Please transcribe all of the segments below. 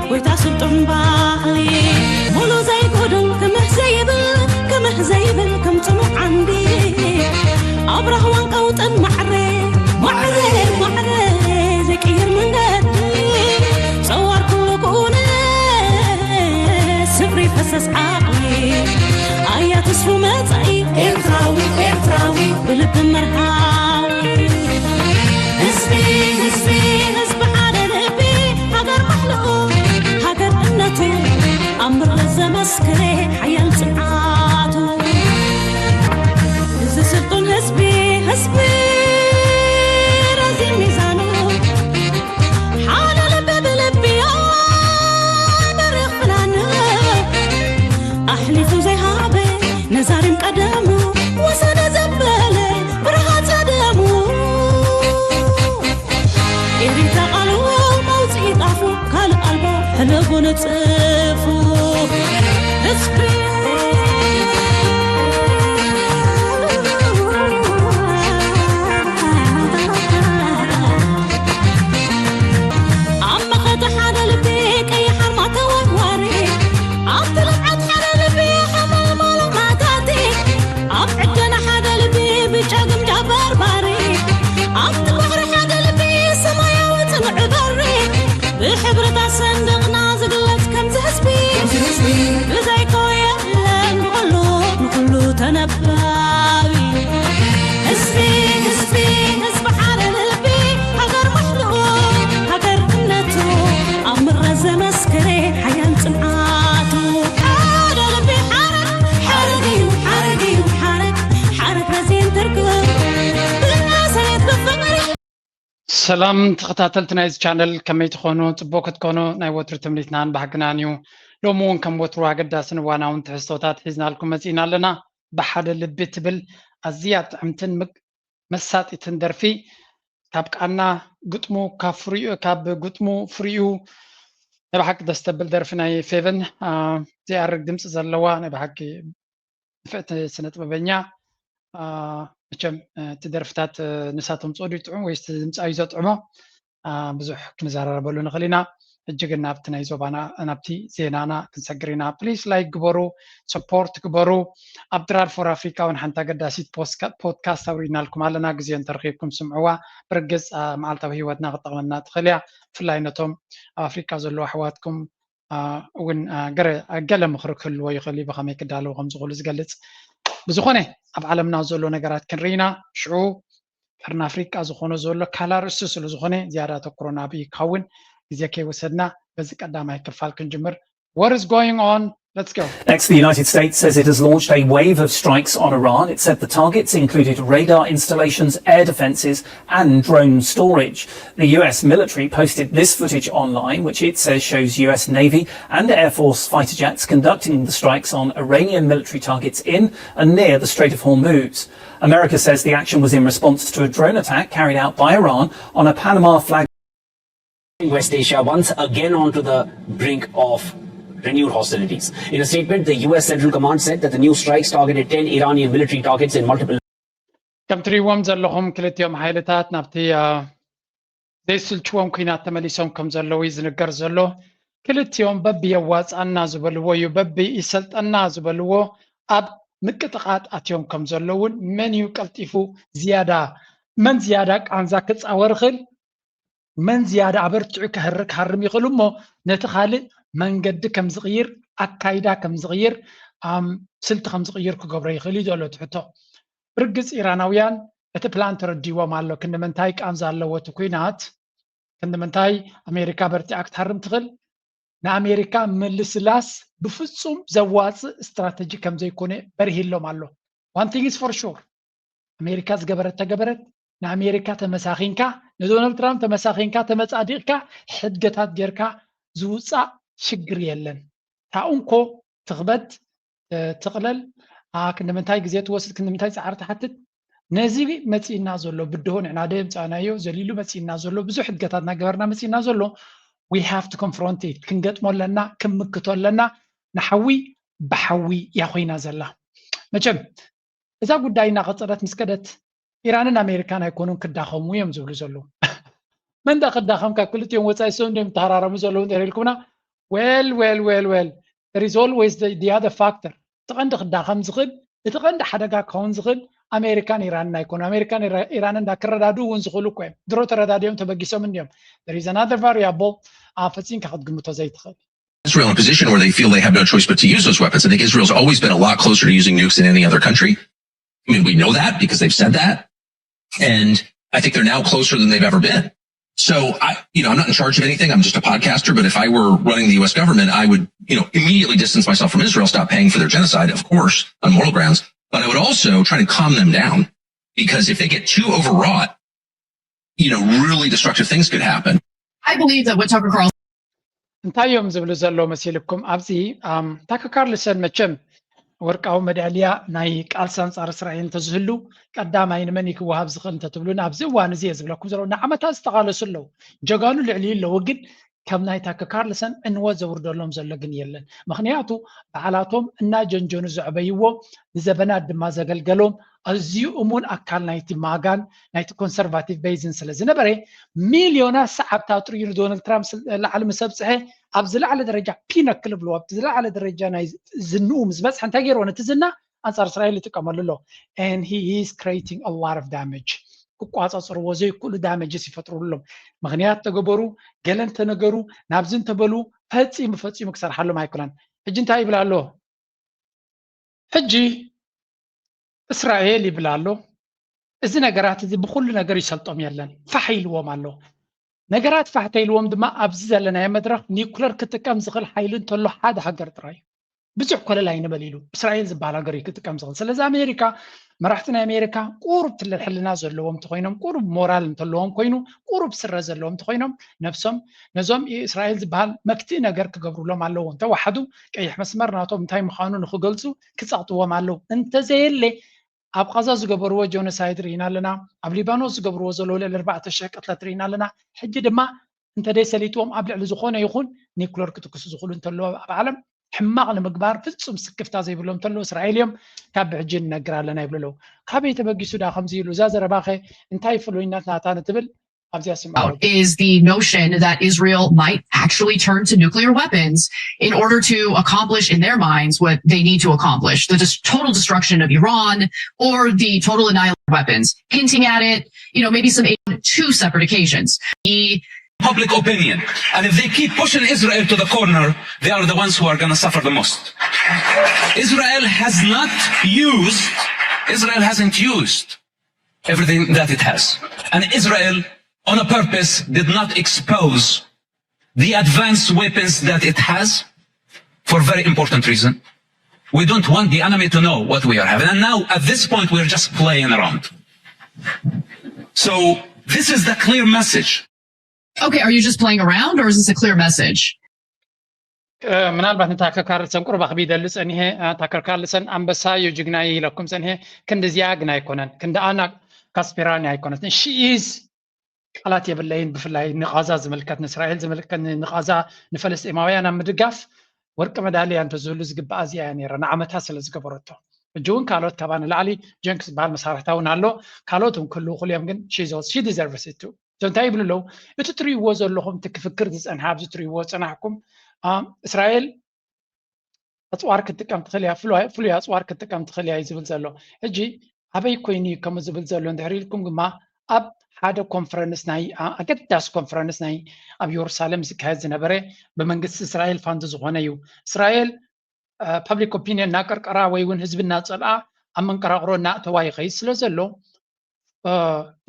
ጎይታ ስልጡን ባህሊ ሙሉ ዘይጎድል ክምህ ዘይብል ክምህ ዘይብል ከም ጽኑዕ ዓንዲ ኣብ ራህዋን ቀውጥን ማዕረ ማዕረ ማዕረ ዘይቅይር መንገዲ ጸዋር ኩሉ ኩነ ስፍሪ ፈሰስ ዓቕሊ ኣያ ተስፉ መጻኢ ኤርትራዊ ኤርትራዊ ብልቢ መርሃዊ ህዝቢ ህዝቢ ህዝቢ ሓደ ልቢ ሃገር ማሕልኡ ሃገር እምነቱ ኣብ ምረት ዘመስክሬ ሓያል ጽንዓቱ እዚ ስልጡን ህዝቢ ህዝቢ ረዚን ሚዛኑ ሓደ ልቢ ብልቢ በሪኽ ፍናኑ ኣሕሊፉ ዘይሃበ ነዛሪም ቀደሙ ወሰደ ዘበለ ብርሃ ጸደሙ ኤሪታ ቃሉ መውፅኢ ጣፉ ካልእ ኣልቦ ሕለቦ ነፅፉ ህዝቢ ኣብ መኸተ ሓደ ልቢ ቀይሕ ኣርማ ተወርዋሪ ኣብቲ ልምዓት ሓደ ልቢ ሓማማሎ ማታቲ ኣብ ዕደና ሓደ ልቢ ብጫ ግምጃ በርባሪ ኣብቲ ባሕሪ ሓደ ልቢ ሰማያዊ ጽኑዕ በሪ ብሕብርታት ሰንደቕና ዝግለጽ ከምዚ ህዝቢ ብዘይኮ የለን ብኹሉ ንኹሉ ተነባቢ ህዝቢ ህዝቢ ህዝቢ ሓደ ልቢ ሃገር ማሕልኡ ሃገር እምነቱ ኣብ ምረት ዘመስክሬ ሓያል ጽንዓቱ ሓደ ልቢ ሓረግ ሓረግ እዩ ሓረግ እዩ ሓረግ ሓረግ ረዚን ትርጉም ብናሰየት ብፍቕሪ ሰላም ተኸታተልቲ ናይዚ ቻነል ከመይ ትኾኑ? ፅቡቅ ክትኮኑ ናይ ወትሩ ትምኒትናን ባህግናን እዩ። ሎሚ እውን ከም ወትሩ ኣገዳስን እዋናውን ትሕዝቶታት ሒዝናልኩም መፂእና ኣለና። ብሓደ ልቢ ትብል ኣዝያ ጥዕምትን መሳጢትን ደርፊ ካብ ቃና ግጥሙ ካብ ፍሪኡ ካብ ግጥሙ ፍሪኡ ናይ ብሓቂ ደስ ተብል ደርፊ ናይ ፌቨን ዘይኣርግ ድምፂ ዘለዋ ናይ ብሓቂ ንፍዕቲ ስነ ጥበበኛ መቸም እቲ ደርፍታት ንሳቶም ፆዱ ይጥዑም ወይ ድምፃዊ ዘጥዕሞ ብዙሕ ክንዘራረበሉ ንኽእል ኢና። ሕጂ ግን ናብቲ ናይ ዞባና ናብቲ ዜናና ክንሰግር ኢና። ፕሊስ ላይክ ግበሩ፣ ሰፖርት ግበሩ። ኣብ ድራር ፎር ኣፍሪካ እውን ሓንቲ ኣገዳሲት ፖድካስት ኣውሪድናልኩም ኣለና። ግዜ እንተረኺብኩም ስምዕዋ። ብርግፅ መዓልታዊ ህይወትና ክጠቕመና ትኽእል እያ። ብፍላይ ነቶም ኣብ ኣፍሪካ ዘለዉ ኣሕዋትኩም እውን ገለ ምኽሪ ክህልዎ ይኽእል እዩ፣ ብኸመይ ክዳለዉ ከም ዝኽእሉ ዝገልፅ። ብዝኾነ ኣብ ዓለምና ዘሎ ነገራት ክንርኢ ኢና። ሽዑ ቀርኒ ኣፍሪቃ ዝኾኖ ዘሎ ካላ ርእሲ ስለ ዝኾነ ዝያዳ ኣተኩሮና ኣብኡ ይከውን። ግዜ ከይወሰድና በዚ ቀዳማይ ክፋል ክንጅምር። What is going on? Let's go. Next, the United States says it has launched a wave of strikes on Iran. It said the targets included radar installations, air defenses, and drone storage. The U S military posted this footage online, which it says shows U S Navy and Air Force fighter jets conducting the strikes on Iranian military targets in and near the Strait of Hormuz. America says the action was in response to a drone attack carried out by Iran on a Panama flag. West Asia once again onto the brink of renewed hostilities. In a statement, the U S Central Command said that the new strikes targeted ten Iranian military targets in multiple. ከም ትሪእዎም ዘለኹም ክልቲኦም ሓይልታት ናብቲ ዘይስልችዎም ኲናት ተመሊሶም ከም ዘለዉ እዩ ዝንገር ዘሎ። ክልቲኦም በቢ የዋፅኣና ዝበልዎ እዩ በቢ ይሰልጠና ዝበልዎ ኣብ ምቅጥቓጥ ኣትዮም ከም ዘለውን መን እዩ ቀልጢፉ ዝያዳ መን ዝያዳ ቃንዛ ክፃወር ይኽእል መን ዝያዳ ኣበርቲዑ ክህር ክሃርም ይኽእል እሞ ነቲ ካልእ መንገዲ ከም ዝቕይር ኣካይዳ ከም ዝቕይር ስልቲ ከም ዝቕይር ክገብሮ ይኽእል እዩ ዘሎ እቲ ሕቶ። ብርግጽ ኢራናውያን እቲ ፕላን ተረዲዎም ኣሎ ክንዲ ምንታይ ቃንዛ ኣለዎ እቲ ኩናት ክንዲ ምንታይ ኣሜሪካ በርቲዓ ክትሃርም ትኽእል ንኣሜሪካ ምልስላስ ብፍጹም ዘዋጽእ ስትራተጂ ከም ዘይኮነ በርሂሎም ኣሎ። One thing is for sure ኣሜሪካ ዝገበረት ተገበረት ንኣሜሪካ ተመሳኺንካ ንዶናልድ ትራምፕ ተመሳኺንካ ተመጻዲቕካ ሕድገታት ጌርካ ዝውጻእ ሽግር የለን። እታ እንኮ ትኽበድ ትቕለል ክንዲ ምንታይ ግዜ ትወስድ ክንዲ ምንታይ ጻዕሪ ትሓትት ነዚ መጺእና ዘሎ ብድሆ ንዕና ዶ የምጻእናዮ ዘሊሉ መጺእና ዘሎ ብዙሕ ሕድገታት እናገበርና መጺእና ዘሎ we have to confront it ክንገጥሞ ኣለና ክንምክቶ ኣለና ንሓዊ ብሓዊ እያ ኮይና ዘላ መቸም እዛ ጉዳይ እናቐጸለት ምስ ከደት ኢራንን ኣሜሪካን ኣይኮኑን ክዳኸሙ እዮም ዝብሉ ዘለዉ መን ዳ ክዳኸም ካብ ክልቲኦም ወፃኢ ሰው እንዲም ተሃራረሙ ዘለዉ እንተ ኢልኩምና well well well well there is always the, the other factor። እቲ ቀንዲ ክዳኸም ዝኽእል፣ እቲ ቀንዲ ሓደጋ ክኸውን ዝኽእል ኣሜሪካን ኢራንን ኣይኮኑ። ኣሜሪካን ኢራንን ዳ ክረዳድኡ እውን ዝኽእሉ እኮ እዮም። ድሮ ተረዳዲኦም ተበጊሶም እንዲዮም። There is another variable። ፈፂምካ ክትግምቶ ዘይትኽእል። Israel in a position where they feel they have no choice but to use those weapons. I think Israel's always been a lot closer to using nukes than any other country. I mean, we know that because they've said that. And I think they're now closer than they've ever been. So I, you know, I'm not in charge of anything. I'm just a podcaster. But if I were running the U S government, I would, you know, immediately distance myself from Israel, stop paying for their genocide, of course, on moral grounds. But I would also try to calm them down, because if they get too overwrought, you know, really destructive things could happen. I believe that what Tucker Carlson እንታይ እዮም ዝብሉ ዘለዉ መሲልኩም? ኣብዚ ታከር ካርልሰን መቸም ወርቃዊ መዳልያ ናይ ቃልሲ ኣንጻር እስራኤል እንተዝህሉ ቀዳማይ ንመን እዩ ክወሃብ ዝኽእል እንተትብሉን ኣብዚ እዋን እዚ እየ ዝብለኩም ዘለዉ። ንዓመታት ዝተቓለሱ ኣለዉ፣ ጀጋኑ ልዕሊ ኣለዉ፣ ግን ከም ናይ ታከር ካርልሰን ዕንወት ዘውርደሎም ዘሎ ግን የለን። ምክንያቱ በዓላቶም እናጀንጀኑ ዘዕበይዎ ንዘበናት ድማ ዘገልገሎም ኣዝዩ እሙን ኣካል ናይቲ ማጋን ናይቲ ኮንሰርቫቲቭ ቤዝን ስለ ዝነበረ ሚልዮናት ሰዓብቲ ኣጥርዩ ንዶናልድ ትራምፕ ላዕሊ ምስ ኣብፅሐ ኣብ ዝለዓለ ደረጃ ፒነክል ብሎ ኣብቲ ዝለዓለ ደረጃ ናይ ዝንኡ ምስ በፅሐ እንታይ ገይርዎ ነቲ ዝና ኣንፃር እስራኤል ይጥቀመሉ ኣሎ። And he is creating a lot of damage። ክቋፃፅርዎ ዘይክእሉ ዳመጅስ ይፈጥሩሎም። ምክንያት ተገበሩ፣ ገለ እንተነገሩ፣ ናብዚ እንተበሉ ፈፂሙ ፈፂሙ ክሰርሓሎም ኣይኮነን። ሕጂ እንታይ ይብል ኣሎ? ሕጂ እስራኤል ይብል ኣሎ። እዚ ነገራት እዚ ብኩሉ ነገር ይሰልጦም የለን፣ ፋሕ ኢልዎም ኣሎ። ነገራት ፋሕ ተኢልዎም ድማ ኣብዚ ዘለናዮ መድረኽ ኒኩለር ክጥቀም ዝኽእል ሓይሊ እንተሎ ሓደ ሃገር ጥራይ እዩ። ብዙሕ ኮለል ኣይንበል ኢሉ እስራኤል ዝበሃል ሃገር እዩ ክጥቀም ዝኽእል። ስለዚ ኣሜሪካ መራሕቲ ናይ ኣሜሪካ ቁሩብ ትልል ሕልና ዘለዎም እንተኮይኖም፣ ቁሩብ ሞራል እንተለዎም ኮይኑ፣ ቁሩብ ስረ ዘለዎም እንተኮይኖም ነብሶም ነዞም እስራኤል ዝበሃል መክትኢ ነገር ክገብሩሎም ኣለዎ። እንተወሓዱ ቀይሕ መስመር ናቶም እንታይ ምዃኑ ንክገልፁ ክፀቕጥዎም ኣለዉ። እንተዘየለ ኣብ ቃዛ ዝገበርዎ ጆኖሳይድ ርኢና ኣለና። ኣብ ሊባኖስ ዝገብርዎ ዘለዉ ልዕሊ ኣርባዕተ ሽሕ ቅትለት ርኢና ኣለና። ሕጂ ድማ እንተደይ ሰሊጥዎም ኣብ ልዕሊ ዝኾነ ይኹን ኒኩለር ክትኩሱ ዝኽእሉ እንተለዉ ኣብ ዓለም ሕማቕ ንምግባር ፍጹም ስክፍታ ዘይብሎም እንተለዉ እስራኤል እዮም። ካብ ብሕጂ ንነግር ኣለና ይብሉ ኣለዉ። ካበይ ተበጊሱ ዳ ከምዚ ኢሉ? እዛ ዘረባኸ እንታይ ፍሉይነት ናታ ንትብል ኣብዚኣ ስምዓው። Is the notion that Israel might actually turn to nuclear weapons in order to accomplish in their minds what they need to accomplish, the just total destruction of Iran or the total annihilation of weapons, hinting at it, you know, maybe some two separate occasions. The public opinion. And if they keep pushing Israel to the corner, they are the ones who are going to suffer the most. Israel has not used, Israel hasn't used everything that it has. And Israel, on a purpose, did not expose the advanced weapons that it has for a very important reason. We don't want the enemy to know what we are having. And now, at this point, we're just playing around. So, this is the clear message. Okay, are you just playing around or is this a clear message? ምናልባት ንታከር ካርልሰን ቁሩብ ኣኽቢደሉ ጸኒሐ። ታከር ካርልሰን ኣንበሳ እዩ፣ ጅግና እዩ ኢለኩም ጸኒሐ። ክንዲ እዚኣ ግን ኣይኮነን፣ ክንዲ ኣና ካስፔራኒ ኣይኮነትን። She is ቃላት የብለይን። ብፍላይ ንቓዛ ዝምልከት፣ ንእስራኤል ዝምልከት፣ ንቓዛ ንፈለስጤማውያን ኣብ ምድጋፍ ወርቂ መዳልያ እንተዝህሉ ዝግባኣ እዚኣ እያ ነይራ፣ ንዓመታት ስለ ዝገበረቶ። ሕጂ እውን ካልኦት ካባ ንላዕሊ ጀንክ ዝበሃል መሳርሕታ እውን ኣሎ። ካልኦት እውን ክህልዉ ክእሉ እዮም፣ ግን she deserves it too። እዞም እንታይ ይብሉ ኣለዉ? እቲ ትርእይዎ ዘለኹም፣ እቲ ክፍክር ዝጸንሐ፣ ኣብዚ ትርእይዎ ዝጸናሕኩም፣ እስራኤል ኣጽዋር ክትጥቀም ትኽእል እያ፣ ፍሉይ ኣጽዋር ክትጥቀም ትኽእል እያ እዩ ዝብል ዘሎ። ሕጂ ኣበይ ኮይኑ እዩ ከምኡ ዝብል ዘሎ እንድሕር ኢልኩም ድማ፣ ኣብ ሓደ ኮንፈረንስ ናይ፣ ኣገዳሲ ኮንፈረንስ ናይ ኣብ የሩሳሌም ዝካየድ ዝነበረ ብመንግስቲ እስራኤል ፋንድ ዝኾነ እዩ። እስራኤል ፐብሊክ ኦፒንየን እናቀርቀራ ወይ እውን ህዝቢ እናጸልኣ ኣብ መንቀራቕሮ እናእተዋ ይኸይድ ስለ ዘሎ፣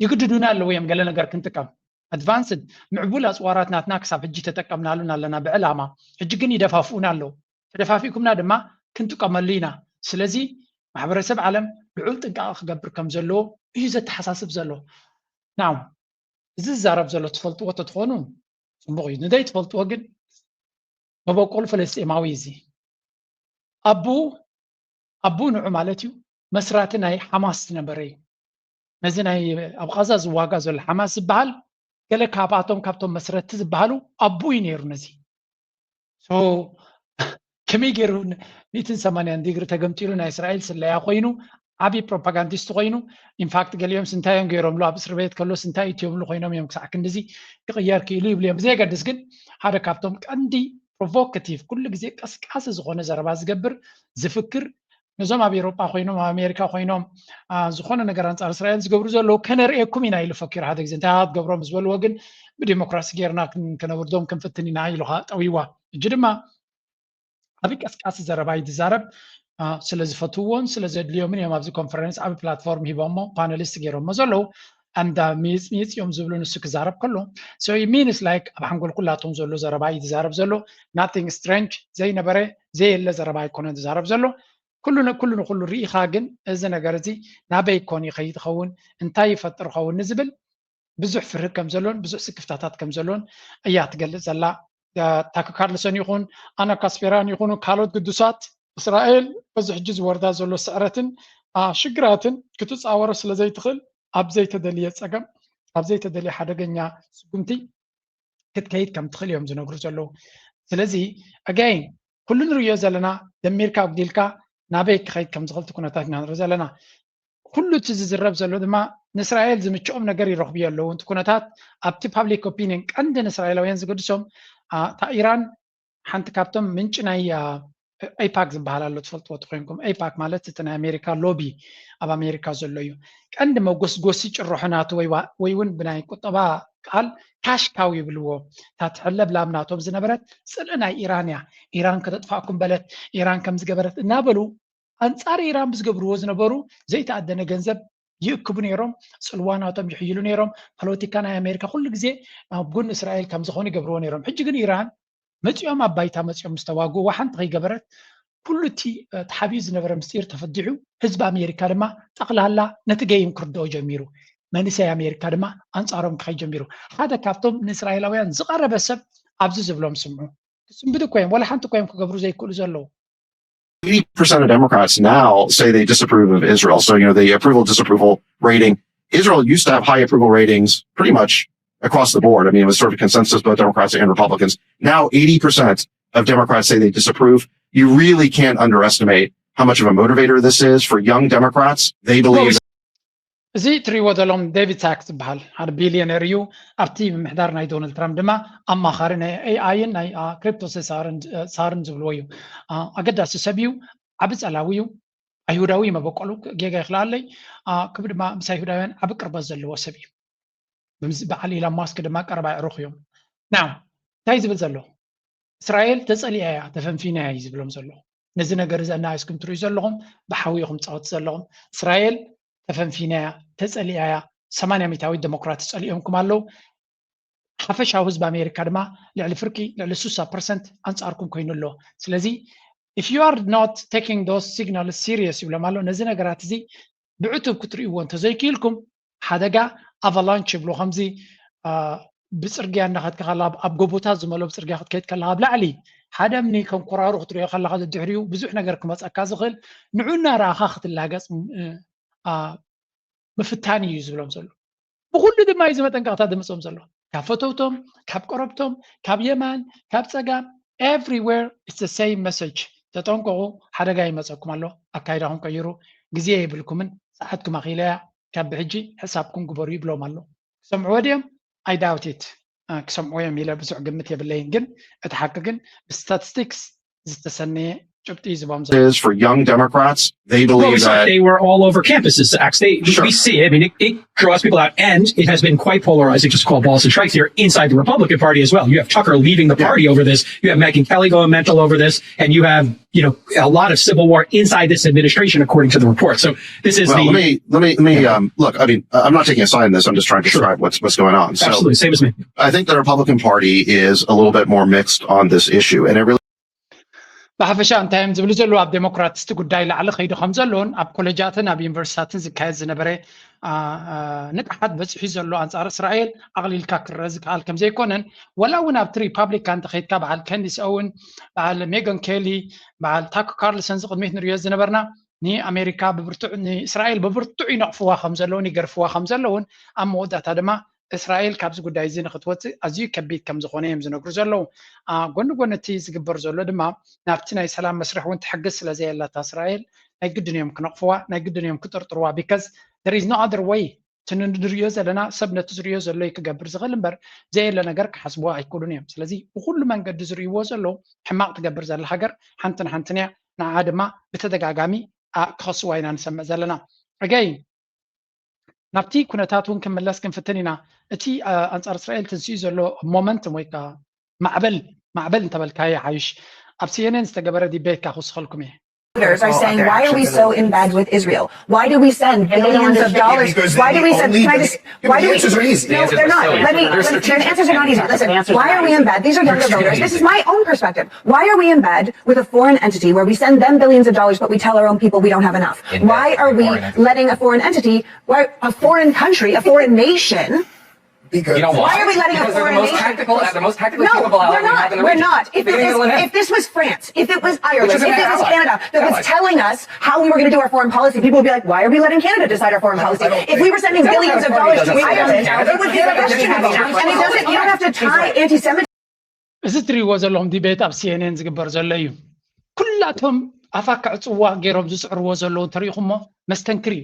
ይግድዱና ኣለዉ እዮም ገለ ነገር ክንጥቀም። ኣድቫንስድ ምዕቡል ኣጽዋራት ናትና ክሳብ ሕጂ ተጠቀምናሉን ኣለና ብዕላማ። ሕጂ ግን ይደፋፍኡና ኣለዉ። ተደፋፊእኩምና ድማ ክንጥቀመሉ ኢና። ስለዚ ማሕበረሰብ ዓለም ልዑል ጥንቃቐ ክገብር ከም ዘለዎ እዩ ዘተሓሳስብ ዘሎ። ናው እዚ ዝዛረብ ዘሎ ትፈልጥዎ ተትኾኑ ጽቡቕ እዩ። ንደይ ትፈልጥዎ ግን መበቆሉ ፈለስጤማዊ እዚ ኣቡ ኣቡ ንዑ ማለት እዩ መስራቲ ናይ ሓማስ ዝነበረ እዩ። ነዚ ናይ ኣብ ቃዛ ዝዋጋ ዘሎ ሓማስ ዝበሃል ገለ ካብኣቶም ካብቶም መስረቲ ዝበሃሉ ኣቡ እዩ ነይሩ። ነዚ ከመይ ገይሩ ሚእትን ሰማንያን ዲግሪ ተገምጢሉ ናይ እስራኤል ስለያ ኮይኑ ዓብዪ ፕሮፓጋንዲስት ኮይኑ ኢንፋክት ገሊኦም ስንታይ እዮም ገይሮምሉ ኣብ እስር ቤት ከሎ ስንታይ እትዮምሉ ኮይኖም እዮም ክሳዕ ክንድዚ ክቕየር ክኢሉ ይብሉ እዮም። ብዘየገድስ ግን ሓደ ካብቶም ቀንዲ ፕሮቮካቲቭ፣ ኩሉ ግዜ ቀስቃሲ ዝኾነ ዘረባ ዝገብር፣ ዝፍክር፣ ነዞም ኣብ ኤውሮጳ ኮይኖም ኣብ ኣሜሪካ ኮይኖም ዝኾነ ነገር ኣንጻር እስራኤል ዝገብሩ ዘለዉ ከነርእየኩም ኢና ኢሉ ፈኪሩ ሓደ ግዜ። እንታይ ክትገብሮም ዝበልዎ ግን ብዲሞክራሲ ጌርና ክነውርዶም ክንፍትን ኢና ኢሉ ጠዊዋ። እጂ ድማ ዓቢ ቀስቃሲ ዘረባ እዩ ዝዛረብ። ስለ ዝፈትውዎን ስለ ዘድልዮምን እዮም ኣብዚ ኮንፈረንስ ዓቢ ፕላትፎርም ሂቦሞ ፓነሊስት ገይሮሞ ዘለዉ። ኣንዳ ሚጽ ሚጽ እዮም ዝብሉ ንሱ ክዛረብ ከሎ። So it means like ኣብ ሓንጎል ኩላቶም ዘሎ ዘረባ እዩ ዝዛረብ ዘሎ። Nothing strange፣ ዘይነበረ ዘየለ ዘረባ ኣይኮነን ዝዛረብ ዘሎ። ኩሉ ኩሉ ንኩሉ ርኢኻ ግን እዚ ነገር እዚ ናበይ ኮን ይኸይድ ኸውን፣ እንታይ ይፈጥር ኸውን ንዝብል ብዙሕ ፍርህ ከም ዘሎን ብዙሕ ስክፍታታት ከም ዘሎን እያ ትገልጽ ዘላ። ታክ ካርልሰን ይኹን ኣና ካስፔራን ይኹኑ ካልኦት ግዱሳት እስራኤል በዚ ሕጂ ዝወርዳ ዘሎ ስዕረትን ሽግራትን ክትጻወሮ ስለ ዘይትኽእል ኣብ ዘይተደልየ ጸገም ኣብ ዘይተደልየ ሓደገኛ ስጉምቲ ክትከይድ ከም ትኽእል እዮም ዝነግሩ ዘለዉ። ስለዚ ኣጋይን ኩሉ ንርእዮ ዘለና ደሚርካ ኣጉዲልካ ናበይ ክኸይድ ከም ዝኽእል እቲ ኩነታት ኢና ንርኢ ዘለና። ኩሉ እቲ ዝዝረብ ዘሎ ድማ ንእስራኤል ዝምችኦም ነገር ይረኽቡ ኣለዉ። እቲ ኩነታት ኣብቲ ፓብሊክ ኦፒኒየን ቀንዲ ንእስራኤላውያን ዝገድሶም እታ ኢራን ሓንቲ ካብቶም ምንጪ ናይ ኤፓክ ዝበሃል ኣሎ ትፈልጥዎ ተኮይንኩም። ኤፓክ ማለት እቲ ናይ ኣሜሪካ ሎቢ ኣብ ኣሜሪካ ዘሎ እዩ። ቀንዲ መጎስጎሲ ጭርሖ ናቱ ወይ እውን ብናይ ቁጠባ ቃል ካሽ ካው ይብልዎ። እታ ትሕለብ ላም ናቶም ዝነበረት ጽልኢ ናይ ኢራን እያ። ኢራን ከተጥፋእኩም በለት፣ ኢራን ከም ዝገበረት እናበሉ ኣንጻር ኢራን ብዝገብርዎ ዝነበሩ ዘይተኣደነ ገንዘብ ይእክቡ ነይሮም። ጽልዋ ናቶም ይሕይሉ ነይሮም። ፖለቲካ ናይ ኣሜሪካ ኩሉ ግዜ ኣብ ጎኒ እስራኤል ከም ዝኾኑ ይገብርዎ ነይሮም። ሕጂ ግን ኢራን መጺኦም ኣብ ባይታ መጺኦም ምስ ተዋግእዋ ሓንቲ ከይገበረት ኩሉ እቲ ተሓቢኡ ዝነበረ ምስጢር ተፈዲሑ ህዝቢ ኣሜሪካ ድማ ጠቕላላ ነቲ ገይም ክርድኦ ጀሚሩ። መንእሰይ ኣሜሪካ ድማ ኣንጻሮም ክኸይ ጀሚሩ። ሓደ ካብቶም ንእስራኤላውያን ዝቐረበ ሰብ ኣብዚ ዝብሎም ስምዑ። ክስንብዱ እኮ እዮም፣ ወላ ሓንቲ እኮ እዮም ክገብሩ ዘይክእሉ ዘለዉ። eighty percent of Democrats now say they disapprove of Israel. So, you know, the approval disapproval rating, Israel used to have high approval ratings pretty much across the board. I mean, it was sort of consensus, both Democrats and Republicans. Now, eighty percent of Democrats say they disapprove. You really can't underestimate how much of a motivator this is for young Democrats. They believe. እዚ ትሪእዎ ዘለኹም ዴቪድ ሳክስ ዝበሃል ሓደ ቢልዮነር እዩ። ኣብቲ ምምሕዳር ናይ ዶናልድ ትራምፕ ድማ ኣማኻሪ ናይ ኤኣይን ናይ ክሪፕቶ ሳርን ዝብልዎ እዩ። ኣገዳሲ ሰብ እዩ። ዓቢ ጸላዊ እዩ። ኣይሁዳዊ መበቆሉ ጌጋ ይኽልኣለይ ክብ ድማ ምስ ኣይሁዳውያን ዓቢ ቅርበት ዘለዎ ሰብ እዩ። በዓል ኢላን ማስክ ድማ ቀረባ ኣዕሩኽ እዮም። ናው እንታይ ዝብል ዘሎ እስራኤል ተጸሊኣ እያ ተፈንፊና እያ እዩ ዝብሎም ዘሎ። ነዚ ነገር እዚ ኣናኣይስኩም ትርእዩ ዘለኹም ብሓዊ ኢኹም ትጻወቱ ዘለኹም። እስራኤል ተፈንፊና እያ ተጸሊኣ እያ። ሰማንያ ሚእታዊት ዴሞክራት ጸሊኦምኩም ኣለዉ። ሓፈሻዊ ህዝቢ ኣሜሪካ ድማ ልዕሊ ፍርቂ ልዕሊ ስሳ ፐርሰንት ኣንጻርኩም ኮይኑ ኣሎ። ስለዚ if you are not taking those signals serious ይብሎም ኣሎ። ነዚ ነገራት እዚ ብዕቱብ ክትርእይዎ እንተዘይክኢልኩም ሓደጋ ኣቫላንች ይብሎ። ከምዚ ብፅርግያ እናኸድካ ከላ ኣብ ጎቦታት ዝመልኦ ብፅርግያ ክትከይድ ከለካ ኣብ ላዕሊ ሓደ እምኒ ከም ኮራሩ ክትሪኦ ከለካ ደድሕሪኡ ብዙሕ ነገር ክመፀካ ዝኽእል ንዑ እናረኣኻ ክትላገፅ ምፍታን እዩ ዝብሎም ዘሎ። ብኩሉ ድማ እዩ እዚ መጠንቀቕታ ዘምፅኦም ዘሎ። ካብ ፈተውቶም፣ ካብ ቀረብቶም፣ ካብ የማን፣ ካብ ፀጋም፣ everywhere it's the same message። ተጠንቀቑ፣ ሓደጋ ይመፀኩም ኣሎ፣ ኣካይዳኹም ቀይሩ፣ ግዜ የብልኩምን፣ ሰዓትኩም ኣኺላ እያ፣ ካብ ብሕጂ ሕሳብኩም ግበሩ ይብሎም ኣሎ። ክሰምዕዎ ድዮም? I doubt it። ክሰምዕዎ እዮም ኢለ ብዙሕ ግምት የብለይን፣ ግን እቲ ሓቂ ግን ብስታቲስቲክስ ዝተሰነየ ጭብጢ እዩ ዝቦም ዘሎ። is for young Democrats. They Well, we believe saw that. they were all over campuses. Actually, Sure. we see. I mean, it, it draws people out, and it has been quite polarizing, just to call balls and strikes here inside the Republican Party as well. You have Tucker leaving the Yeah. party over this. You have Megyn Kelly going mental over this, and you have, you know, a lot of civil war inside this administration, according to the report. So this is Well, the let me let me let me um, look. I mean, I'm not taking a side in this. I'm just trying to describe what's what's going on. So absolutely same as me. I think the Republican Party is a little bit more mixed on this issue, and it really ብሓፈሻ እንታይ እዮም ዝብሉ ዘለዉ ኣብ ዴሞክራትስ እቲ ጉዳይ ላዕሊ ከይዱ ከም ዘለውን ኣብ ኮሌጃትን ኣብ ዩኒቨርሲታትን ዝካየድ ዝነበረ ንቅሓት በፂሑ ዘሎ ኣንፃር እስራኤል ኣቕሊልካ ክረአ ዝከኣል ከም ዘይኮነን፣ ወላ እውን ኣብቲ ሪፓብሊካን እንተኸይድካ በዓል ካንዲስ ኦውን፣ በዓል ሜገን ኬሊ፣ በዓል ታክ ካርልሰን ዝቅድሚት ንሪኦ ዝነበርና ንኣሜሪካ ብብርቱዕ ንእስራኤል ብብርቱዕ ይነቕፍዋ ከም ዘለውን ይገርፍዋ ከም ዘለውን ኣብ መወዳእታ ድማ እስራኤል ካብዚ ጉዳይ እዚ ንክትወፅእ ኣዝዩ ከቢድ ከም ዝኾነ እዮም ዝነግሩ ዘለዉ። ጎኒ ጎኒ እቲ ዝግበር ዘሎ ድማ ናብቲ ናይ ሰላም መስርሕ እውን ትሕግዝ ስለ ዘየላታ እስራኤል ናይ ግድን እዮም ክነቕፍዋ፣ ናይ ግድን እዮም ክጥርጥርዋ። Because there is no other way እቲ ንሪኦ ዘለና ሰብ ነቲ ዝሪኦ ዘሎ እዩ ክገብር ዝኽእል እምበር ዘየለ ነገር ክሓስብዎ ኣይክእሉን እዮም። ስለዚ ብኩሉ መንገዲ ዝርእይዎ ዘለዉ ሕማቕ ትገብር ዘላ ሃገር ሓንትን ሓንትን እያ። ንዓ ድማ ብተደጋጋሚ ክኸስዋ ኢና ንሰምዕ ዘለና። ኣገይ ናብቲ ኩነታት እውን ክንምለስ ክንፍትን ኢና። እቲ ኣንፃር እስራኤል ትንስኡ ዘሎ ሞመንትም ወይ ከዓ ማዕበል ማዕበል እንተበልካዮ ሓይሽ ኣብ ሲኤንኤን ዝተገበረ ዲቤት ካ ክውስኸልኩም እየ። Are saying, why are we so in bed with Israel? Why do we send billions of dollars? Why do we send? Can I just, why do we? No, they're not. Let me. Let me the answers are not easy. Listen, why are we in bed? These are younger voters. This is my own perspective. Why are we in bed with a foreign entity where we send them billions of dollars, but we tell our own people we don't have enough? Why are we letting a foreign entity, why a foreign country, a foreign nation? Because you know why? Why are we letting a foreign nation? Tactical, the most tactical no, we're not. We're not. If, if, this was France, if it was Ireland, if it was Canada that was telling us how we were going to do our foreign policy, people would be like, "Why are we letting Canada decide our foreign policy?" If we were sending billions of dollars to Ireland, it would be questionable. And it doesn't. You don't have to tie anti-Semitism. እዚ ትሪእዎ ዘለኹም ዲቤት ኣብ ሲኤንኤን ዝግበር ዘሎ እዩ። ኩላቶም ኣፋ ክዕፅዋ ገይሮም ዝፅዕርዎ ዘለዉ እንተሪኢኹሞ መስተንክር እዩ።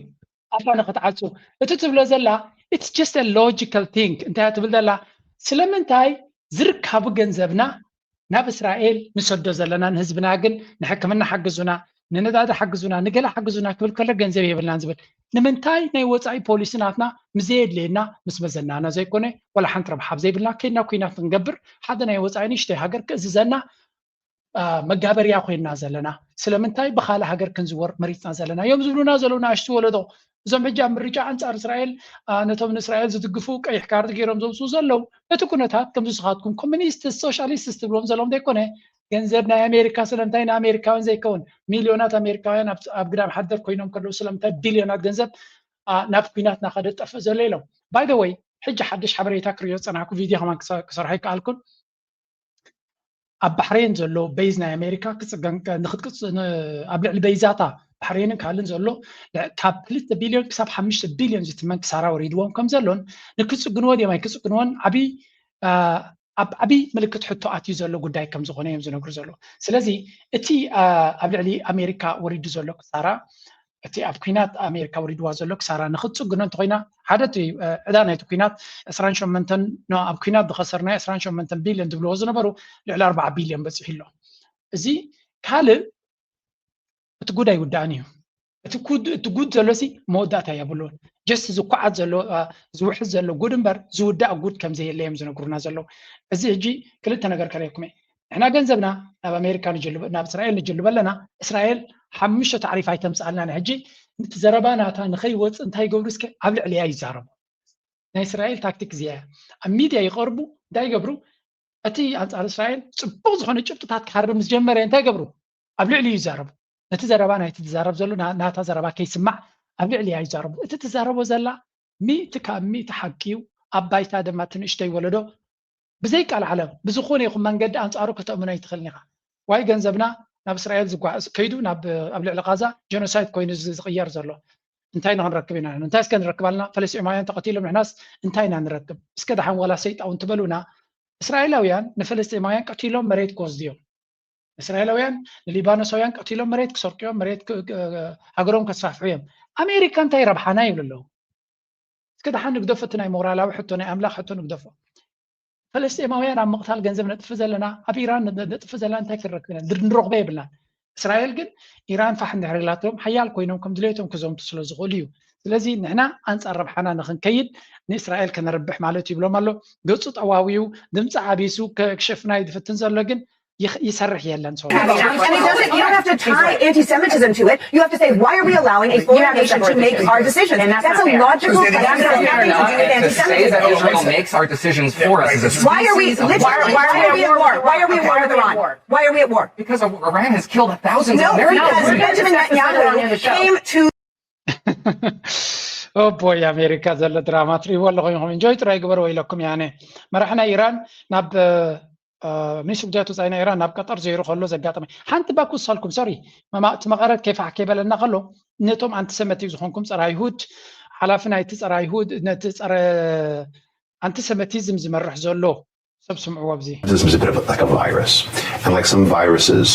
ኣፋ ንክትዓፁ እቲ ትብሎ ዘላ it's just a logical thing። እንታይ ትብል ዘላ? ስለምንታይ ዝርካቡ ገንዘብና ናብ እስራኤል ንሰዶ ዘለና ንህዝብና ግን ንሕክምና ሓግዙና፣ ንነዳዲ ሓግዙና፣ ንገለ ሓግዙና ክብል ከሎ ገንዘብ የብልናን ዝብል ንምንታይ ናይ ወፃኢ ፖሊሲ ናትና ምዘየድልየና ምስ መዘናና ዘይኮነ ዋላ ሓንቲ ረብሓ ዘይብልና ከይድና ኩናት ክንገብር ሓደ ናይ ወፃኢ ንእሽተይ ሃገር ክእዝዘና መጋበርያ ኮይና ዘለና ስለምንታይ ብካልእ ሃገር ክንዝወር መሪፅና ዘለና እዮም ዝብሉና ዘለዉ ንኣሽቱ ወለዶ። እዞም ሕጂ ኣብ ምርጫ ኣንፃር እስራኤል ነቶም ንእስራኤል ዝድግፉ ቀይሕ ካርድ ገይሮም ዘውፅኡ ዘለዉ ነቲ ኩነታት ከምዚ ስኻትኩም ኮሚኒስት ሶሻሊስት ትብሎም ዘለዎም ዘይኮነ ገንዘብ ናይ ኣሜሪካ ስለምንታይ ንኣሜሪካውያን ዘይከውን ሚልዮናት ኣሜሪካውያን ኣብ ግዳም ሓደር ኮይኖም ከለዉ ስለምንታይ ቢልዮናት ገንዘብ ናብ ኩናት ናኸደ ጠፍእ ዘሎ ኢሎም። By the way ሕጂ ሓድሽ ሓበሬታ ክሪኦ ዝፀናሕኩ ቪድዮ ከማን ክሰርሖ ይከኣልኩን ኣብ ባሕሬን ዘሎ ቤዝ ናይ ኣሜሪካ ክፅገን ኣብ ልዕሊ ቤዛታ ባሕሬንን ካልእን ዘሎ ካብ ክልተ ቢልዮን ክሳብ ሓሙሽተ ቢልዮን ዝትመን ክሳራ ወሪድዎም ከም ዘሎን ንክፅግንዎ ድዮም ኣይክፅግንዎን ዓብዪ ኣብ ዓብዪ ምልክት ሕቶ ኣትዩ ዘሎ ጉዳይ ከም ዝኾነ እዮም ዝነግሩ ዘለዉ። ስለዚ እቲ ኣብ ልዕሊ ኣሜሪካ ወሪዱ ዘሎ ክሳራ እቲ ኣብ ኩናት ኣሜሪካ ወሪድዋ ዘሎ ክሳራ ንክትፅግኖ እንተኮይና ሓደ እቲ ዕዳ ናይቲ ኩናት ዕስራን ሸሞንተን ኣብ ኩናት ዝኸሰርናዮ ዕስራን ሸሞንተን ቢልዮን ዝብልዎ ዝነበሩ ልዕሊ ኣርባዓ ቢልዮን በፂሑ ኣሎ። እዚ ካልእ እቲ ጉድ ኣይውዳእን እዩ። እቲ ጉድ ዘሎ ሲ መወዳእታ የብሉን። ጀስት ዝኳዓት ዘሎ ዝውሕዝ ዘሎ ጉድ እምበር ዝውዳእ ጉድ ከም ዘየለ እዮም ዝነግሩና ዘለዉ። እዚ ሕጂ ክልተ ነገር ከርእየኩም እየ። ንሕና ገንዘብና ናብ ኣሜሪካ ናብ እስራኤል ንጅልብ ኣለና። እስራኤል ሓሙሽተ ታዕሪፍ ኣይተምፅኣልና ንሕጂ እቲ ዘረባ ናታ ንኸይወፅእ እንታይ ይገብሩ እስከ ኣብ ልዕሊያ ይዛረቡ። ናይ እስራኤል ታክቲክ እዚያ እያ። ኣብ ሚድያ ይቐርቡ እንታይ ይገብሩ? እቲ ኣንፃር እስራኤል ፅቡቕ ዝኾነ ጭብጥታት ክሃርም ምስ ጀመረ እንታይ ይገብሩ? ኣብ ልዕሊኡ ይዛረቡ። ነቲ ዘረባ ናይቲ ዝዛረብ ዘሎ ናታ ዘረባ ከይስማዕ ኣብ ልዕሊያ ይዛረቡ። እቲ ትዛረቦ ዘላ ሚእቲ ካብ ሚእቲ ሓቂ እዩ። ኣብ ባይታ ድማ እቲ ንእሽተይ ወለዶ ብዘይ ቃል ዓለም ብዝኾነ ይኹን መንገዲ ኣንፃሩ ከተእምኖ ኣይትኽእልን ኢኻ። ዋይ ገንዘብና ናብ እስራኤል ዝጓዓዝ ከይዱ ኣብ ልዕሊ ቃዛ ጀኖሳይድ ኮይኑ ዝቕየር ዘሎ እንታይ ንክንረክብ ኢና? እንታይ እስከ ንረክብ ኣለና? ፈለስጢማውያን ተቐቲሎም ንሕናስ እንታይ ኢና ንረክብ? እስከ ደሓን ዋላ ሰይጣውንቲ በሉና። እስራኤላውያን ንፈለስጢማውያን ቀቲሎም መሬት ክወስዱ እዮም። እስራኤላውያን ንሊባኖሳውያን ቀቲሎም መሬት ክሰርቁ እዮም፣ መሬት ሃገሮም ከስፋሕፍሑ እዮም። ኣሜሪካ እንታይ ረብሓና ይብሉ ኣለዉ። እስከ ደሓን ንግደፎ፣ እቲ ናይ ሞራላዊ ሕቶ ናይ ኣምላኽ ሕቶ ንግደፎ። ፈለስጢማውያን ኣብ ምቕታል ገንዘብ ነጥፍ ዘለና ኣብ ኢራን ነጥፍ ዘለና እንታይ ክንረክብ ኢና? ንረኽቦ የብልናን። እስራኤል ግን ኢራን ፋሕ እንድሕር ኢላቶም ሓያል ኮይኖም ከም ድሌቶም ክዘምቱ ስለ ዝኽእሉ እዩ። ስለዚ ንሕና ኣንፃር ረብሓና ንክንከይድ ንእስራኤል ከነርብሕ ማለት እዩ ይብሎም ኣሎ። ገፁ ጠዋዊኡ ድምፂ ዓቢሱ ክሸፍና እዩ ዝፍትን ዘሎ ግን ይሰርሕ የለን። You don't have to tie anti-Semitism to it. You have to say, why are we allowing a foreign nation to make our decisions? That's a logical question. Israel makes our decisions for us. Why are we? Why are we at war? Why are we at war with Iran? Why are we at war? Because Iran has killed thousands of Americans. Because Benjamin Netanyahu came to ኦቦይ ኣሜሪካ ዘሎ ድራማ ትሪእዎ ኣለኹ ኢኹም እንጆይ ጥራይ ግበርዎ ኢለኩም ያነ መራሕ ናይ ኢራን ናብ ሚኒስትር ጉዳያት ወፃኢ ናይ ኢራን ናብ ቀጠር ዘይሩ ከሎ ዘጋጠመ ሓንቲ ባኩ ሳልኩም ሶሪ እቲ መቐረት ከይፋሕ ከይበለና ከሎ ነቶም ኣንቲሰመቲክ ዝኾንኩም ፀረ ኣይሁድ ሓላፊ ናይቲ ፀረ ኣይሁድ ነቲ ፀረ ኣንቲሰመቲዝም ዝመርሕ ዘሎ ሰብ ስምዕዎ ኣብዚ This is a bit of like a virus. And like some viruses,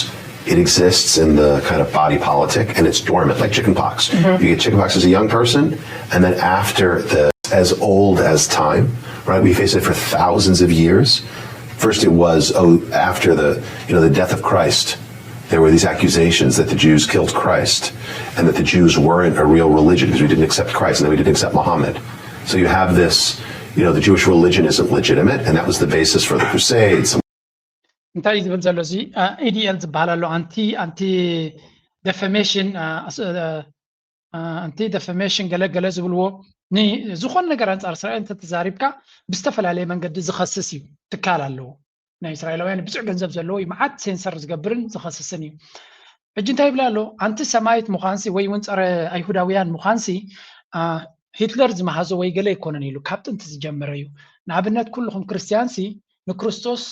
It exists in the kind of body politic, and it's dormant, like chickenpox. You get chickenpox as a young person, and then after the, as old as time, right? We face it for thousands of years. First, it was, oh, after the, you know, the death of Christ, there were these accusations that the Jews killed Christ and that the Jews weren't a real religion because we didn't accept Christ and then we didn't accept Muhammad. So you have this, you know, the Jewish religion isn't legitimate, and that was the basis for the Crusades. እንታይ እዩ ዝብል ዘሎ እዚ? ኤዲኤል ዝበሃል ኣሎ። ኣንቲ ኣንቲ ደፈሜሽን ኣንቲ ደፈሜሽን ገለገለ ዝብልዎ፣ ንዝኾነ ነገር ኣንፃር እስራኤል እንተተዛሪብካ ብዝተፈላለየ መንገዲ ዝኸስስ እዩ። ትካል ኣለዎ፣ ናይ እስራኤላውያን ብዙሕ ገንዘብ ዘለዎ እዩ፣ መዓት ሴንሰር ዝገብርን ዝኸስስን እዩ። ሕጂ እንታይ ይብል ኣሎ? ኣንቲ ሰማይት ምዃንሲ ወይ እውን ፀረ ኣይሁዳውያን ምዃንሲ ሂትለር ዝመሃዞ ወይ ገለ ኣይኮነን ኢሉ፣ ካብ ጥንቲ ዝጀመረ እዩ። ንኣብነት ኩልኹም ክርስትያንሲ ንክርስቶስ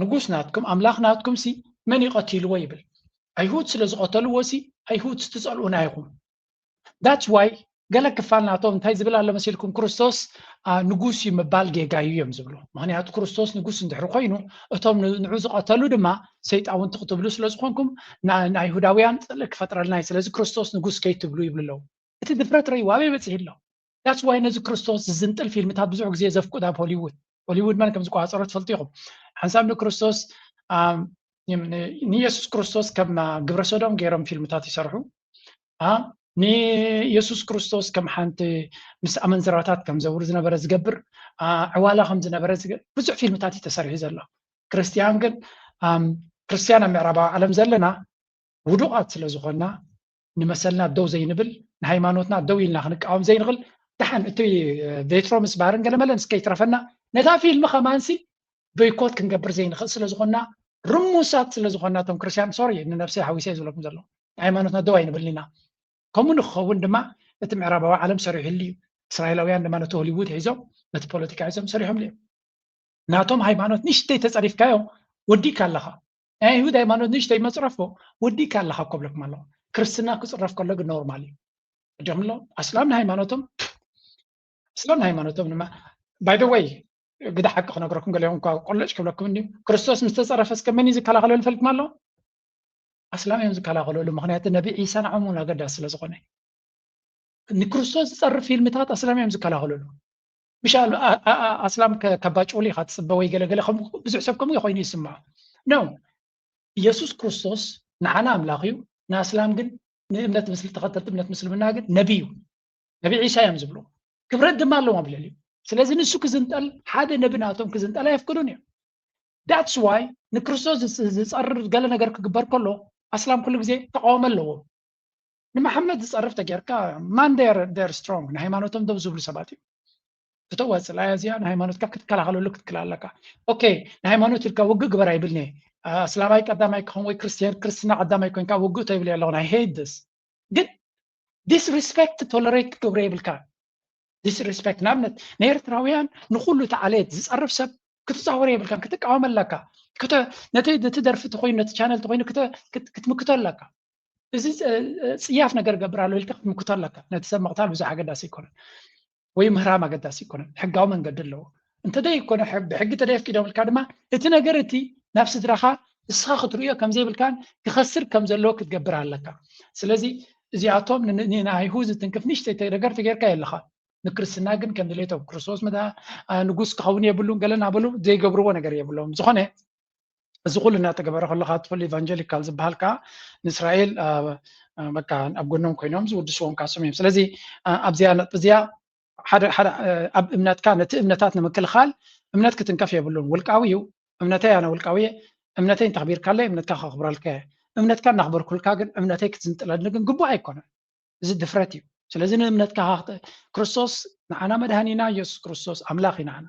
ንጉስ ናትኩም ኣምላኽ ናትኩም ሲ መን ይቐትልዎ ይብል። ኣይሁድ ስለ ዝቐተልዎ ሲ ኣይሁድ ትጸልኡና ኢኹም። That's why ገለ ክፋል ናቶም እንታይ ዝብል ኣሎ መሲልኩም? ክርስቶስ ንጉስ እዩ ምባል ጌጋ እዩ እዮም ዝብሉ። ምክንያቱ ክርስቶስ ንጉስ እንድሕር ኮይኑ እቶም ንዑ ዝቐተሉ ድማ ሰይጣውንቲ ክትብሉ ስለ ዝኾንኩም ንኣይሁዳውያን ጽልእ ክፈጥረልና እዩ። ስለዚ ክርስቶስ ንጉስ ከይትብሉ ይብሉ ኣለዉ። እቲ ድፍረት ረይ ዋበይ በጽሒ ኣሎ። That's why ነዚ ክርስቶስ ዝዝንጥል ፊልምታት ብዙሕ ግዜ ዘፍቁድ ኣብ ሆሊውድ ሆሊውድ መን ከም ዝቋፀሮ ትፈልጡ ኢኹም። ሓንሳብ ንክርስቶስ ንየሱስ ክርስቶስ ከም ግብረ ሰዶም ገይሮም ፊልምታት ይሰርሑ። ንየሱስ ክርስቶስ ከም ሓንቲ ምስ ኣመንዝራታት ከም ዘውር ዝነበረ ዝገብር ዕዋላ ከም ዝነበረ ብዙሕ ፊልምታት እዩ ተሰሪሑ ዘሎ። ክርስትያን ግን ክርስትያን ኣብ ምዕራባዊ ዓለም ዘለና ውዱቓት ስለ ዝኾንና ንመሰልና ደው ዘይንብል ንሃይማኖትና ደው ኢልና ክንቃወም ዘይንኽእል ደሓን እቲ ቬትሮ ምስ ባህርን ገለመለን እስከይትረፈና ነታ ፊልም ከማንሲ ቦይኮት ክንገብር ዘይንኽእል ስለ ዝኾንና ርሙሳት ስለ ዝኾንና እቶም ክርስትያን ሶሪ ንነብሰይ ሓዊሰ ዝብለኩም ዘሎ ንሃይማኖትና ደው ኣይንብልን ኢና። ከምኡ ንክኸውን ድማ እቲ ምዕራባዊ ዓለም ሰሪሑሉ እዩ። እስራኤላውያን ድማ ነቲ ሆሊውድ ሒዞም ነቲ ፖለቲካ ሒዞም ሰሪሖም እዮም። ናቶም ሃይማኖት ንሽተይ ተፀሪፍካዮ ወዲእካ ኣለኻ። ናይ ኣይሁድ ሃይማኖት ንሽተይ መፅረፎ ወዲእካ ኣለኻ እኮ ብለኩም ኣለኹ። ክርስትና ክፅረፍ ከሎ ግን ኖርማል እዩ። እጆም ኣሎ ኣስላም ንሃይማኖቶም ኣስላም ንሃይማኖቶም ድማ by the way ግዳ ሓቂ ክነግረኩም ገሊኦም እኳ ቆለጭ ክብለኩም እንዲ ክርስቶስ ምስ ተፀረፈ እስከ መን እዩ ዝከላኸለሉ ፈልኩም ኣሎ? ኣስላም እዮም ዝከላኸለሉ። ምክንያቱ ነቢ ዒሳ ንዓኦም እውን ኣገዳሲ ስለ ዝኾነ ንክርስቶስ ዝፀርፍ ፊልምታት ኣስላም እዮም ዝከላኸለሉ። ምሽ ኣስላም ከባጭውሉ ኢኻ ትፅበ ወይ ገለገለ ብዙሕ ሰብ ከምኡ ኮይኑ ይስምዖ ነው። ኢየሱስ ክርስቶስ ንዓና ኣምላኽ እዩ፣ ንኣስላም ግን ንእምነት ምስል ተኸተልቲ እምነት ምስልምና ግን ነቢ እዩ። ነቢ ዒሳ እዮም ዝብሉ። ክብረት ድማ ኣለዎም ኣብ ልዕሊኡ። ስለዚ ንሱ ክዝንጠል ሓደ ነቢ ናቶም ክዝንጠል ኣየፍቅዱን እዮም። That's why ንክርስቶስ ዝፀርር ገለ ነገር ክግበር ከሎ ኣስላም ኩሉ ግዜ ተቃውሞ ኣለዎም። ንመሓመድ ዝፀርፍ ተጌርካ ማን ር ስትሮንግ ንሃይማኖቶም ደው ዝብሉ ሰባት እዮም። እቶ ወፅላ እዚኣ ንሃይማኖትካ ክትከላኸለሉ ክትክል ኣለካ። ኦኬ ንሃይማኖት ኢልካ ውግእ ግበር ኣይብልኒ። ኣስላማይ ቀዳማይ ክኸውን ወይ ክርስትያን ክርስትና ቀዳማይ ኮንካ ውግእ ተይብል ኣለኹ ናይ ሄድስ ግን ዲስሪስፔክት ቶለሬት ክገብሮ የብልካ። ዲስሪስፔክት ንኣብነት ንኤርትራውያን ንኩሉ እቲ ዓሌት ዝፀርፍ ሰብ ክትፃወር የብልካን ክትቃወም ኣለካ። ነቲ ደርፊ ተኮይኑ ነቲ ቻነል ተኮይኑ ክትምክቶ ኣለካ። እዚ ፅያፍ ነገር ገብር ኣሎ ኢልካ ክትምክቶ ኣለካ። ነቲ ሰብ ምቕታል ብዙሕ ኣገዳሲ ኣይኮነን ወይ ምህራም ኣገዳሲ ኣይኮነን። ሕጋዊ መንገዲ ኣለዎ። እንተደይኮነ ብሕጊ ተደየፍቂዶም ኢልካ ድማ እቲ ነገር እቲ ናብ ስድራኻ ንስኻ ክትርእዮ ከምዘይብልካን ክኸስር ከም ዘለዎ ክትገብር ኣለካ። ስለዚ እዚኣቶም ንኣይሁድ ዝትንክፍ ንእሽተይ ነገር ተጌርካ የለኻ። ንክርስትና ግን ከም ድሌቶም ክርስቶስ መ ንጉስ ክኸውን የብሉን ገለ እናበሉ ዘይገብርዎ ነገር የብሎም። ዝኾነ እዚ ኩሉ እናተገበረ ከሎ ካብ ትፈልዩ ኢቫንጀሊካል ዝበሃል ከዓ ንእስራኤል በቃ ኣብ ጎኖም ኮይኖም ዝውድስዎም ካሶም እዮም። ስለዚ ኣብዚኣ ነጥቢ እዚኣ ሓደ ሓደ ኣብ እምነትካ ነቲ እምነታት ንምክልኻል እምነት ክትንከፍ የብሉን። ውልቃዊ እዩ እምነተይ ኣነ ውልቃዊ እየ። እምነተይ እንተኽቢርካለይ እምነትካ ከኽብረልካ እየ። እምነትካ እናኽበርኩልካ ግን እምነተይ ክትዝንጥለኒ ግን ግቡእ ኣይኮነን። እዚ ድፍረት እዩ። ስለዚ ንእምነትካ ክርስቶስ ንዓና መድሃኒና ኢየሱስ ክርስቶስ ኣምላኽ እዩ ንዓና።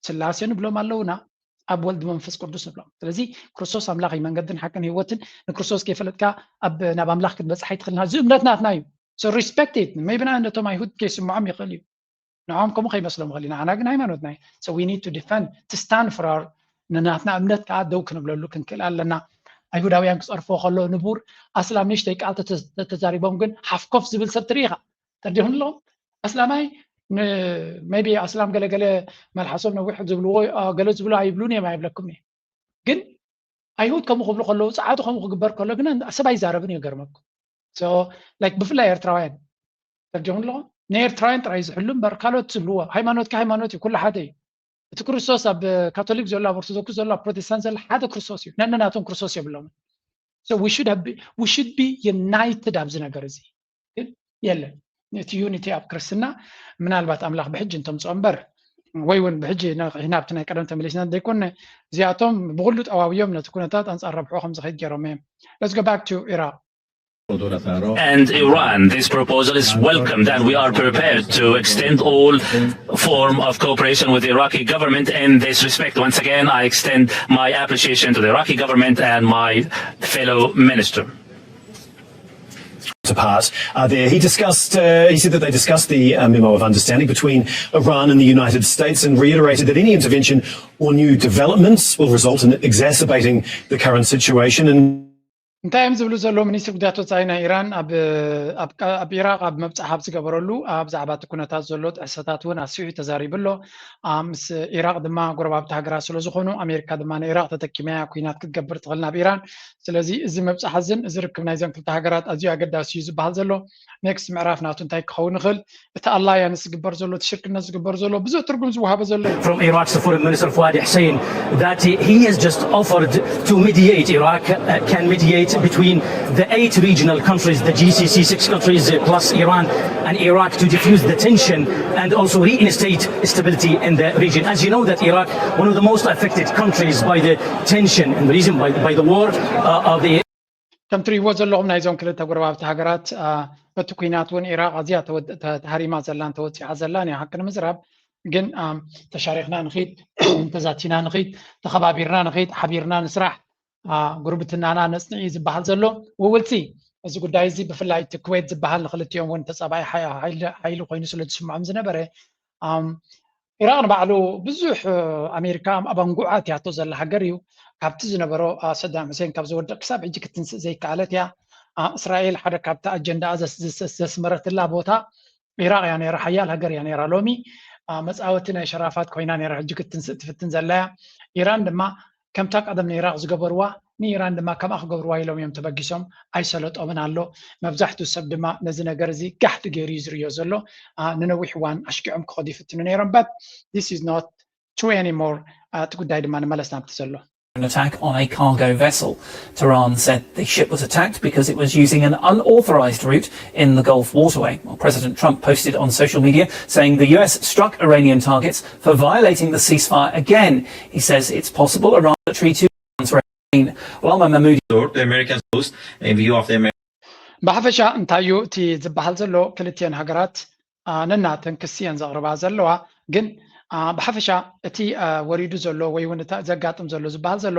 ስላሴ ንብሎም ኣለውና ኣብ ወልድ መንፈስ ቅዱስ ንብሎም። ስለዚ ክርስቶስ ኣምላኽ እዩ መንገድን ሓቅን ህይወትን ንክርስቶስ ከይፈለጥካ ኣብ ናብ ኣምላኽ ክትበፅሕ ኣይትኽእልና። እዚ እምነት ናትና እዩ። So respect it። Maybe ንኣብነቶም ኣይሁድ ከይስምዖም ይኽእል እዩ። ንዖም ከምኡ ከይመስሎም ይኽእል እዩ። ንዓና ግን ሃይማኖትና እዩ። So we need to defend to stand for our ንናትና እምነት ከዓ ደው ክንብለሉ ክንክእል ኣለና። ኣይሁዳውያን ክፀርፎ ከሎ ንቡር ኣስላም ንሽተይ ቃል ተተዛሪቦም ግን ሓፍኮፍ ዝብል ሰብ ትርኢ ኢኻ። ተርዲኹም ኣለኹም ኣስላማይ maybe ኣስላም ገለገለ መልሓሶም ነዊሕ ዝብልዎ ገለ ዝብሉ ኣይብሉን እዮም ኣይብለኩም እየ። ግን ኣይሁድ ከምኡ ክብሉ ከለዉ፣ ጸዓዱ ከምኡ ክግበር ከሎ ግን ሰብ ኣይዛረብን እዩ። ገርመኩም። So like ብፍላይ ኤርትራውያን ተርጀሙ ኣለኹ፣ ንኤርትራውያን ጥራይ ዝሕሉ እምበር ካልኦት ዝብልዎ፣ ሃይማኖትካ ሃይማኖት እዩ፣ ኩሉ ሓደ እዩ። እቲ ክርስቶስ ኣብ ካቶሊክ ዘሎ፣ ኣብ ኦርቶዶክስ ዘሎ፣ ኣብ ፕሮቴስታንት ዘሎ ሓደ ክርስቶስ እዩ። ነንናቶም ክርስቶስ የብሎምን። So we should have be, we should be united ኣብዚ ነገር እዚ። ግን የለን። እቲ ዩኒቲ ኣብ ክርስትና ምናልባት ኣምላኽ ብሕጂ እንተምፅኦ እምበር፣ ወይ እውን ብሕጂ ና- ናብቲ ናይ ቀደም ተመሊስና ዘይኮነ፣ እዚኣቶም ብኹሉ ጠዋውዮም ነቲ ኩነታት ኣንጻር ረብሖ ከም ዝኸይድ ገይሮም እዮም። Let's go back to Iraq. And Iran. This proposal is welcomed, and we are prepared to extend all form of cooperation with the Iraqi government in this respect. Once again, I extend my appreciation to the Iraqi government and my fellow minister. To pass uh, there. He discussed. Uh, he said that they discussed the uh, memo of understanding between Iran and the United States, and reiterated that any intervention or new developments will result in exacerbating the current situation. And እንታይ እዮም ዝብሉ ዘለዉ? ሚኒስትሪ ጉዳያት ወፃኢ ናይ ኢራን ኣብ ኣብ ኢራቅ ኣብ መብፃሕ ኣብ ዝገበረሉ ኣብ ዛዕባ እቲ ኩነታት ዘሎ ጥሕሰታት እውን ኣስፊሑ ተዛሪቡ ኣሎ። ምስ ኢራቅ ድማ ጎረባብቲ ሃገራት ስለ ዝኾኑ ኣሜሪካ ድማ ንኢራቅ ተጠቂማ እያ ኩናት ክትገብር ትኽእል ናብ ኢራን። ስለዚ እዚ ምብፃሕ እዝን እዚ ርክብ ናይዘን ክልተ ሃገራት ኣዝዩ ኣገዳሲ እዩ ዝበሃል ዘሎ ኔክስት ምዕራፍ ናቱ እንታይ ክኸውን ይኽእል? እቲ ኣላያንስ ዝግበር ዘሎ እቲ ሽርክነት ዝግበር ዘሎ ብዙሕ ትርጉም ዝወሃበ ዘሎ እዩ። From Iraq's Foreign Minister Fuad Hussein that he has just offered to mediate. Iraq uh, can mediate between the eight regional countries, the G C C six countries uh, plus Iran and Iraq to defuse the tension and also reinstate stability in the region. As you know that Iraq, one of the most affected countries by the tension and the reason by, by the war uh, of the ከም ትሪእዎ ዘለኹም ናይዞም ክልተ ጎረባብቲ ሃገራት በቲ ኩናት እውን ኢራቅ ኣዝያ ተሃሪማ ዘላን ተወፂዓ ዘላን እያ። ሓቂ ንምዝራብ ግን ተሻሪኽና ንኺድ፣ ተዛቲና ንኺድ፣ ተኸባቢርና ንኺድ፣ ሓቢርና ንስራሕ፣ ጉርብትናና ነፅንዒ ዝበሃል ዘሎ ውውልፂ እዚ ጉዳይ እዚ ብፍላይ እቲ ኩዌት ዝበሃል ንክልቲኦም እውን ተፃባኢ ሓይሊ ኮይኑ ስለ ዝስምዖም ዝነበረ ኢራቅ ንባዕሉ ብዙሕ ኣሜሪካ ኣብ ኣንጉዓ እትያቶ ዘላ ሃገር እዩ። ካብቲ ዝነበሮ ሰዳም ሁሴን ካብ ዝወድቅ ክሳብ ሕጂ ክትንስእ ዘይከኣለት እያ። እስራኤል ሓደ ካብቲ ኣጀንዳኣ ዘስመረትላ ቦታ ኢራቅ እያ ነይራ። ሓያል ሃገር እያ ነይራ። ሎሚ መፃወቲ ናይ ሸራፋት ኮይና ነይራ። ሕጂ ክትንስእ ትፍትን ዘላ እያ። ኢራን ድማ ከምታ ቀደም ንኢራቅ ዝገበርዋ ንኢራን ድማ ከምኣ ክገብርዋ ኢሎም እዮም ተበጊሶም። ኣይሰለጦምን ኣሎ። መብዛሕትኡ ሰብ ድማ ነዚ ነገር እዚ ጋሕቲ ገይሩ እዩ ዝርእዮ ዘሎ። ንነዊሕ እዋን ኣሽኪዖም ክኸዱ ይፍትኑ ነይሮም። But this is not true anymore። እቲ ጉዳይ ድማ ንመለስ ናብቲ ዘሎ an attack on a cargo vessel. Tehran said the ship was attacked because it was using an unauthorized route in the Gulf waterway. Well, President Trump posted on social media saying the U S struck Iranian targets for violating the ceasefire again. He says it's possible Iran treated Well, I'm Mahmoud. The Americans post in view of the American. ብሓፈሻ እንታይ እዩ እቲ ዝበሃል ዘሎ ክልቲአን ሃገራት ነናተን ክሲ እየን ዘቕርባ ዘለዋ። ግን ብሓፈሻ እቲ ወሪዱ ዘሎ ወይ እውን ዘጋጥም ዘሎ ዝበሃል ዘሎ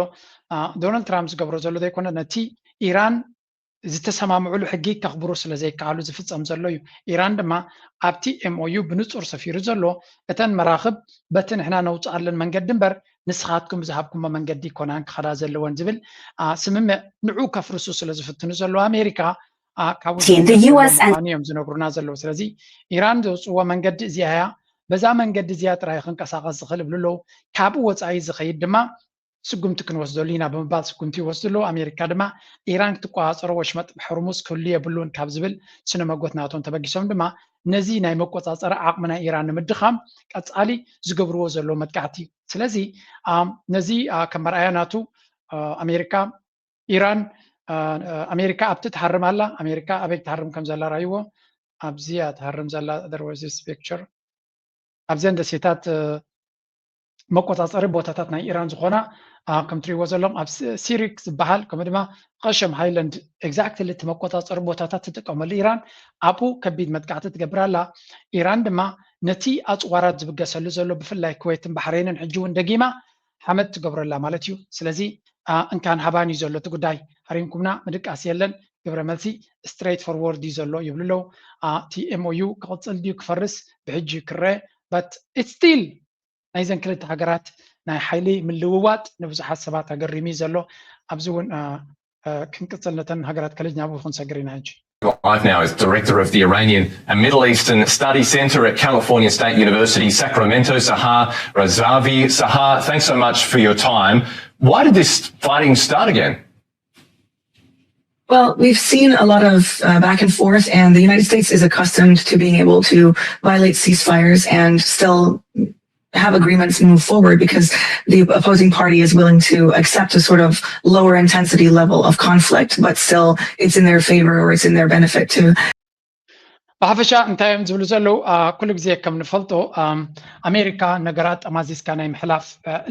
ዶናልድ ትራምፕ ዝገብሮ ዘሎ ዘይኮነ ነቲ ኢራን ዝተሰማምዕሉ ሕጊ ከኽብሩ ስለ ዘይከኣሉ ዝፍጸም ዘሎ እዩ። ኢራን ድማ ኣብቲ M O U ብንጹር ሰፊሩ ዘሎ እተን መራኽብ በቲ ንሕና ነውፅኣለን መንገዲ እምበር ንስኻትኩም ብዝሃብኩሞ መንገዲ ኣይኮናን ክኸዳ ዘለወን ዝብል ስምምዕ ንዑ ከፍርሱ ስለ ዝፍትኑ ዘለዉ ኣሜሪካ ካብኡ እዮም ዝነግሩና ዘለዉ። ስለዚ ኢራን ዘውፅዎ መንገዲ እዚኣ እያ፣ በዛ መንገዲ እዚኣ ጥራይ ክንቀሳቐስ ዝኽእል ይብሉ ኣለዉ። ካብኡ ወፃኢ ዝኸይድ ድማ ስጉምቲ ክንወስደሉ ኢና ብምባል ስጉምቲ ይወስዱ ኣለዉ። ኣሜሪካ ድማ ኢራን ክትቆፃፀሮ ወሽመጥ ሆርሙዝ ክህሉ የብሉን ካብ ዝብል ስነ መጎት ናቶም ተበጊሶም ድማ ነዚ ናይ መቆፃፀሪ ዓቕሚ ናይ ኢራን ንምድኻም ቀፃሊ ዝገብርዎ ዘለዉ መጥቃዕቲ እዩ። ስለዚ ነዚ ከም መርኣያ ናቱ ኣሜሪካ ኢራን ኣሜሪካ ኣብቲ ትሃርም ኣላ። ኣሜሪካ ኣበይ ትሃርም ከም ዘላ ራይዎ ኣብዚኣ ትሃርም ዘላ there was this picture ኣብዘን ደሴታት መቆፃፀሪ ቦታታት ናይ ኢራን ዝኾና ከም ትሪእዎ ዘለኹም ኣብ ሲሪክ ዝበሃል ከምኡ ድማ ቀሸም ሃይላንድ exactly እቲ መቆፃፀሪ ቦታታት ትጥቀመሉ ኢራን ኣብኡ ከቢድ መጥቃዕቲ ትገብር ኣላ። ኢራን ድማ ነቲ ኣፅዋራት ዝብገሰሉ ዘሎ ብፍላይ ኩዌትን ባሕሬንን ሕጂ እውን ደጊማ ሓመድ ትገብረላ ማለት እዩ። ስለዚ እንካን ሃባን እዩ ዘሎ እቲ ጉዳይ። ሃሪምኩምና ምድቃስ የለን። ግብረ መልሲ straight forward እዩ ዘሎ ይብሉ ኣለዉ። እቲ M O U ክቕፅል ድዩ ክፈርስ ብሕጂ ክረአ but it's still ናይዘን ክልተ ሃገራት ናይ ሓይሊ ምልውዋጥ ንብዙሓት ሰባት ኣገሪሙ እዩ ዘሎ። ኣብዚ እውን ክንቅፅል ነተን ሃገራት ከለጅ ናብኡ ክንሰግር ኢና ሕጂ። Live now is director of the Iranian and Middle Eastern Study Center at California State University, Sacramento, Sahar Razavi. Sahar, thanks so much for your time. Why did this fighting start again? Well, we've seen a lot of uh, back and forth, and the United States is accustomed to being able to violate ceasefires and still have agreements move forward because the opposing party is willing to accept a sort of lower intensity level of conflict, but still it's in their favor or it's in their benefit to ብሓፈሻ እንታይ እዮም ዝብሉ ዘለዉ? ኩሉ ግዜ ከም ንፈልጦ ኣሜሪካ ነገራት ጠማዚዝካ ናይ ምሕላፍ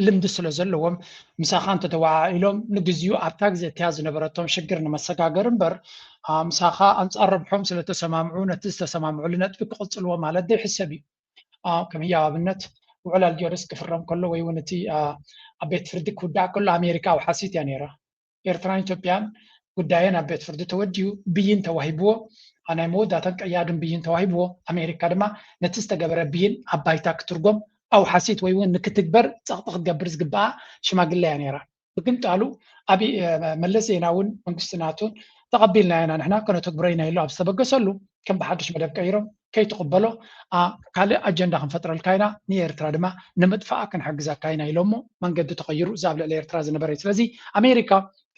ልምዲ ስለ ዘለዎም፣ ምሳኻ እንተተወዓኢሎም ንግዚኡ ኣብታ ግዜ እቲያ ዝነበረቶም ሽግር ንመሰጋገር እምበር፣ ምሳኻ ኣንጻር ረብሖም ስለ ተሰማምዑ ነቲ ዝተሰማምዑሉ ነጥቢ ክቕጽልዎ ማለት ዘይሕሰብ እዩ። ከም ህያው ኣብነት፣ ውዕል ኣልጀርስ ክፍረም ከሎ ወይ እውን እቲ ኣብ ቤት ፍርዲ ክውዳእ ከሎ ኣሜሪካ ኣውሓሲት እያ ነይራ። ኤርትራን ኢትዮጵያን ጉዳየን ኣብ ቤት ፍርዲ ተወዲኡ ብይን ተዋሂብዎ፣ ናይ መወዳእታን ቀያድን ብይን ተዋሂብዎ፣ ኣሜሪካ ድማ ነቲ ዝተገበረ ብይን ኣብ ባይታ ክትርጎም ኣውሓሲት ወይ እውን ንክትግበር ጸቕጢ ክትገብር ዝግብኣ ሽማግለ እያ ነይራ። ብግምጣሉ ኣብ መለስ ዜናውን መንግስቲ ናቱን ተቐቢልና ኢና ንሕና ከነተግብሮ ኢና ኢሉ ኣብ ዝተበገሰሉ ከም ብሓድሽ መደብ ቀይሮም ከይትቕበሎ ካልእ ኣጀንዳ ክንፈጥረልካ ኢና፣ ንኤርትራ ድማ ንምጥፋኣ ክንሕግዘካ ኢና ኢሎሞ መንገዲ ተቐይሩ እዛ ኣብ ልዕሊ ኤርትራ ዝነበረ እዩ። ስለዚ ኣሜሪካ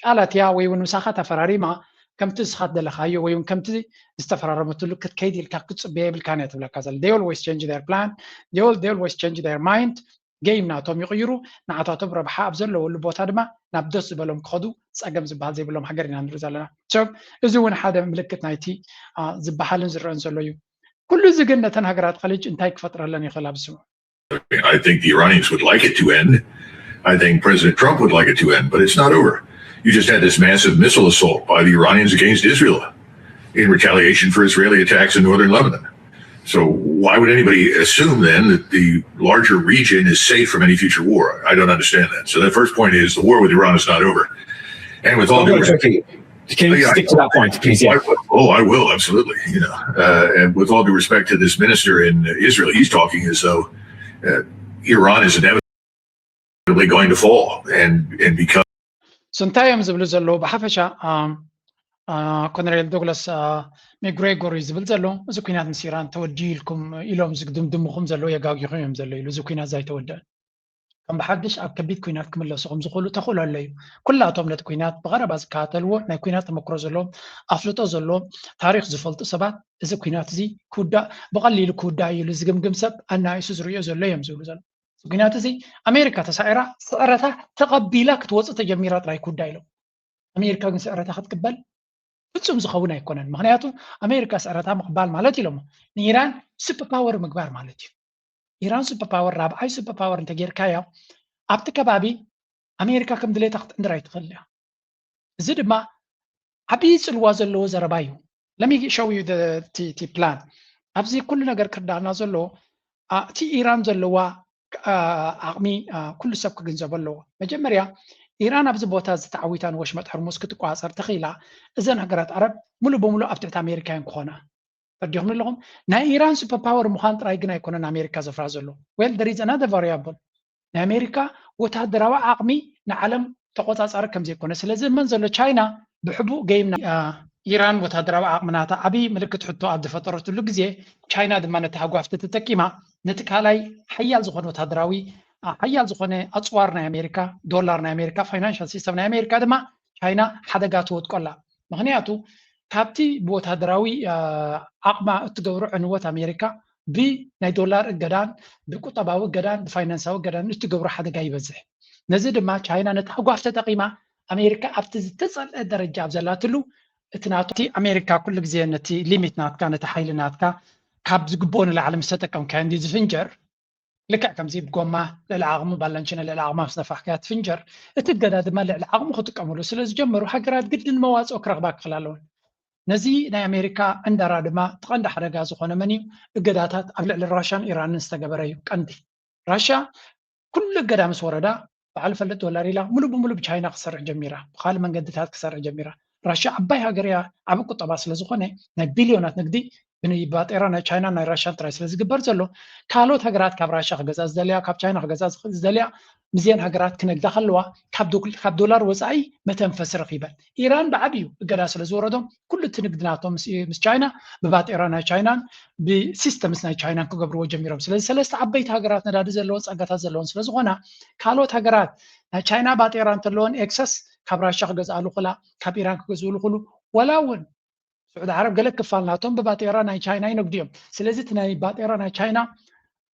ቃላት እያ ወይ እውን ምሳኻ ተፈራሪማ ከምቲ ንስኻ ትደለኻዮ ወይ እውን ከምቲ ዝተፈራረመትሉ ክትከይድ ኢልካ ክትጽበየ የብልካን እያ ትብለካ ዘላ። They always change their plan, they always change their mind። ጌም ናቶም ይቕይሩ፣ ንዓታቶም ረብሓ ኣብ ዘለወሉ ቦታ ድማ ናብ ደስ ዝበሎም ክኸዱ ጸገም ዝበሃል ዘይብሎም ሃገር ኢና ንርኢ ዘለና። So እዚ እውን ሓደ ምልክት ናይቲ ዝበሃልን ዝረአን ዘሎ እዩ። ኩሉ እዚ ግን ነተን ሃገራት ኸሊጅ እንታይ ክፈጥረለን ይኽእል ኣብዚ ስሙ? I think the Iranians would like it to end. I think President Trump would like it to end, but it's not over. You just had this massive missile assault by the Iranians against Israel in retaliation for Israeli attacks in northern Lebanon. So why would anybody assume then that the larger region is safe from any future war? I don't understand that. So that first point is the war with Iran is not over. And with all due respect, Can you stick to that point, please? Yeah. Oh, I will, absolutely. You know, uh, and with all due respect to this minister in Israel, he's talking as though uh, Iran is inevitably going to fall and and become. So እንታይ እዮም ዝብሉ ዘለዉ? ብሓፈሻ ኮነሬል ዶግላስ ሚግሬጎሪ ዝብል ዘሎ፣ እዚ ኩናት ምስ ኢራን ተወዲኡ ኢልኩም ኢሎም ዝግድምድምኹም ዘለዉ የጋጊኹም እዮም ዘሎ ኢሉ። እዚ ኩናት ዘይተወደአ ከም ብሓድሽ ኣብ ከቢድ ኩናት ክምለሱ ከም ዝኽእሉ ተኽእሎ ኣሎ እዩ። ኩላቶም ነቲ ኩናት ብቐረባ ዝከታተልዎ፣ ናይ ኩናት ተመክሮ ዘለዎም፣ ኣፍልጦ ዘለዎም፣ ታሪኽ ዝፈልጡ ሰባት እዚ ኩናት እዚ ክውዳእ ብቐሊሉ ክውዳእ እዩ ኢሉ ዝግምግም ሰብ ኣናኢሱ ዝርእዮ ዘሎ እዮም ዝብሉ ዘሎ። እዚ ኩናት እዚ ኣሜሪካ ተሳዒራ ስዕረታ ተቐቢላ ክትወፅእ ተጀሚራ ጥራይ ክውዳእ ኢሎም። ኣሜሪካ ግን ስዕረታ ክትቅበል ፍጹም ዝኸውን ኣይኮነን። ምክንያቱ ኣሜሪካ ስዕረታ ምቕባል ማለት ኢሎሞ ንኢራን ሱፐር ፓወር ምግባር ማለት እዩ። ኢራን ሱፐር ፓወር ራብዓይ ሱፐር ፓወር እንተጌርካዮ ኣብቲ ከባቢ ኣሜሪካ ከም ድሌታ ክትዕንድር ኣይትኽእል እያ። እዚ ድማ ዓብዪ ጽልዋ ዘለዎ ዘረባ እዩ። Let me show you the plan። ኣብዚ ኩሉ ነገር ክርዳእና ዘለዎ እቲ ኢራን ዘለዋ ዓቕሚ ኩሉ ሰብ ክግንዘቦ ኣለዎ። መጀመርያ ኢራን ኣብዚ ቦታ ዝተዓዊታ ንወሽመጥ ሕርሙዝ ክትቋፀር ተኽኢላ እዘን ሃገራት ዓረብ ሙሉ በሙሉ ኣብ ትሕቲ ኣሜሪካ እዮም ክኾና። ተረዲኹም ኣለኹም? ናይ ኢራን ሱፐር ፓወር ምዃን ጥራይ ግን ኣይኮነን ኣሜሪካ ዘፍራ ዘሎ። Well, there is another variable። ናይ ኣሜሪካ ወታደራዊ ዓቕሚ ንዓለም ተቆጻጻሪ ከም ዘይኮነ ስለ ዝእመን ዘሎ ቻይና ብሕቡእ ገይም ኢራን ወታደራዊ ዓቕሚ ናታ ዓብዪ ምልክት ሕቶ ኣብ ዝፈጠረትሉ ግዜ ቻይና ድማ ነቲ ሃጓፍቲ ተጠቂማ ነቲ ካልኣይ ሓያል ዝኾነ ወታደራዊ ሓያል ዝኾነ ኣፅዋር ናይ ኣሜሪካ ዶላር ናይ ኣሜሪካ ፋይናንሻል ሲስተም ናይ ኣሜሪካ ድማ ቻይና ሓደጋ ትወድቆላ። ምክንያቱ ካብቲ ብወታደራዊ ዓቕማ እትገብሮ ዕንወት ኣሜሪካ ብናይ ዶላር እገዳን ብቁጠባዊ እገዳን ብፋይናንሳዊ እገዳን እትገብሮ ሓደጋ ይበዝሕ። ነዚ ድማ ቻይና ነቲ ሃጓፍ ተጠቂማ ኣሜሪካ ኣብቲ ዝተጸልአ ደረጃ ኣብ ዘላትሉ እቲ ናቱ ኣሜሪካ ኩሉ ግዜ ነቲ ሊሚት ናትካ ነቲ ሓይሊ ናትካ ካብ ዝግብኦ ንላዕሊ ምስ ተጠቀምካዮ እንዲ ዝፍንጀር ልክዕ ከምዚ ብጎማ ልዕሊ ዓቕሙ ባላንቺነ ልዕሊ ዓቕማ ምስ ነፋሕካያ ትፍንጀር እቲ እገዳ ድማ ልዕሊ ዓቕሙ ክጥቀምሉ ስለ ዝጀመሩ ሃገራት ግድን መዋፅኦ ክረኽባ ክኽል ኣለወን። ነዚ ናይ ኣሜሪካ ዕንደራ ድማ እቲ ቀንዲ ሓደጋ ዝኾነ መን እዩ? እገዳታት ኣብ ልዕሊ ራሻን ኢራንን ዝተገበረ እዩ ቀንዲ። ራሻ ኩሉ እገዳ ምስ ወረዳ በዓል ፈልጥ ዶላር ኢላ ሙሉ ብሙሉ ብቻይና ክሰርሕ ጀሚራ፣ ብካልእ መንገድታት ክሰርሕ ጀሚራ። ራሽያ ዓባይ ሃገር እያ፣ ዓቢ ቁጠባ ስለ ዝኾነ ናይ ቢልዮናት ንግዲ ብባጤራ ናይ ቻይና ናይ ራሽያን ጥራይ ስለ ዝግበር ዘሎ፣ ካልኦት ሃገራት ካብ ራሽያ ክገዛ ዝደልያ፣ ካብ ቻይና ክገዛ ዝደልያ፣ ምስዚአን ሃገራት ክነግዳ ከለዋ ካብ ዶላር ወፃኢ መተንፈሲ ረኺበን። ኢራን ብዓብዩ እገዳ ስለ ዝወረዶም ኩሉ እቲ ንግዲ ናቶም ምስ ቻይና ብባጤራ ናይ ቻይናን ብሲስተምስ ናይ ቻይናን ክገብርዎ ጀሚሮም። ስለዚ ሰለስተ ዓበይቲ ሃገራት ነዳዲ ዘለዎን ፀጋታት ዘለዎን ስለ ዝኾና ካልኦት ሃገራት ናይ ቻይና ባጤራ እንተለዎን ኤክሰስ ካብ ራሻ ክገዝኣሉ ክላ ካብ ኢራን ክገዝእሉ ክሉ ወላ እውን ስዑድ ዓረብ ገለ ክፋል ናቶም ብባጤራ ናይ ቻይና ይነግዱ እዮም። ስለዚ እቲ ናይ ባጤራ ናይ ቻይና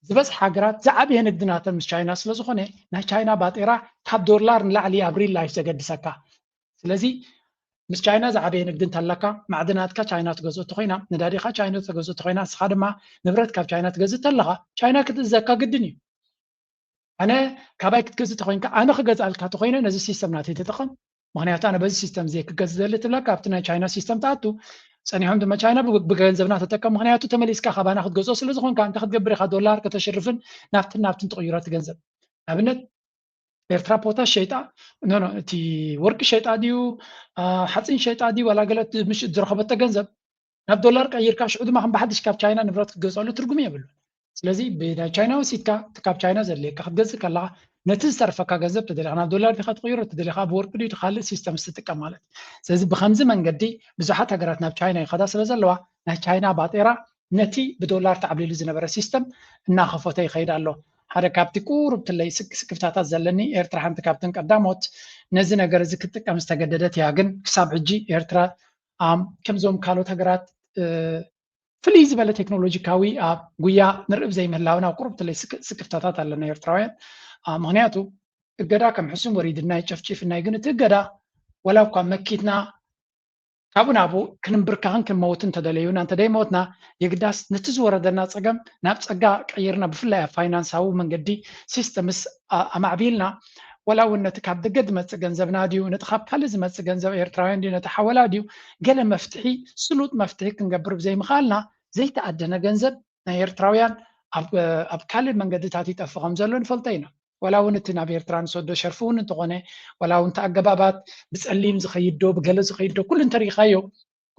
ዝበዝሕ ሃገራት ዝዓበየ ንግዲ ናተን ምስ ቻይና ስለ ዝኾነ ናይ ቻይና ባጤራ ካብ ዶላር ንላዕሊ ኣብ ሪል ላይፍ ዘገድሰካ። ስለዚ ምስ ቻይና ዝዓበየ ንግዲ እንተለካ ማዕድናትካ ቻይና ትገዝኦ ተኮይና ነዳዲካ ቻይና ትገዝኦ ተኮይና ንስካ ድማ ንብረት ካብ ቻይና ትገዝእ ተለካ ቻይና ክትእዘካ ግድን እዩ። ኣነ ካባይ ክትገዝእ ተኮይንካ ኣነ ክገዝኣልካ ተኮይነ ነዚ ሲስተም ናተይ ተጠቐም። ምክንያቱ ኣነ በዚ ሲስተም እዚ ክገዝእ ዘለ ትብላ ካብቲ ናይ ቻይና ሲስተም ትኣቱ። ፀኒሖም ድማ ቻይና ብገንዘብና ተጠቀም ምክንያቱ ተመሊስካ ካባና ክትገዝኦ ስለ ዝኮንካ እንታይ ክትገብር ኢካ ዶላር ከተሽርፍን ናብትን ናብትን ትቅይሮ እቲ ገንዘብ። ኣብነት ኤርትራ ፖታሽ ሸይጣ ኖ ኖ እቲ ወርቂ ሸይጣ ድዩ ሓፂን ሸይጣ ድዩ ዋላ ገለ ምሽ ዝረኸበቶ ገንዘብ ናብ ዶላር ቀይርካ ሽዑ ድማ ከም ብሓድሽ ካብ ቻይና ንብረት ክትገዝኣሉ ትርጉም የብሉ። ስለዚ ብናይ ቻይና ወሲድካ እቲ ካብ ቻይና ዘድልየካ ክትገዝእ ከለካ ነቲ ዝተርፈካ ገንዘብ ተደሊካ ናብ ዶላር ዲካ ትቅይሮ ተደሊካ ብወርቂ ድዩ ካልእ ሲስተም ስትጥቀም ማለት። ስለዚ ብከምዚ መንገዲ ብዙሓት ሃገራት ናብ ቻይና ይኸዳ ስለ ዘለዋ ናይ ቻይና ባጤራ ነቲ ብዶላር ተዓብሊሉ ዝነበረ ሲስተም እናኸፈቶ ይኸይድ ኣሎ። ሓደ ካብቲ ቁሩብ ትለይ ስክፍታታት ዘለኒ ኤርትራ ሓንቲ ካብተን ቀዳሞት ነዚ ነገር እዚ ክትጥቀም ዝተገደደት እያ። ግን ክሳብ ሕጂ ኤርትራ ከምዞም ካልኦት ሃገራት ፍልይ ዝበለ ቴክኖሎጂካዊ ኣብ ጉያ ንርኢ ብዘይምህላውና ቁሩብ ትለይ ስክፍታታት ኣለና ኤርትራውያን። ምክንያቱ እገዳ ከም ሕሱም ወሪድና ይጨፍጭፍና ግን እቲ እገዳ ወላ እኳ መኪትና ካብኡ ናብኡ ክንብርካኽን ክንመውትን እንተደለዩና እንተደይመውትና የግዳስ ነቲ ዝወረደና ፀገም ናብ ፀጋ ቀይርና ብፍላይ ኣብ ፋይናንሳዊ መንገዲ ሲስተምስ ኣማዕቢልና ወላ እውን ነቲ ካብ ደገ ዝመፅእ ገንዘብና ድዩ ነቲ ካብ ካልእ ዝመፅእ ገንዘብ ኤርትራውያን ድዩ ነቲ ሓወላ ድዩ ገለ መፍትሒ ስሉጥ መፍትሒ ክንገብር ብዘይምኽኣልና ዘይተኣደነ ገንዘብ ናይ ኤርትራውያን ኣብ ካልእ መንገድታት ይጠፍ ከም ዘሎ ንፈልጦ ኢና። ዋላ እውን እቲ ናብ ኤርትራ ንሰዶ ሸርፊ እውን እንተኾነ ዋላ እውን እቲ ኣገባባት ብፀሊም ዝኸይድ ዶ ብገለ ዝኸይድ ዶ ኩሉ እንተሪኢኻዮ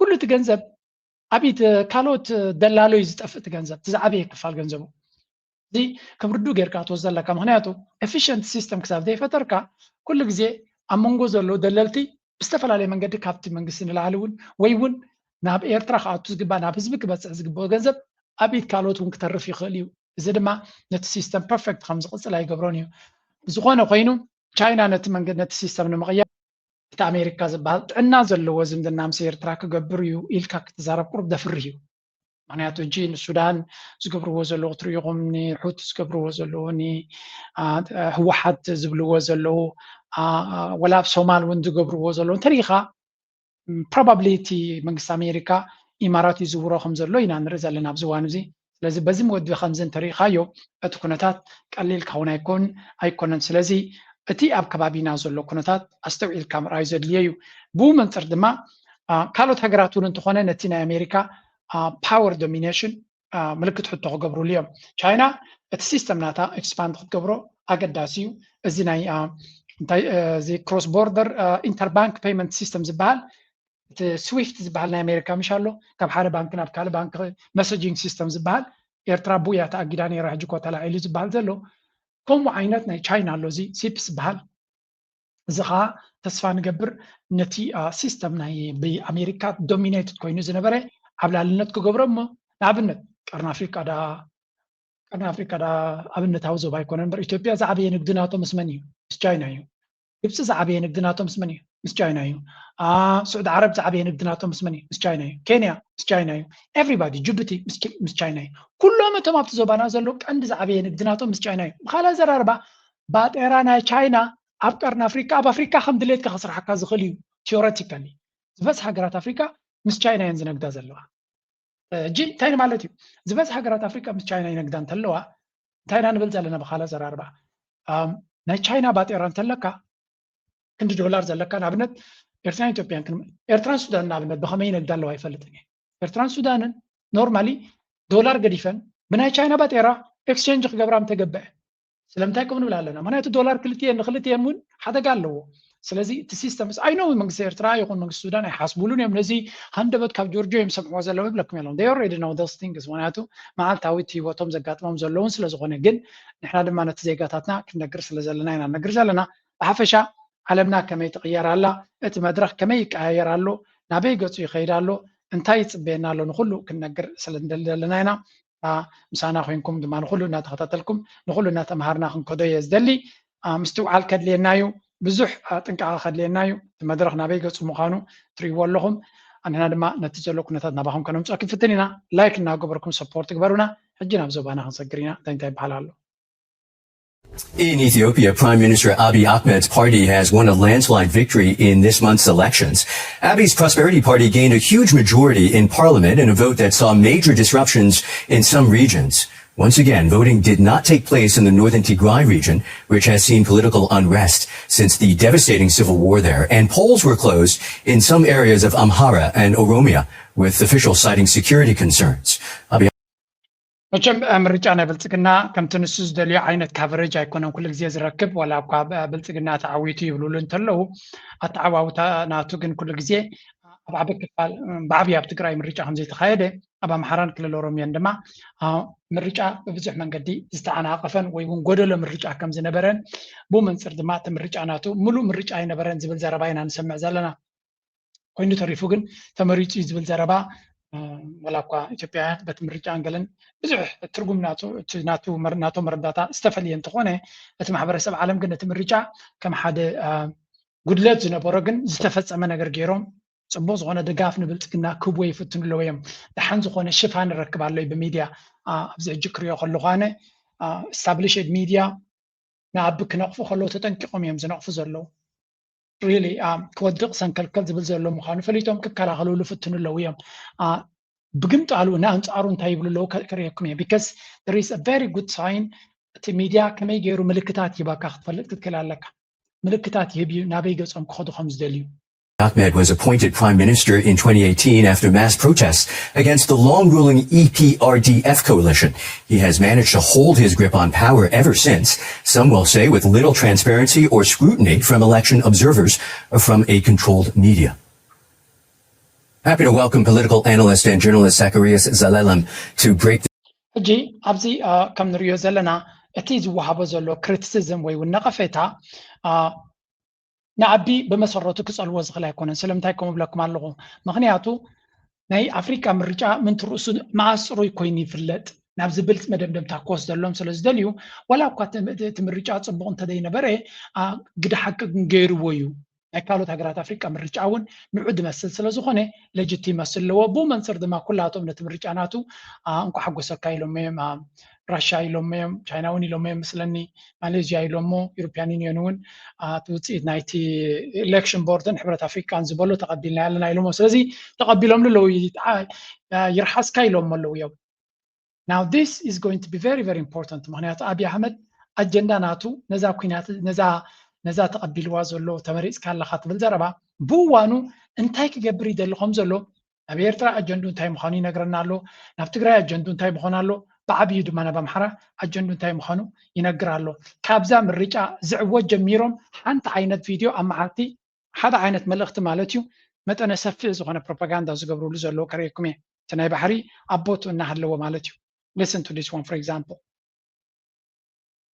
ኩሉ እቲ ገንዘብ ኣብ ኢድ ካልኦት ደላሎ እዩ ዝጠፍእ እቲ ገንዘብ እቲ ዝዓበየ ክፋል ገንዘቡ እዚ ከም ርዱእ ጌርካ ትወስዶ ኣለካ ምክንያቱ ኤፊሽንት ሲስተም ክሳብ ዘይፈጠርካ ኩሉ ግዜ ኣብ መንጎ ዘለዉ ደለልቲ ብዝተፈላለየ መንገዲ ካብቲ መንግስቲ ንላዕሊ እውን ወይ እውን ናብ ኤርትራ ክኣቱ ዝግባእ ናብ ህዝቢ ክበፅሕ ዝግብኦ ገንዘብ ኣብ ኢድ ካልኦት እውን ክተርፍ ይኽእል እዩ። እዚ ድማ ነቲ ሲስተም ፐርፌክት ከም ዝቕፅል ኣይገብሮን እዩ። ብዝኾነ ኮይኑ ቻይና ነቲ መንገድ ነቲ ሲስተም ንምቕያር እቲ ኣሜሪካ ዝበሃል ጥዕና ዘለዎ ዝምድና ምስ ኤርትራ ክገብር እዩ ኢልካ ክትዛረብ ቁሩብ ደፍርህ እዩ። ምክንያቱ ሕጂ ንሱዳን ዝገብርዎ ዘለዉ ክትሪኢኹም ንሑቲ ዝገብርዎ ዘለዉ ንህወሓት ዝብልዎ ዘለዉ ወላ ኣብ ሶማል እውን ዝገብርዎ ዘለዉ እንተሪኢኻ ፕሮባብሊ እቲ መንግስቲ ኣሜሪካ ኢማራት ይዝውሮ ከም ዘሎ ኢና ንርኢ ዘለና ኣብዚ እዋን እዚ። ስለዚ በዚ መወዲ ከምዚ እንተሪኢኻዮ እቲ ኩነታት ቀሊል ካውን ኣይኮን ኣይኮነን። ስለዚ እቲ ኣብ ከባቢና ዘሎ ኩነታት ኣስተውዒልካ ምርኣዩ ዘድልዮ እዩ። ብኡ መንፅር ድማ ካልኦት ሃገራት እውን እንተኾነ ነቲ ናይ ኣሜሪካ ፓወር ዶሚኔሽን ምልክት ሕቶ ክገብሩሉ እዮም። ቻይና እቲ ሲስተም ናታ ኤክስፓንድ ክትገብሮ ኣገዳሲ እዩ። እዚ ናይ እንታይ እዚ ክሮስ ቦርደር ኢንተርባንክ ፔይመንት ሲስተም ዝበሃል እቲ ስዊፍት ዝበሃል ናይ ኣሜሪካ ምሽ ኣሎ ካብ ሓደ ባንክ ናብ ካልእ ባንክ መሰጂንግ ሲስተም ዝበሃል ኤርትራ ብኡ እያ ተኣጊዳ ነይራ ሕጂ እኮ ተላዒሉ ዝበሃል ዘሎ ከምኡ ዓይነት ናይ ቻይና ኣሎ እዚ ሲፕስ ዝበሃል እዚ ከዓ ተስፋ ንገብር ነቲ ሲስተም ናይ ብኣሜሪካ ዶሚኔትድ ኮይኑ ዝነበረ ዓብላልነት ክገብሮ እሞ ንኣብነት ቀርኒ ኣፍሪቃ ዳ ቀርኒ ኣፍሪቃ ዳ ኣብነታዊ ዞባ ኣይኮነን እምበር ኢትዮጵያ ዝዓበየ ንግዲ ናቶ ምስ መን እዩ ምስ ቻይና እዩ ግብፂ ዝዓበየ ንግዲ ናቶ ምስ መን እዩ ምስ ቻይና እዩ ስዑድ ዓረብ ዝዓበየ ንግዲ ናቶ ምስ መን እዩ ምስ ቻይና እዩ ኬንያ ምስ ቻይና እዩ ኤቭሪባዲ ጅቡቲ ምስ ቻይና እዩ ኩሎም እቶም ኣብቲ ዞባና ዘለዉ ቀንዲ ዝዓበየ ንግዲ ናቶ ምስ ቻይና እዩ ብካልእ ኣዘራርባ ባጤራ ናይ ቻይና ኣብ ቀርኒ ኣፍሪካ ኣብ ኣፍሪካ ከም ድሌትካ ክስርሓካ ዝኽእል እዩ ቲዮረቲካሊ ዝበዝሕ ሃገራት ኣፍሪካ ምስ ቻይና እየን ዝነግዳ ዘለዋ ሕጂ እንታይ ማለት እዩ ዝበዝሕ ሃገራት ኣፍሪካ ምስ ቻይና ይነግዳ እንተለዋ እንታይ ኢና ንብል ዘለና ብካልእ ኣዘራርባ ናይ ቻይና ባጤራ እንተለካ ክንዲ ዶላር ዘለካ ንኣብነት ኤርትራን ኢትዮጵያን ኤርትራን ሱዳን ንኣብነት ብከመይ ይነግዳ ኣለዋ ይፈልጥን እየ ኤርትራን ሱዳንን ኖርማሊ ዶላር ገዲፈን ብናይ ቻይና ባጤራ ኤክስቸንጅ ክገብራ ምተገብአ ስለምንታይ ከምኡ ንብል ኣለና ምክንያቱ ዶላር ክልትኤን ንክልትኤን እውን ሓደጋ ኣለዎ ስለዚ እቲ system is I know መንግስቲ ኤርትራ ይኹን መንግስቲ ሱዳን ኣይሓስቡሉን እዮም ነዚ ሃንደበት ካብ ጆርጆ እዮም ሰምዕዎ ዘለዉ ይብለኩም የለውን they already know those things ምክንያቱ መዓልታዊ እቲ ህይወቶም ዘጋጥሞም ዘለውን ስለዝኾነ ግን ንሕና ድማ ነቲ ዜጋታትና ክንነግር ስለ ዘለና ኢና ንነግር ዘለና ብሓፈሻ ዓለምና ከመይ ትቕየር ኣላ እቲ መድረኽ ከመይ ይቀያየር ኣሎ ናበይ ገፁ ይኸይድ ኣሎ እንታይ ይፅበየና ኣሎ ንኩሉ ክንነግር ስለ ዘለና ኢና ምሳና ኮይንኩም ድማ ንኩሉ እናተኸታተልኩም ንኩሉ እናተምሃርና ክንከዶ እየ ዝደሊ ምስትውዓል ከድልየና እዩ ብዙሕ ጥንቃቐ ከድልየና እዩ እቲ መድረኽ ናበይ ገፁ ምዃኑ ትርእይዎ ኣለኹም ኣንሕና ድማ ነቲ ዘሎ ኩነታት ናባኹም ከነምፅኦ ክንፍትን ኢና like እናገበርኩም support ግበሩና ሕጂ ናብ ዞባና ክንሰግር ኢና እንታይ እንታይ ይበሃል ኣሎ In Ethiopia, Prime Minister Abiy Ahmed's party has won a landslide victory in this month's elections. Abiy's Prosperity Party gained a huge majority in parliament in a vote that saw major disruptions in some regions. Once again, voting did not take place in the northern Tigray region, which has seen political unrest since the devastating civil war there, and polls were closed in some areas of Amhara and Oromia, with officials citing security concerns. Abiy መቸም ምርጫ ናይ ብልፅግና ከምቲ ንሱ ዝደልዮ ዓይነት ካቨሬጅ ኣይኮነን ኩሉ ግዜ ዝረክብ ዋላ እኳ ብልፅግና ተዓዊቱ ይብልሉ እንተለዉ ኣተዓዋውታ ናቱ ግን ኩሉ ግዜ ኣብ ዓቢ ክፋል ብዓብዪ ኣብ ትግራይ ምርጫ ከም ዘይተኻየደ ኣብ ኣምሓራን ክልል ኦሮሚያን ድማ ምርጫ ብብዙሕ መንገዲ ዝተዓናቐፈን ወይ እውን ጎደሎ ምርጫ ከም ዝነበረን ብመንፅር ድማ እቲ ምርጫ ናቱ ሙሉእ ምርጫ ኣይነበረን ዝብል ዘረባ ኢና ንሰምዕ ዘለና ኮይኑ ተሪፉ ግን ተመሪፁ እዩ ዝብል ዘረባ ዋላ እኳ ኢትዮጵያውያን በቲ ምርጫን ገለን ብዙሕ ትርጉም ናቶ መረዳታ ዝተፈልየ እንተኾነ እቲ ማሕበረሰብ ዓለም ግን እቲ ምርጫ ከም ሓደ ጉድለት ዝነበሮ ግን ዝተፈፀመ ነገር ገይሮም ፅቡቅ ዝኾነ ድጋፍ ንብልፅግና ክህብዎ ይፍትኑ ኣለዉ እዮም ደሓን ዝኾነ ሽፋን ይረክብ ኣለዩ ብሚድያ ኣብዚ ሕጂ ክሪኦ ከለኹ ኣነ established media ንኣቢ ክነቕፉ ከለዉ ተጠንቂቖም እዮም ዝነቕፉ ዘለዉ really ክወድቕ ሰንከልከል ዝብል ዘሎ ምዃኑ ፈሊጦም ክከላኸልሉ ፍትኑ ኣለዉ እዮም ብግምጣሉ ንኣንፃሩ እንታይ ይብሉ ኣለዉ ክርእየኩም እየ because there is a very good sign እቲ ሚድያ ከመይ ገይሩ ምልክታት ይባካ ክትፈልጥ ክትክእል ኣለካ ምልክታት ይህብ እዩ ናበይ ገፆም ክኸዱ ከም ዝደልዩ Ahmed was appointed prime minister in twenty eighteen after mass protests against the long-ruling E P R D F coalition. He has managed to hold his grip on power ever since, some will say with little transparency or scrutiny from election observers or from a controlled media. Happy to welcome political analyst and journalist Zacharias Zalelem to break. ሕጂ ኣብዚ ከም ንሪኦ ዘለና እቲ ዝወሃቦ ዘሎ criticism ወይ እውን ነቐፌታ ንኣቢ ብመሰረቱ ክፀልዎ ዝኽእል ኣይኮነን ስለምንታይ ከምኡ ብለኩም ኣለኹ ምኽንያቱ ናይ ኣፍሪቃ ምርጫ ምንቲ ርእሱ መኣስ ፅሩይ ኮይኑ ይፍለጥ ናብ ዝብል መደምደምታ ክወስደሎም ስለ ዝደልዩ ዋላ እኳ እቲ ምርጫ ፅቡቅ እንተዘይነበረ ግደ ሓቂ ግን ገይርዎ እዩ ናይ ካልኦት ሃገራት ኣፍሪቃ ምርጫ እውን ንዑ ዝመስል ስለ ዝኾነ legitimacy ኣለዎ ብኡ መንፅር ድማ ኩላቶም ነቲ ምርጫ ናቱ እንኳ ሓጎሰካ ኢሎም እዮም ራሻ ኢሎም እዮም ቻይና እውን ኢሎም እዮም ምስለኒ ማሌዥያ ኢሎሞ European Union እውን እቲ ውፅኢት ናይቲ election board ን ሕብረት ኣፍሪቃን ዝበሎ ተቐቢልና ኣለና ኢሎሞ ስለዚ ተቐቢሎም ኣለዉ ይርሓስካ ኢሎም ኣለዉ እዮም now this is going to be very very important ምክንያቱ ኣብይ ኣሕመድ ኣጀንዳ ናቱ ነዛ ኩናት ነዛ ነዛ ተቐቢልዋ ዘሎ ተመሪፅካ ኣለካ ትብል ዘረባ ብእዋኑ እንታይ ክገብር ይደሊ ከም ዘሎ ኣብ ኤርትራ ኣጀንዱ እንታይ ምዃኑ ይነግረና ኣሎ ናብ ትግራይ ኣጀንዱ እንታይ ምዃኑ ኣሎ ብዓብዩ ድማ ናብ ኣምሓራ ኣጀንዱ እንታይ ምዃኑ ይነግር ኣሎ ካብዛ ምርጫ ዝዕወት ጀሚሮም ሓንቲ ዓይነት ቪድዮ ኣብ መዓልቲ ሓደ ዓይነት መልእኽቲ ማለት እዩ መጠነ ሰፊሕ ዝኾነ ፕሮፓጋንዳ ዝገብርሉ ዘለዉ ከርእየኩም እየ እቲ ናይ ባሕሪ ኣቦቱ እናሃለዎ ማለት እዩ listen to this one for example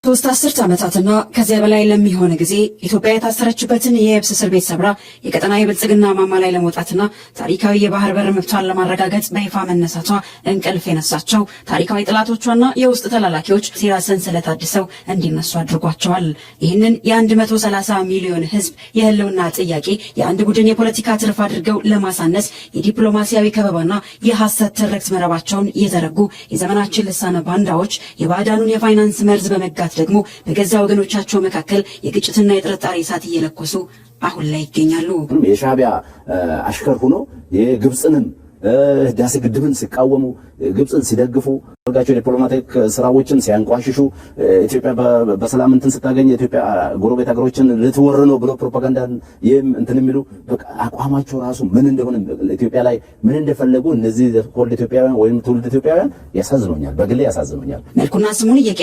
ሶስት አስርት ዓመታትና ከዚያ በላይ ለሚሆን ጊዜ ኢትዮጵያ የታሰረችበትን የየብስ እስር ቤት ሰብራ የቀጠና የብልጽግና ማማ ላይ ለመውጣትና ታሪካዊ የባህር በር መብቷን ለማረጋገጥ በይፋ መነሳቷ እንቅልፍ የነሳቸው ታሪካዊ ጥላቶቿና የውስጥ ተላላኪዎች ሴራ ሰንሰለት አድሰው እንዲነሱ አድርጓቸዋል። ይህንን የ130 ሚሊዮን ህዝብ የህልውና ጥያቄ የአንድ ቡድን የፖለቲካ ትርፍ አድርገው ለማሳነስ የዲፕሎማሲያዊ ከበባና የሐሰት ትርክት መረባቸውን የዘረጉ የዘመናችን ልሳነ ባንዳዎች የባዕዳኑን የፋይናንስ መርዝ በመጋት ደግሞ በገዛ ወገኖቻቸው መካከል የግጭትና የጥርጣሬ እሳት እየለኮሱ አሁን ላይ ይገኛሉ። የሻዕቢያ አሽከር ሆኖ የግብፅንም ህዳሴ ግድብን ሲቃወሙ ግብፅን ሲደግፉ ያደረጋቸው ዲፕሎማቲክ ስራዎችን ሲያንቋሽሹ ኢትዮጵያ በሰላም እንትን ስታገኝ ኢትዮጵያ ጎረቤት ሀገሮችን ልትወር ነው ብሎ ፕሮፓጋንዳን ይህም እንትን የሚሉ አቋማቸው ራሱ ምን እንደሆነ ኢትዮጵያ ላይ ምን እንደፈለጉ እነዚህ called ኢትዮጵያውያን ወይም ትውልድ ኢትዮጵያውያን ያሳዝኖኛል። በግሌ ያሳዝኖኛል። መልኩና ስሙን እየቀ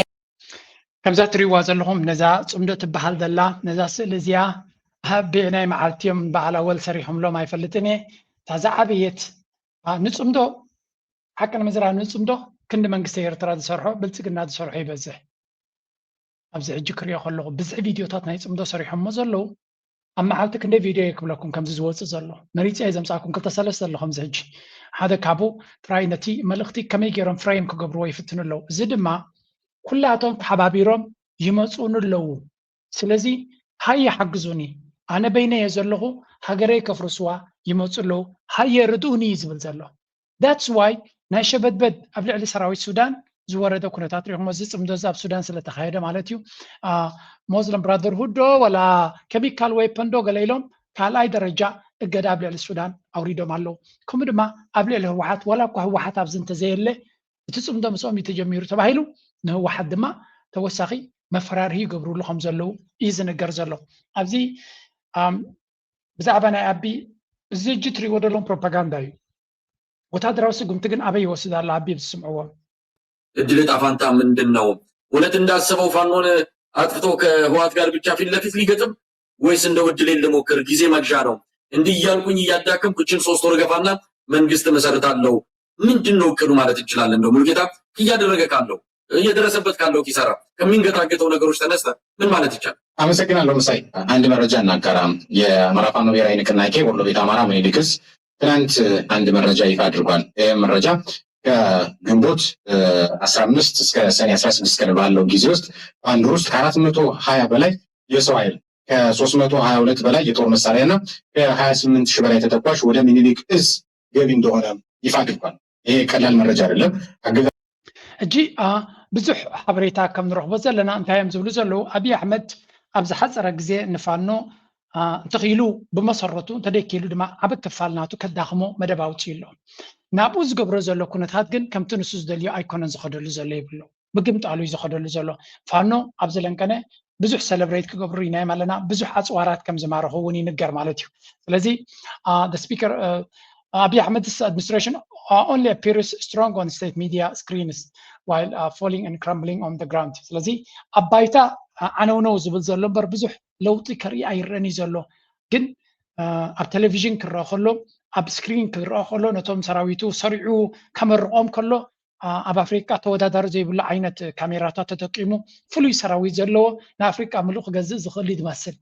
ከምዛ ትሪዋ ዘለኹም ነዛ ፅምዶ ትበሃል ዘላ ነዛ ስእሊ እዚኣ ኣበየናይ መዓልቲ እዮም በዓል ኣወል ሰሪሖምሎም ኣይፈልጥን እየ። እታ ዝዓበየት፣ ኣ፣ ንጽምዶ፣ ሓቂ ንምዝራብ ንጽምዶ ክንዲ መንግስቲ ኤርትራ ዝሰርሖ፣ ብልጽግና ዝሰርሖ ይበዝሕ። ኣብዚ ሕጂ ክሪኦ ከለኹ ብዝሒ ቪድዮታት ናይ ጽምዶ ሰሪሖሞ ዘለዉ፣ ኣብ መዓልቲ ክንደይ ቪድዮ እየ ክብለኩም ከምዚ ዝወጽእ ዘሎ። መሪጸ እየ ዘምጻእኩም ክልተ ሰለስተ ኣሎ ከምዚ ሕጂ። ሓደ ካብኡ ጥራይ ነቲ መልእኽቲ ከመይ ገይሮም ፍሬም ክገብርዎ ይፍትኑ ኣለዉ። እዚ ድማ ኩላቶም ተሓባቢሮም ይመጹኒ ኣለዉ። ስለዚ ሃየ ሓግዙኒ፣ ኣነ በይነይ እየ ዘለኹ፣ ሃገረይ ከፍርስዋ ይመጹ ኣለዉ፣ ሃየ ርድኡኒ እዩ ዝብል ዘሎ። That's why ናይ ሸበድበድ ኣብ ልዕሊ ሰራዊት ሱዳን ዝወረደ ኩነታት ሪኹሞ፣ እዚ ጽምዶ እዚ ኣብ ሱዳን ስለ ተኻየደ ማለት እዩ። አ፣ ሞስለም ብራደርሁድ ዶ ወላ ኬሚካል ዌፐን ዶ ገለ ኢሎም ካልኣይ ደረጃ እገዳ ኣብ ልዕሊ ሱዳን ኣውሪዶም ኣለዉ። ከምኡ ድማ ኣብ ልዕሊ ህወሓት፣ ዋላ እኳ ህወሓት ኣብዚ እንተዘየለ፣ እቲ ጽምዶ ምስኦም እዩ ተጀሚሩ ተባሂሉ፣ ንህወሓት ድማ ተወሳኺ መፈራርሂ ይገብሩሉ ከም ዘለዉ እዩ ዝንገር ዘሎ። ኣብዚ፣ ኣም፣ ብዛዕባ ናይ ኣቢ፣ እዚ ሕጂ ትሪእዎ ዘለኹም ፕሮፓጋንዳ እዩ። ወታደራዊ ስጉምቲ ግን ኣበይ ይወስድ ኣሎ ኣቢ ብትስምዕዎ? እድል ዕጣ ፋንታ ምንድን ነው? እውነት እንዳሰበው ፋኖን አጥፍቶ ከህወሓት ጋር ብቻ ፊት ለፊት ሊገጥም ወይስ እንደው እድሌን ልሞክር ጊዜ መግዣ ነው? እንዲህ እያልኩኝ እያዳከምኩ እችን ሶስት ወር ገፋና መንግስት መሰርታለሁ። ምንድን ነው እቅዱ ማለት እንችላለን? እንደው ሙሉጌታ እያደረገ ካለው፣ እየደረሰበት ካለው ኪሳራ፣ ከሚንገታገተው ነገሮች ተነስተ ምን ማለት ይቻላል? አመሰግናለሁ መሳይ። አንድ መረጃ እናጋራ። የአማራ ፋኖ ብሔራዊ ንቅናቄ ወሎ ቤት አማራ ምኒልክ ዕዝ ትናንት አንድ መረጃ ይፋ አድርጓል። ይህም መረጃ ከግንቦት አስራ አምስት እስከ ሰኔ አስራ ስድስት ቀን ባለው ጊዜ ውስጥ በአንድ ወር ውስጥ ከአራት መቶ ሀያ በላይ የሰው ኃይል፣ ከሶስት መቶ ሀያ ሁለት በላይ የጦር መሳሪያ እና ከሀያ ስምንት ሺህ በላይ ተተኳሽ ወደ ምኒልክ ዕዝ ገቢ እንደሆነ ይፋ አድርጓል። ይሄ ቀላል መረጃ አይደለም። አገዛ- ሕጂ፣ አ፣ ብዙሕ ሓበሬታ ከም ንረኽቦ ዘለና እንታይ እዮም ዝብሉ ዘለዉ? ኣብይ ኣሕመድ ኣብ ዝሓፀረ ግዜ ንፋኖ፣ አ፣ እንተኽኢሉ ብመሰረቱ፣ እንተደይክኢሉ ድማ ዓቢ ክፋል ናቱ ከዳኽሞ መደብ ኣውፂኡ ኣሎ። ናብኡ ዝገብሮ ዘሎ ኩነታት ግን ከምቲ ንሱ ዝደልዮ ኣይኮነን ዝኸደሉ ዘሎ ይብሎ። ምግምጣሉ እዩ ዝኸደሉ ዘሎ። ፋኖ ኣብዚ ለንቀነ ብዙሕ ሰለብሬት ክገብሩ ኢናዮም ኣለና፣ ብዙሕ ኣፅዋራት ከም ዝማረኹ እውን ይንገር ማለት እዩ። ስለዚ፣ አ፣ the speaker, አ፣ Abiy Ahmed's administration, አ፣ only appears strong on state media screens while, አ፣ falling and crumbling on the ground። ስለዚ ኣብ ባይታ፣ አ፣ ዓነውነው ዝብል ዘሎ እምበር ብዙሕ ለውጢ ከርኢ ኣይረኣን እዩ ዘሎ። ግን፣ አ፣ ኣብ ቴሌቪዥን ክረአ ከሎ፣ ኣብ ስክሪን ክረአ ከሎ፣ ነቶም ሰራዊቱ ሰሪዑ ከመርቖም ከሎ፣ አ፣ ኣብ ኣፍሪቃ ተወዳዳሪ ዘይብሉ ዓይነት ካሜራታት ተጠቂሙ ፍሉይ ሰራዊት ዘለዎ ንኣፍሪቃ ምሉእ ክገዝእ ዝኽእል እዩ ዝመስል።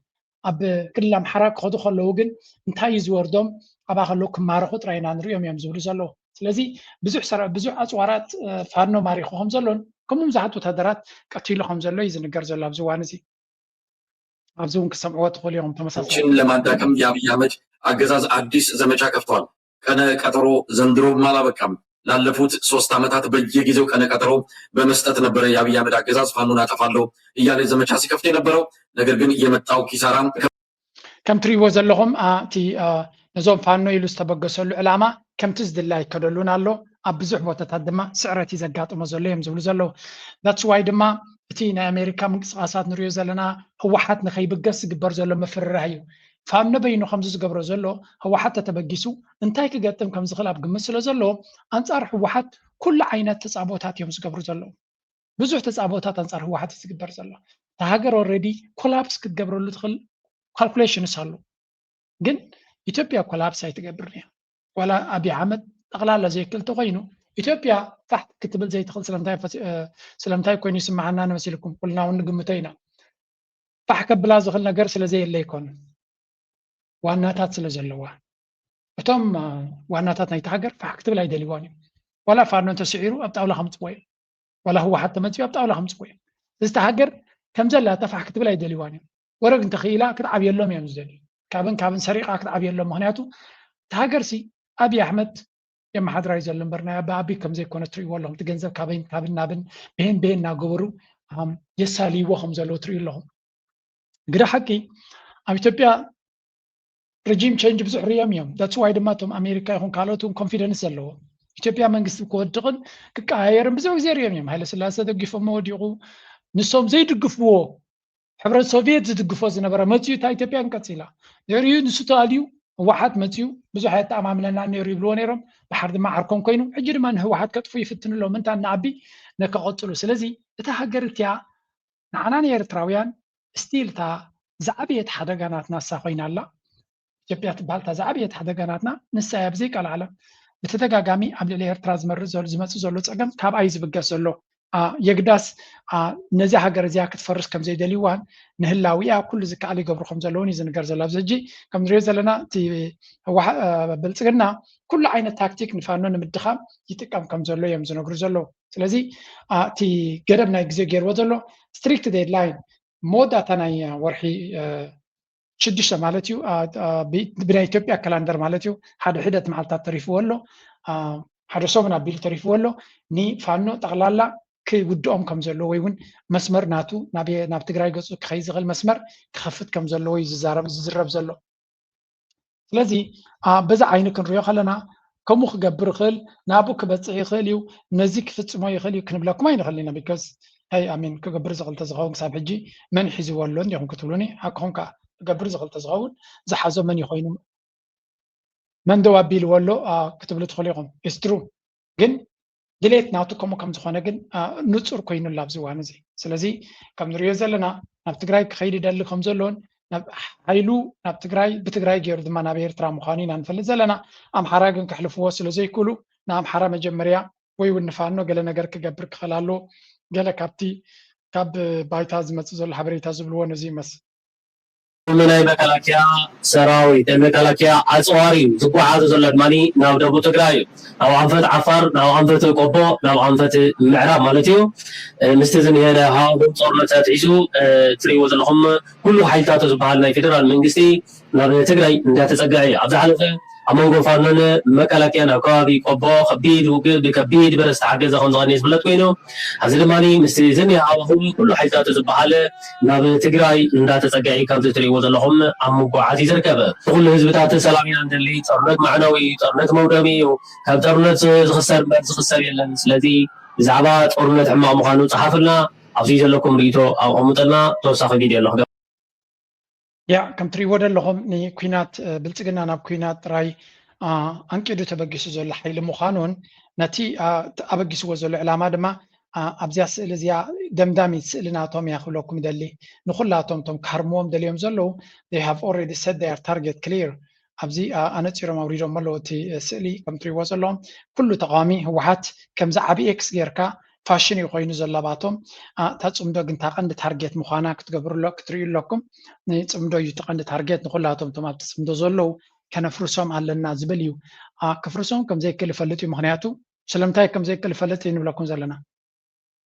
ኣብ ክልል ኣምሓራ ክኸዱ ከለዉ ግን እንታይ እዩ ዝወርዶም? ኣብኣ ከለዉ ክማረኹ ጥራይ ኢና ንሪኦም እዮም ዝብሉ ዘለዉ። ስለዚ ብዙሕ ሰራ-፣ ብዙሕ ኣፅዋራት፣ እ፣ ፋኖ ማሪኹ ከም ዘሎን ከምኡ ብዙሓት ወታደራት ቀቲሉ ከም ዘሎ እዩ ዝንገር ዘሎ ኣብዚ እዋን እዚ። ኣብዚ እውን ክሰምዕዎ ትኽእሉ እዮም ተመሳሳሊ። ችን ለማዳከም የአብይ አህመድ አገዛዝ አዲስ ዘመቻ ከፍተዋል። ቀነ ቀጠሮ ዘንድሮም አላበቃም። ላለፉት ሶስት ዓመታት በየጊዜው ቀነ ቀጠሮ በመስጠት ነበረ የአብይ አህመድ አገዛዝ ፋኖን አጠፋለሁ እያለ ዘመቻ ሲከፍት የነበረው። ነገር ግን የመጣው ኪሳራ ከም ትሪእዎ ዘለኹም፣ አ፣ እቲ፣ አ፣ ነዞም ፋኖ ኢሉ ዝተበገሰሉ ዕላማ ከምቲ ዝድለ ኣይከደሉን ኣሎ። ኣብ ብዙሕ ቦታታት ድማ ስዕረት እዩ ዘጋጥሞ ዘሎ እዮም ዝብሉ ዘለዉ። That's why ድማ እቲ ናይ ኣሜሪካ ምንቅስቃሳት ንሪኦ ዘለና ህወሓት ንኸይብገስ ዝግበር ዘሎ ምፍርራህ እዩ። ፋኖ በይኑ ከምዚ ዝገብሮ ዘሎ ህወሓት ተተበጊሱ እንታይ ክገጥም ከም ዝኽእል ኣብ ግምት ስለ ዘለዎ ኣንጻር ህወሓት ኩሉ ዓይነት ተጻብኦታት እዮም ዝገብሩ ዘለዉ። ብዙሕ ተጻብኦታት ኣንጻር ህወሓት እዩ ዝግበር ዘሎ። እታ ሃገር ኦልሬዲ ኮላፕስ ክትገብረሉ ትኽእል ካልኩሌሽንስ ኣሎ። ግን ኢትዮጵያ ኮላፕስ ኣይትገብርን እያ። ዋላ ኣብይ ኣሕመድ ጠቕላላ ዘይክእል ተኾይኑ ኢትዮጵያ ፋሕ ክትብል ዘይትኽእል ስለምንታይ ፈሲ-፣ እ፣ ስለምንታይ ኮይኑ ይስምዓና ንመሲልኩም? ኩልና እውን ንግምቶ ኢና። ፋሕ ከብላ ዝኽእል ነገር ስለ ዘየለ ኣይኮነን። ዋናታት ስለ ዘለዋ። እቶም፣ እ፣ ዋናታት ናይቲ ሃገር ፋሕ ክትብል ኣይደልይዋን እዮም። ዋላ ፋኖ እንተስዒሩ ኣብ ጣውላ ከምጽዎ እዮም። ዋላ ህወሓት ተመጺኡ ኣብ ጣውላ ከምጽዎ እዮም። እዚ እታ ሃገር ከም ዘላ እታ ፋሕ ክትብል ኣይደልይዋን እዮም። ወረግ እንተኽኢላ ክትዓብየሎም እዮም ዝደልዩ። ካብን ካብን ሰሪቓ ክትዓብየሎም። ምኽንያቱ እታ ሃገርሲ ኣብይ ኣሕመድ የመሓድራ እዩ ዘሎ እምበር ናይ ኣባ ኣቢ ከም ዘይኮነ ትርእይዎ ኣለኹም። እቲ ገንዘብ ካበይን ካብን ናብን ብሄን ብሄን እናገበሩ፣ ኣም፣ የሳልይዎ ከም ዘለዉ ትርእዩ ኣለኹም። ግደ ሓቂ ኣብ ኢትዮጵያ ሬጂም ቼንጅ ብዙሕ ርዮም እዮም። That's why ድማ እቶም ኣሜሪካ ይኹን ካልኦት እውን ኮንፊደንስ ዘለዎ ኢትዮጵያ መንግስቲ ክወድቕን ክቀያየርን ብዙሕ ግዜ ርዮም እዮም። ሃይለ ስላሴ ተደጊፎሞ ወዲቑ። ንሶም ዘይድግፍዎ ሕብረት ሶቪየት ዝድግፎ ዝነበረ መፅዩ እታ ኢትዮጵያ ቀፂላ። ድሕሪኡ ንሱ ተኣልዩ ህወሓት መፅዩ ብዙሕ ኣየተኣማምነና ነይሩ ይብልዎ ነይሮም። ድሓር ድማ ዓርኮም ኮይኑ ሕጂ ድማ ንህወሓት ከጥፉ ይፍትኑ ኣለዉ። ምንታ ንኣቢ ነከቐፅሉ። ስለዚ እታ ሃገር እቲኣ ንዓና ንኤርትራውያን ስቲል እታ ዝዓበየት ሓደጋ ናትና እሳ ኮይና ኣላ። ኢትዮጵያ ትበሃል እታ ዝዓበየት ሓደጋ ናትና ንሳ እያ። ብዘይቃል ዓለም ብተደጋጋሚ ኣብ ልዕሊ ኤርትራ ዝመርእ ዘሎ ዝመፅእ ዘሎ ፀገም ካብኣ እዩ ዝብገስ ዘሎ። የግዳስ ነዚ ሃገር እዚኣ ክትፈርስ ከም ዘይደልይዋን ንህላዊኣ ኩሉ ዝከኣል ይገብሩ ከም ዘለውን እዩ ዝንገር ዘሎ። ኣብዚ ሕጂ ከም ንሪኦ ዘለና እቲ ብልፅግና ኩሉ ዓይነት ታክቲክ ንፋኖ ንምድኻም ይጥቀም ከም ዘሎ እዮም ዝነግሩ ዘለዉ። ስለዚ እቲ ገደብ ናይ ግዜ ገይርዎ ዘሎ ስትሪክት ዴድላይን መወዳእታ ናይ ወርሒ ሽዱሽተ ማለት እዩ። ብናይ ኢትዮጵያ ካላንደር ማለት እዩ። ሓደ ሒደት መዓልታት ተሪፍዎ ኣሎ። ሓደ ሰሙን ኣቢሉ ተሪፍዎ ኣሎ። ንፋኖ ጠቕላላ ክውድኦም ከም ዘለዎ ወይ እውን መስመር ናቱ ናብ ትግራይ ገፁ ክኸይ ዝኽእል መስመር ክኸፍት ከም ዘለዎ እዩ ዝዛረብ ዝዝረብ ዘሎ። ስለዚ በዛ ዓይኒ ክንሪኦ ከለና ከምኡ ክገብር ይኽእል፣ ናብኡ ክበፅሕ ይኽእል እዩ፣ ነዚ ክፍፅሞ ይኽእል እዩ ክንብለኩም ኣይንኽእል ኢና። ቢካዝ ይ ኣሚን ክገብር ዝኽእል ተዝኸውን ክሳብ ሕጂ መን ሒዝዎ ኣሎ እንዲኹም ክትብሉኒ፣ ሓቅኹም ከዓ ክገብር ዝኽእል ተዝኸውን ዝሓዞ መን ይኾይኑ መን ደው ኣቢልዎ ኣሎ ክትብሉ ትኽእሉ ኢኹም። ኢስትሩ ግን ድሌት ናቱ ከምኡ ከም ዝኾነ ግን ንፁር ኮይኑላ ኣብዚ እዋን እዚ። ስለዚ ከም ንሪኦ ዘለና ናብ ትግራይ ክኸይድ ይደሊ ከም ዘሎን ሓይሉ ናብ ትግራይ ብትግራይ ገይሩ ድማ ናብ ኤርትራ ምዃኑ ኢና ንፈልጥ ዘለና። ኣምሓራ ግን ከሕልፍዎ ስለ ዘይክእሉ ንኣምሓራ መጀመርያ ወይ እውን ንፋኖ ገለ ነገር ክገብር ክኽእል ኣለዎ። ገለ ካብቲ ካብ ባይታ ዝመፅእ ዘሎ ሓበሬታ ዝብልዎ ነዚ ይመስል። ናይ መከላከያ ሰራዊት ናይ መከላከያ ኣፅዋር እዩ ዝጓዓዙ ዘሎ ድማ ናብ ደቡብ ትግራይ እዩ። ናብ ኣንፈት ዓፋር፣ ናብ ኣንፈት ቆቦ፣ ናብ ኣንፈት ምዕራብ ማለት እዩ። ምስቲ ዝኒሀ ናይ ሃዋህው ጦርነት ተትሒዙ ትሪእዎ ዘለኹም ኩሉ ሓይልታቱ ዝበሃል ናይ ፌደራል መንግስቲ ናብ ትግራይ እንዳተፀግዐ እዩ። ኣብ ዝሓለፈ ኣብ መንጎ ፋኖን መከላከያን ኣብ ከባቢ ቆቦ ከቢድ ውግእ ብከቢድ ብረት ዝተሓገዘ ከም ዝቐነየ ዝፍለጥ ኮይኑ፣ ኣብዚ ድማ ምስቲ ዝኒሀ ሃዋህው ኩሉ ሓይልታቱ ዝበሃል ናብ ትግራይ እንዳተፀግዐ እዩ። ከምዚ ትሪእዎ ዘለኹም ኣብ ምጉዓዝ እዩ ዝርከብ። ኩሉ ህዝብታት ሰላም ኢና ንደሊ። ጦርነት ማዕናዊ እዩ። ጦርነት መውደሚ እዩ። ካብ ጦርነት ዝኽሰር እምበር ዝኽሰብ የለን። ስለዚ ብዛዕባ ጦርነት ሕማቕ ምዃኑ ፀሓፉልና። ኣብዚ ዘለኩም ርእይቶ ኣቐምጡልና። ተወሳኺ ቪድዮ ኣሎ ክገብር። ያ ከም ትሪእዎ ዘለኹም ንኩናት ብልፅግና ናብ ኩናት ጥራይ ኣንቂዱ ተበጊሱ ዘሎ ሓይሊ ምዃኑን ነቲ ኣበጊስዎ ዘሎ ዕላማ ድማ ኣብዚኣ ስእሊ እዚኣ ደምዳሚት ስእሊ ናቶም እያ ክብለኩም ይደሊ። ንኩላቶም እቶም ክሃርምዎም ደልዮም ዘለዉ they have already set their target clear። ኣብዚ ኣነፂሮም ኣውሪዶም ኣለዉ እቲ ስእሊ ከም ትሪእዎ ዘለኹም ኩሉ ተቃዋሚ ህወሓት ከምዚ ዓብዪ ኤክስ ጌርካ ፋሽን እዩ ኮይኑ ዘሎ ኣባቶም። እታ ፅምዶ ግን እታ ቀንዲ ታርጌት ምዃና ክትገብሩ ክትርእዩ ኣለኩም። ንፅምዶ እዩ እቲ ቀንዲ ታርጌት። ንኩላቶም እቶም ኣብቲ ፅምዶ ዘለዉ ከነፍርሶም ኣለና ዝብል እዩ። ከፍርሶም ከም ዘይክእል ይፈልጥ እዩ። ምክንያቱ ስለምንታይ ከም ዘይክእል ይፈልጥ እዩ ንብለኩም ዘለና።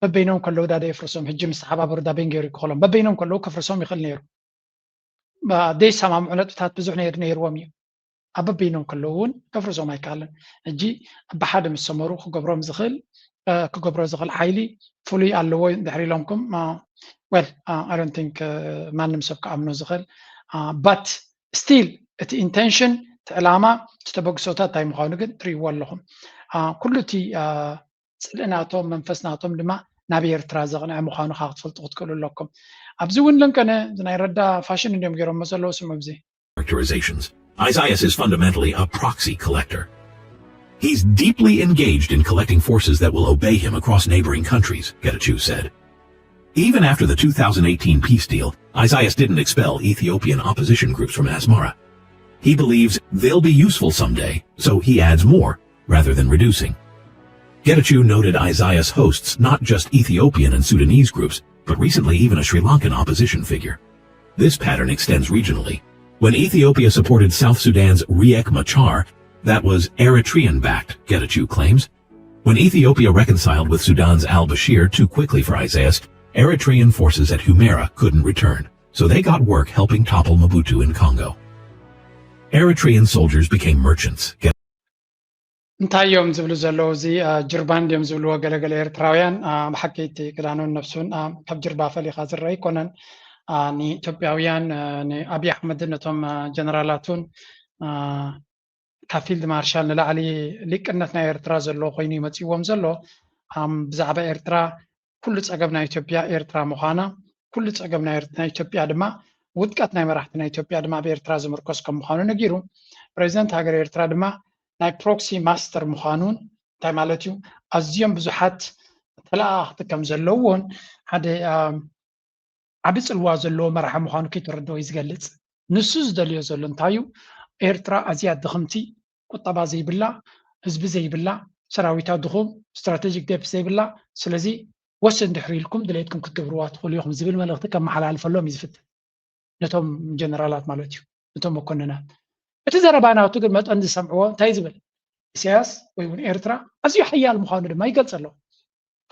በበይኖም ከለዉ ዳደ የፍርሶም። ሕጂ ምስ ተሓባበሩ ዳበይን ገይሩ ይክኸሎም። በበይኖም ከለዉ ከፍርሶም ይኽእል ነይሩ። ዘይሰማምዑ ነጥብታት ብዙሕ ነይርዎም እዩ። ኣብ በበይኖም ከለዉ እውን ከፍርሶም ኣይከኣልን። ሕጂ ብሓደ ምስ ሰመሩ ክገብሮም ዝኽእል ክገብሮ ዝኽእል ሓይሊ ፍሉይ ኣለዎ ድሕሪ ኢሎምኩም well I don't think ማንም ሰብ ክኣምኖ ዝኽእል but still እቲ ኢንቴንሽን እቲ ዕላማ እቲ ተበግሶታት እንታይ ምዃኑ ግን ትርእይዎ ኣለኹም። ኩሉ እቲ ስእሊ ናቶም መንፈስ ናቶም ድማ ናብ ኤርትራ ዘቕንዐ ምዃኑ ከዓ ክትፈልጡ ክትክእሉ ኣለኩም። ኣብዚ እውን ለንቀነ ናይ ረዳ ፋሽን እንዲዮም ገይሮሞ ዘለዉ ስሙ ኣብዚ characterizations. Isaias is fundamentally a proxy collector. He's deeply engaged in collecting forces that will obey him across neighboring countries, Getachew said. Even after the two thousand eighteen peace deal, Isaias didn't expel Ethiopian opposition groups from Asmara. He believes they'll be useful someday, so he adds more rather than reducing. Getachew noted Isaias hosts not just Ethiopian and Sudanese groups, but recently even a Sri Lankan opposition figure. This pattern extends regionally. When Ethiopia supported South Sudan's Riek Machar, that was Eritrean-backed, Getachew claims. When Ethiopia reconciled with Sudan's al-Bashir too quickly for Isaias, Eritrean forces at Humera couldn't return, so they got work helping topple Mobutu in Congo. Eritrean soldiers became merchants. እንታይ እዮም ዝብሉ ዘለዉ? እዚ ጅርባ እንድዮም ዝብልዎ ገለገለ ኤርትራውያን። ብሓቂ እቲ ክዳኑን ነብሱን ካብ ጅርባ ፈሊኻ ዝረአ ኣይኮነን። ንኢትዮጵያውያን ንኣብይ ኣሕመድን ነቶም ጀነራላቱን ካብ ፊልድ ማርሻል ንላዕሊ ሊቅነት ናይ ኤርትራ ዘለዎ ኮይኑ ይመፅዎም ዘሎ። ብዛዕባ ኤርትራ ኩሉ ፀገም ናይ ኢትዮጵያ ኤርትራ ምዃና፣ ኩሉ ፀገም ናይ ኢትዮጵያ ድማ ውድቀት ናይ መራሕቲ ናይ ኢትዮጵያ ድማ ኣብ ኤርትራ ዝምርኮስ ከም ምዃኑ ነጊሩ። ፕሬዚደንት ሃገር ኤርትራ ድማ ናይ ፕሮክሲ ማስተር ምዃኑን እንታይ ማለት እዩ ኣዝዮም ብዙሓት ተለኣኣኽቲ ከም ዘለውዎን ሓደ ዓቢ ጽልዋ ዘለዎ መራሒ ምዃኑ ከይተረድኦ እዩ ዝገልጽ። ንሱ ዝደልዮ ዘሎ እንታይ እዩ? ኤርትራ ኣዝያ ድኽምቲ፣ ቁጠባ ዘይብላ፣ ህዝቢ ዘይብላ፣ ሰራዊታ ድኹም፣ ስትራቴጂክ ዴፕ ዘይብላ፣ ስለዚ ወሰን ድሕሪ ኢልኩም ድሌትኩም ክትገብርዋ ትኽእሉ ኢኹም ዝብል መልእኽቲ ከመሓላልፈሎም እዩ ዝፍትን። ነቶም ጀነራላት ማለት እዩ፣ ነቶም መኮንናት። እቲ ዘረባ ናቱ ግን መጠን ዝሰምዕዎ እንታይ ዝብል? ኢሳያስ ወይ እውን ኤርትራ ኣዝዩ ሓያል ምዃኑ ድማ ይገልጽ ኣሎ።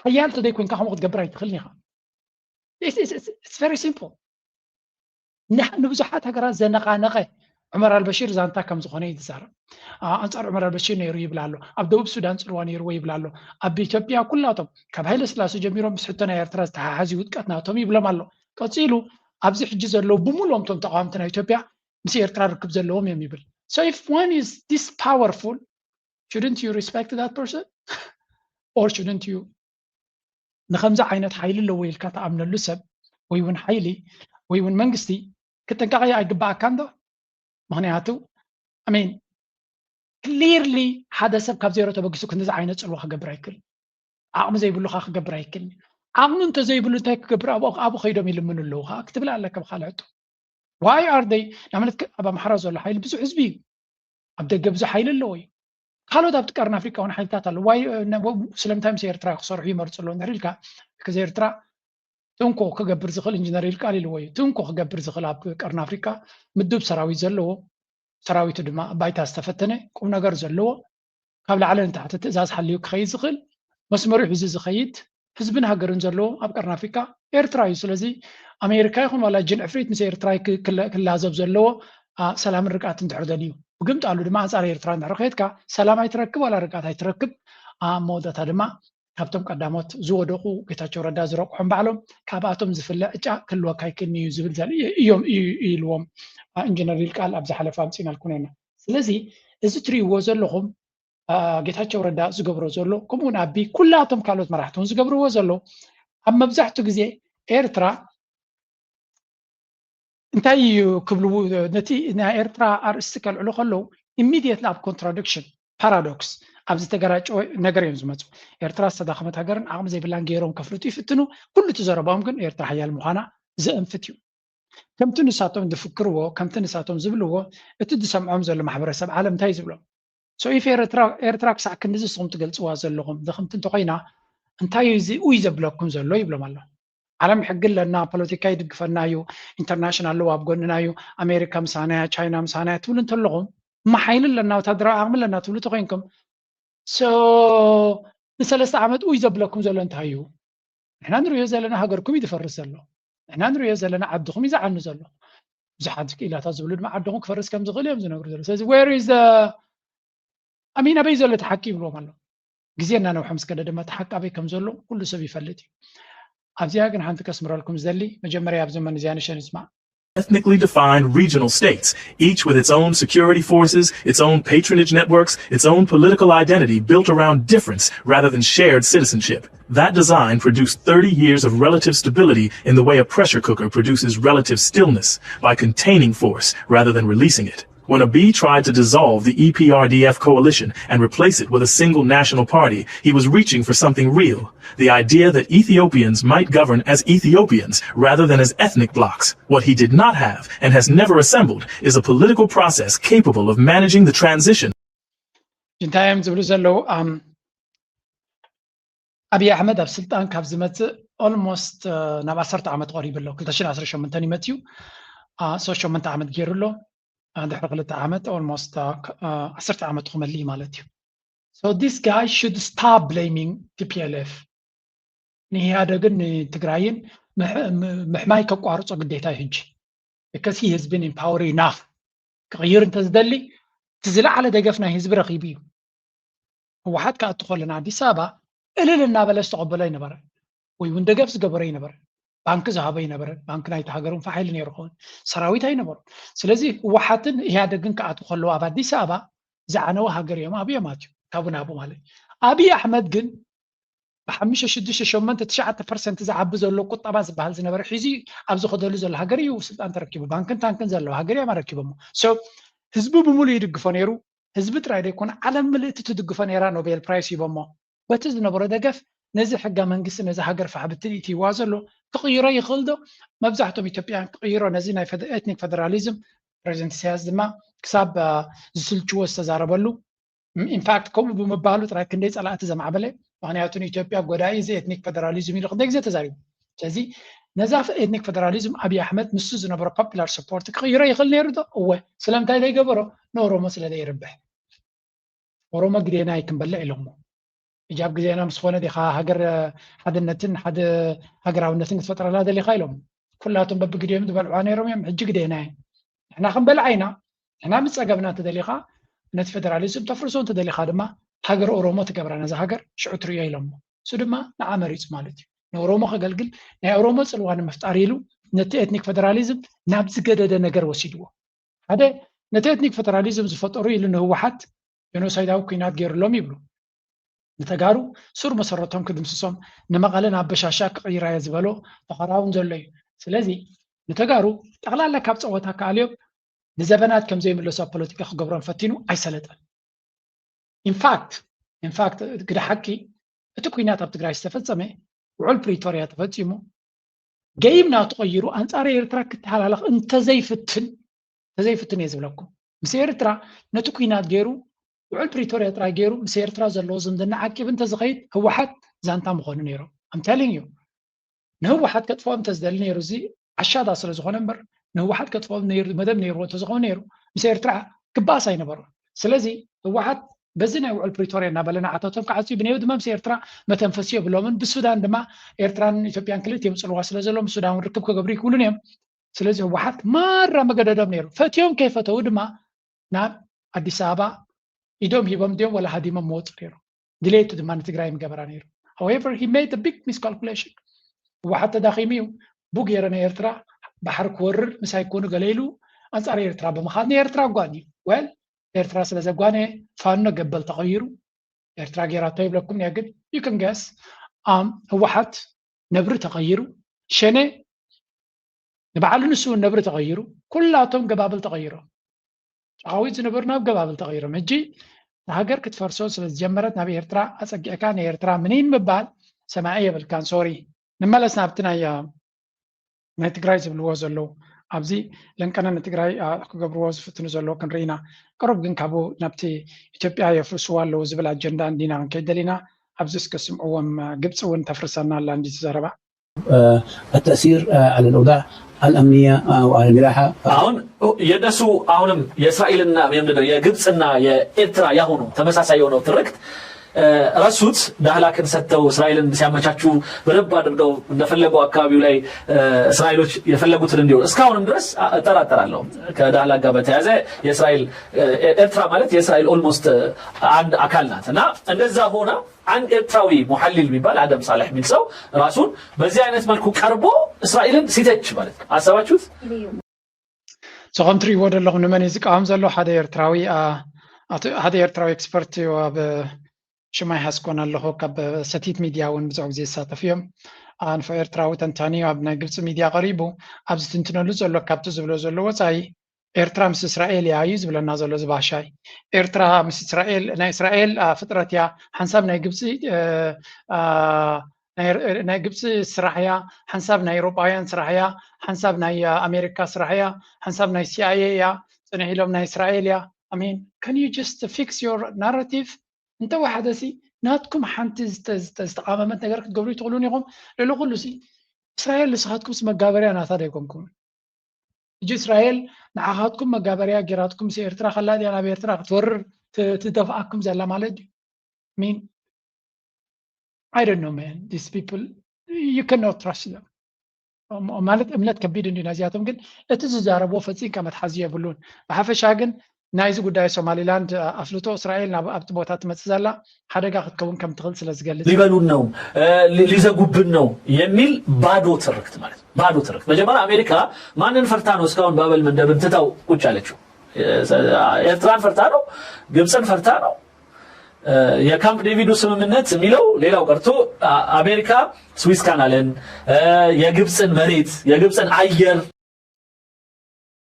ሓያል ተዘይኮንካ ከምኡ ክትገብር ኣይትኽእልን ኢኻ። It's very simple። ንብዙሓት ሃገራት ዘነቓነቐ ዑመር ኣልበሽር ዛንታ ከም ዝኾነ እዩ ዝዛረብ። ኣንጻር ዑመር ኣልበሽር ነይሩ ይብል ኣሎ። ኣብ ደቡብ ሱዳን ጽልዋ ነይርዎ ይብል ኣሎ። ኣብ ኢትዮጵያ ኩላቶም ካብ ሃይለ ስላሴ ጀሚሮም ምስ ሕቶ ናይ ኤርትራ ዝተሓሓዝ ውድቀት ናቶም ይብሎም ኣሎ። ቀጺሉ ኣብዚ ሕጂ ዘለዉ ብምሉኦም እቶም ተቃወምቲ ናይ ኢትዮጵያ ምስ ኤርትራ ርክብ ዘለዎም እዮም ይብል። So if one is this powerful, shouldn't you respect that person? Or shouldn't you ንከምዚ ዓይነት ሓይሊ ኣለዎ ኢልካ ተኣምነሉ ሰብ ወይ እውን ሓይሊ ወይ እውን መንግስቲ ክጥንቀቕ ኣይግባኣካን ዶ? ምክንያቱ I mean clearly ሓደ ሰብ ካብ ዜሮ ተበጊሱ ክንዚ ዓይነት ጽልዋ ክገብር ኣይክእልን። ዓቕሚ ዘይብሉ ከዓ ክገብር ኣይክእልን። ዓቕሚ እንተዘይብሉ እንታይ ክገብር ኣብኡ ኣብኡ ከይዶም ይልምኑ ኣለዉ ከዓ ክትብል ኣለካ ብካልእ ሕቶ። Why are they ንኣብነት ኣብ ኣምሓራ ዘሎ ሓይሊ ብዙሕ ህዝቢ እዩ። ኣብ ደገ ብዙሕ ሓይሊ ኣለዎ እዩ። ካልኦት ኣብቲ ቀርኒ ኣፍሪቃ እውን ሓይልታት ኣለዉ። ስለምንታይ ምስ ኤርትራ ክሰርሑ ይመርፁ ኣለዉ እንድሕር ኢልካ ሕዚ ኤርትራ ትንኮ ክገብር ዝኽእል ኢንጂነር ይልቃል ኢልዎ እዩ። ትንኮ ክገብር ዝኽእል ኣብ ቀርኒ ኣፍሪቃ ምዱብ ሰራዊት ዘለዎ፣ ሰራዊቱ ድማ ባይታ ዝተፈተነ ቁም ነገር ዘለዎ ካብ ላዕሊ ንታሕቲ ትእዛዝ ሓልዩ ክኸይድ ዝኽእል መስመሩ ሒዙ ዝኸይድ ህዝብን ሃገርን ዘለዎ ኣብ ቀርኒ ኣፍሪካ ኤርትራ እዩ። ስለዚ ኣሜሪካ ይኹን ዋላ ጅን ዕፍሪት ምስ ኤርትራ ክላዘብ ዘለዎ ሰላምን ርግኣትን እንድሕር ደልዩ ብግምጣሉ ድማ ኣንፃር ኤርትራ እንድሕር ከየድካ ሰላም ኣይትረክብ ዋላ ርግኣት ኣይትረክብ። ኣብ መወዳእታ ድማ ካብቶም ቀዳሞት ዝወደቑ ጌታቸው ረዳ ዝረቑሖም ባዕሎም ካብኣቶም ዝፍለ ዕጫ ክህልወካ ኣይክእልን እዩ ዝብል ዘርኢ እዮም ኢልዎም ኢንጂነር ይልቃል ኣብ ዝሓለፈ ኣምፂናልኩም ነና። ስለዚ እዚ ትሪእዎ ዘለኹም ጌታቸው ረዳ ዝገብሮ ዘሎ ከምኡውን ኣቢ ኩላቶም ካልኦት መራሕቲ እውን ዝገብርዎ ዘሎ ኣብ መብዛሕትኡ ግዜ ኤርትራ እንታይ እዩ ክብሉ ነቲ ናይ ኤርትራ ኣርእስቲ ከልዕሉ ከለዉ ኢሚድየትሊ ኣብ ኮንትራዲክሽን ፓራዶክስ ኣብ ዝተገራጨወ ነገር እዮም ዝመፁ። ኤርትራ ዝተዳኸመት ሃገርን ዓቕሚ ዘይብላን ገይሮም ከፍልጡ ይፍትኑ። ኩሉ እቲ ዘረባኦም ግን ኤርትራ ሓያል ምዃና ዘእንፍት እዩ። ከምቲ ንሳቶም ዝፍክርዎ ከምቲ ንሳቶም ዝብልዎ እቲ ዝሰምዖም ዘሎ ማሕበረሰብ ዓለም እንታይ ዝብሎም? So if ኤርትራ ክሳዕ ክንድዚ ንስኹም ትገልፅዋ ዘለኹም ድኽምቲ እንተኮይና እንታይ እዩ እዚ ኡይ ዘብለኩም ዘሎ ይብሎም ኣሎ። ዓለም ሕጊ ኣለና፣ ፖለቲካ ይድግፈና እዩ፣ ኢንተርናሽናል ሎው ኣብ ጎንና እዩ፣ ኣሜሪካ ምሳና እያ፣ ቻይና ምሳና እያ ትብሉ እንተለኹም እማ ሓይሊ ኣለና ወታደራዊ ዓቕሚ ኣለና ትብሉ ተኮይንኩም so ንሰለስተ ዓመት ኡይ ዘብለኩም ዘሎ እንታይ እዩ? ንሕና ንሪኦ ዘለና ሃገርኩም እዩ ዝፈርስ ዘሎ። ንሕና ንሪኦ ዘለና ዓድኹም እዩ ዝዓኑ ዘሎ። ብዙሓት ክኢላታት ዝብሉ ድማ ዓድኹም ክፈርስ ከም ዝኽእል እዮም ዝነግሩ ዘለዉ። ስለዚ where is the I mean ኣበይ ዘሎ እቲ ሓቂ ይብልዎም ኣሎ። ግዜ እናነውሐ ምስ ከደ ድማ እቲ ሓቂ ኣበይ ከም ዘሎ ኩሉ ሰብ ይፈልጥ እዩ። ኣብዚኣ ግን ሓንቲ ከስምረልኩም ዝደሊ መጀመርያ ኣብዚ መን እዚኣ ንሸን ይስማዕ። Ethnically defined regional states, each with its own security forces, its own patronage networks, its own political identity built around difference rather than shared citizenship. That design produced thirty years of relative stability in the way a pressure cooker produces relative stillness, by containing force rather than releasing it. When Abiy tried to dissolve the E P R D F coalition and replace it with a single national party, he was reaching for something real, the idea that Ethiopians might govern as Ethiopians rather than as ethnic blocs. What he did not have and has never assembled is a political process capable of managing the transition. እንታይ እዮም ዝብሉ ዘለዉ? ኣም፣ ኣብይ ኣሕመድ ኣብ ስልጣን ካብ ዝመፅእ ኦልሞስት ናብ ዓሰርተ ዓመት ቀሪቡ ኣሎ። ክልተ ሽሕን ዓሰርተ ሸሞንተን ይመፅዩ ሶስት ሸሞንተ ዓመት ገይሩ ኣሎ። ድሕሪ ክልተ ዓመት ኦልሞስት ዓሰርተ ዓመት ክመልእ ማለት እዩ። So this guy should stop blaming T P L F. ንኢህኣደግን ንትግራይን ምሕማይ ከቋርጾ ግዴታ እዩ ሕጂ። Because he has been in power enough ክቕይር እንተዝደሊ እቲ ዝለዓለ ደገፍ ናይ ህዝቢ ረኺቡ እዩ። ህወሓት ክኣቱ ከለና ኣዲስ ኣበባ እልል እናበለ ዝተቐበሎ ኣይነበረን፣ ወይ እውን ደገፍ ዝገበሮ ኣይነበረን። ባንኪ ዝሃቦ ኣይነበረን። ባንኪ ናይቲ ሃገር እውን ፋሕ ኢሉ ነይሩ ክኸውን ሰራዊት ኣይነበሮም። ስለዚ ህወሓትን ኢህኣደግን ክኣትዉ ከለዉ ኣብ ኣዲስ ኣበባ ዝዓነወ ሃገር እዮም ኣብዮም ኣትዩ ካብኡ ናብኡ ማለት እዩ። ኣብይ ኣሕመድ ግን ብሓሙሽተ ሽዱሽተ ሸሞንተ ትሽዓተ ፐርሰንት ዝዓቢ ዘሎ ቁጠባ ዝበሃል ዝነበረ ሒዙ ኣብ ዝኸደሉ ዘሎ ሃገር እዩ ስልጣን ተረኪቡ። ባንክን ታንክን ዘለዎ ሃገር እዮም ኣረኪቦሞ። So ህዝቢ ብምሉእ ይድግፎ ነይሩ። ህዝቢ ጥራይ ዘይኮነ ዓለም ምልእቲ ትድግፎ ነይራ። ኖቤል ፕራይስ ሂቦሞ። በቲ ዝነበሮ ደገፍ ነዚ ሕገ መንግስቲ ነዚ ሃገር ፋሕብትን ኢትይዋ ዘሎ ክቕይሮ ይኽእል ዶ? መብዛሕትኦም ኢትዮጵያውያን ክቕይሮ ነዚ ናይ ኤትኒክ ፌደራሊዝም ፕሬዚደንት ኢሳያስ ድማ ክሳብ ዝስልችዎ ዝተዛረበሉ ኢንፋክት ከምኡ ብምባሉ ጥራይ ክንደይ ፀላእቲ ዘማዕበለ። ምክንያቱ ንኢትዮጵያ ጎዳኢ እዚ ኤትኒክ ፌደራሊዝም ኢሉ ክንደይ ግዜ ተዛሪቡ። ስለዚ ነዛ ኤትኒክ ፌደራሊዝም ኣብይ ኣሕመድ ንሱ ዝነበሮ ፖፑላር ሰፖርት ክቕይሮ ይኽእል ነይሩ ዶ? እወ። ስለምንታይ ዘይገበሮ? ንኦሮሞ ስለ ዘይርብሕ። ኦሮሞ ግዴና ኣይክንበልዕ ኢሎሞ። ሕጂ ኣብ ግዜና ምስ ኮነ ዲኻ ሃገር ሓድነትን ሓደ ሃገራውነትን ክትፈጥረላ ደሊኻ ኢሎም። ኩላቶም በብግዲኦም ዝበልዕዋ ነይሮም እዮም። ሕጂ ግዴና እዩ። ንሕና ክንበልዓ ኢና። ንሕና ምስ ፀገምና እንተደሊኻ ነቲ ፌደራሊዝም ተፍርሶ፣ እንተደሊኻ ድማ ሃገር ኦሮሞ ትገብራ ነዛ ሃገር ሽዑ ትርእዮ ኢሎሞ። እሱ ድማ ንዓ መሪፁ ማለት እዩ። ንኦሮሞ ከገልግል ናይ ኦሮሞ ፅልዋ ንምፍጣር ኢሉ ነቲ ኤትኒክ ፌደራሊዝም ናብ ዝገደደ ነገር ወሲድዎ። ሓደ ነቲ ኤትኒክ ፌደራሊዝም ዝፈጠሩ ኢሉ ንህወሓት ጀኖሳይዳዊ ኩናት ገይሩሎም ይብሉ። ንተጋሩ ሱር መሰረቶም ክድምስሶም ንመቐለ ናብ በሻሻ ክቕይራዮ ዝበሎ ፈኸራ እውን ዘሎ እዩ። ስለዚ ንተጋሩ ጠቕላላ ካብ ፀወታ ክኣልዮም ንዘበናት ከም ዘይምለሱ ኣብ ፖለቲካ ክገብሮም ፈቲኑ ኣይሰለጠን። ኢንፋክት ኢንፋክት ግደ ሓቂ እቲ ኩናት ኣብ ትግራይ ዝተፈጸመ ውዕል ፕሪቶርያ ተፈጺሙ ገይም ናቱ ቀይሩ ኣንጻር ኤርትራ ክተሃላለኽ እንተዘይፍትን እንተዘይፍትን እየ ዝብለኩም። ምስ ኤርትራ ነቲ ኩናት ገይሩ ውዕል ፕሪቶርያ ጥራይ ገይሩ ምስ ኤርትራ ዘለዎ ዝምድና ዓቂብ እንተዝኸይድ ህወሓት ዛንታ ምኾኑ ነይሮም። I'm telling you ንህወሓት ከጥፍኦም እንተዝደሊ ነይሩ እዚ ዓሻዳ ስለ ዝኾነ እምበር ንህወሓት ከጥፍኦም ነይሩ መደብ ነይርዎ እንተዝኸውን ነይሩ ምስ ኤርትራ ክበኣስ ኣይነበሮም። ስለዚ ህወሓት በዚ ናይ ውዕል ፕሪቶርያ እናበለ ንዓታቶም ክዓፅዩ ብነየው ድማ ምስ ኤርትራ መተንፈሲ የብሎምን። ብሱዳን ድማ ኤርትራን ኢትዮጵያን ክልቲኦም ፅልዋ ስለ ዘለዎም ሱዳን እውን ርክብ ክገብሩ ይክእሉን እዮም። ስለዚ ህወሓት ማራ መገደዶም ነይሩ። ፈትዮም ከይፈተው ድማ ናብ ኣዲስ ኣበባ ኢዶም ሂቦም ድዮም ወላ ሃዲሞም መወፁ ነይሩ። ድሌቱ ድማ ንትግራይ ምገበራ ነይሩ። However he made a big miscalculation። ህወሓት ተዳኺሙ እዩ። ቡ ገይረ ናይ ኤርትራ ባሕሪ ክወርር ምሳይ ኮኑ ገለ ኢሉ ኣንጻር ኤርትራ ብምኻድ ንኤርትራ ኣጓንዩ። Well ኤርትራ ስለ ዘጓነየ ፋኖ ገበል ተቐይሩ ኤርትራ ገይራቶ ይብለኩም እያ። ግን you can guess ኣም ህወሓት ነብሪ ተቐይሩ ሸኔ ንባዕሉ ንሱ እውን ነብሪ ተቐይሩ ኩላቶም ገባብል ተቐይሮም ጫኻዊት ዝነበሩ ናብ ገባብል ተቐይሮም። ሕጂ እታ ሃገር ክትፈርሶ ስለ ዝጀመረት ናብ ኤርትራ ኣጸጊዕካ ንኤርትራ ምኒን ምባል ሰማዒ የብልካን። ሶሪ ንመለስ ናብቲ ናይ ናይ ትግራይ ዝብልዎ ዘለዉ ኣብዚ ለንቀነ ንትግራይ ክገብርዎ ዝፍትኑ ዘለዉ ክንርኢ ኢና። ቅሩብ ግን ካብኡ ናብቲ ኢትዮጵያ የፍርስዋ ኣለዉ ዝብል ኣጀንዳ እንዲና ክንከይድ ደሊና። ኣብዚ እስከ ስምዕዎም። ግብፂ እውን ተፍርሰና ኣላ እንዲ ትዘረባ التأثير على الأوضاع الأمنية وعلى الملاحة. አሁን የእነሱ አሁንም የእስራኤልና ምንድነው የግብፅና የኤርትራ ያሁኑ ተመሳሳይ የሆነው ትርክት ረሱት ዳህላክን ሰጥተው እስራኤልን ሲያመቻቹ በደንብ አድርገው እንደፈለጉ አካባቢው ላይ እስራኤሎች የፈለጉትን እንዲሆን እስካሁንም ድረስ እጠራጠራለሁ። ከዳህላክ ጋር በተያያዘ የእስራኤል ኤርትራ ማለት የእስራኤል almost አንድ አካል ናት እና እንደዛ ሆና አንድ ኤርትራዊ ሙሐሊል የሚባል አደም ሳልሕ የሚል ሰው ራሱን በዚህ አይነት መልኩ ቀርቦ እስራኤልን ሲተች ማለት ነው። አሰባችሁት? ሶ ከም ትርእይዎ ዘለኹም ንመን እዩ ዝቃወም ዘሎ? ሓደ ኤርትራዊ ሓደ ኤርትራዊ ኤክስፐርት እዩ። ኣብ ሽማይ ሃስኮን ኣለኹ። ካብ ሰቲት ሚድያ እውን ብዙሕ ግዜ ይሳተፍ እዮም። ኣንፎ ኤርትራዊ ተንታኒ ኣብ ናይ ግብፂ ሚድያ ቀሪቡ ኣብዚ ትንትነሉ ዘሎ ካብቲ ዝብሎ ዘሎ ወፃኢ ኤርትራ ምስ እስራኤል እያ እዩ ዝብለና ዘሎ እዚ ባሻይ። ኤርትራ ምስ እስራኤል ናይ እስራኤል ፍጥረት እያ። ሓንሳብ ናይ ግብፂ ናይ ግብፂ ስራሕ እያ፣ ሓንሳብ ናይ ኤውሮጳውያን ስራሕ እያ፣ ሓንሳብ ናይ ኣሜሪካ ስራሕ እያ፣ ሓንሳብ ናይ ሲኣይኤ እያ፣ ፅንሕ ኢሎም ናይ እስራኤል እያ። I mean, can you just fix your narrative? እንተወሓደ ሲ ናትኩም ሓንቲ ዝተቃመመት ነገር ክትገብሩ ይትኽእሉን ኢኹም። ልዕሊ ኩሉ ሲ እስራኤል ንስኻትኩምስ መጋበርያ ናታ ዶ ኣይኮንኩምን? ሕጂ እስራኤል ንዓኻትኩም መጋበርያ ጌራትኩም ሲ ኤርትራ ከላ ድያ ናብ ኤርትራ ክትወርር ትደፍኣኩም ዘላ ማለት ድዩ? ሚን I don't know man, these people you cannot trust them ማለት እምነት ከቢድ እንዲ ናዚኣቶም ግን እቲ ዝዛረብዎ ፈፂምካ መትሓዚ የብሉን። ብሓፈሻ ግን ናይዚ ጉዳይ ሶማሊላንድ ኣፍልጦ እስራኤል ናብ ኣብቲ ቦታ ትመፅእ ዘላ ሓደጋ ክትከውን ከም ትኽእል ስለ ዝገልፅ ሊበሉን ነው ሊዘጉብን ነው የሚል ባዶ ትርክት ማለት ነው። ባዶ ትርክት። መጀመሪያ አሜሪካ ማንን ፈርታ ነው እስካሁን ባበል መንደብን ትታው ቁጭ ያለችው? ኤርትራን ፈርታ ነው? ግብፅን ፈርታ ነው? የካምፕ ዴቪዱ ስምምነት የሚለው ሌላው ቀርቶ አሜሪካ ስዊስ ካናልን የግብፅን መሬት የግብፅን አየር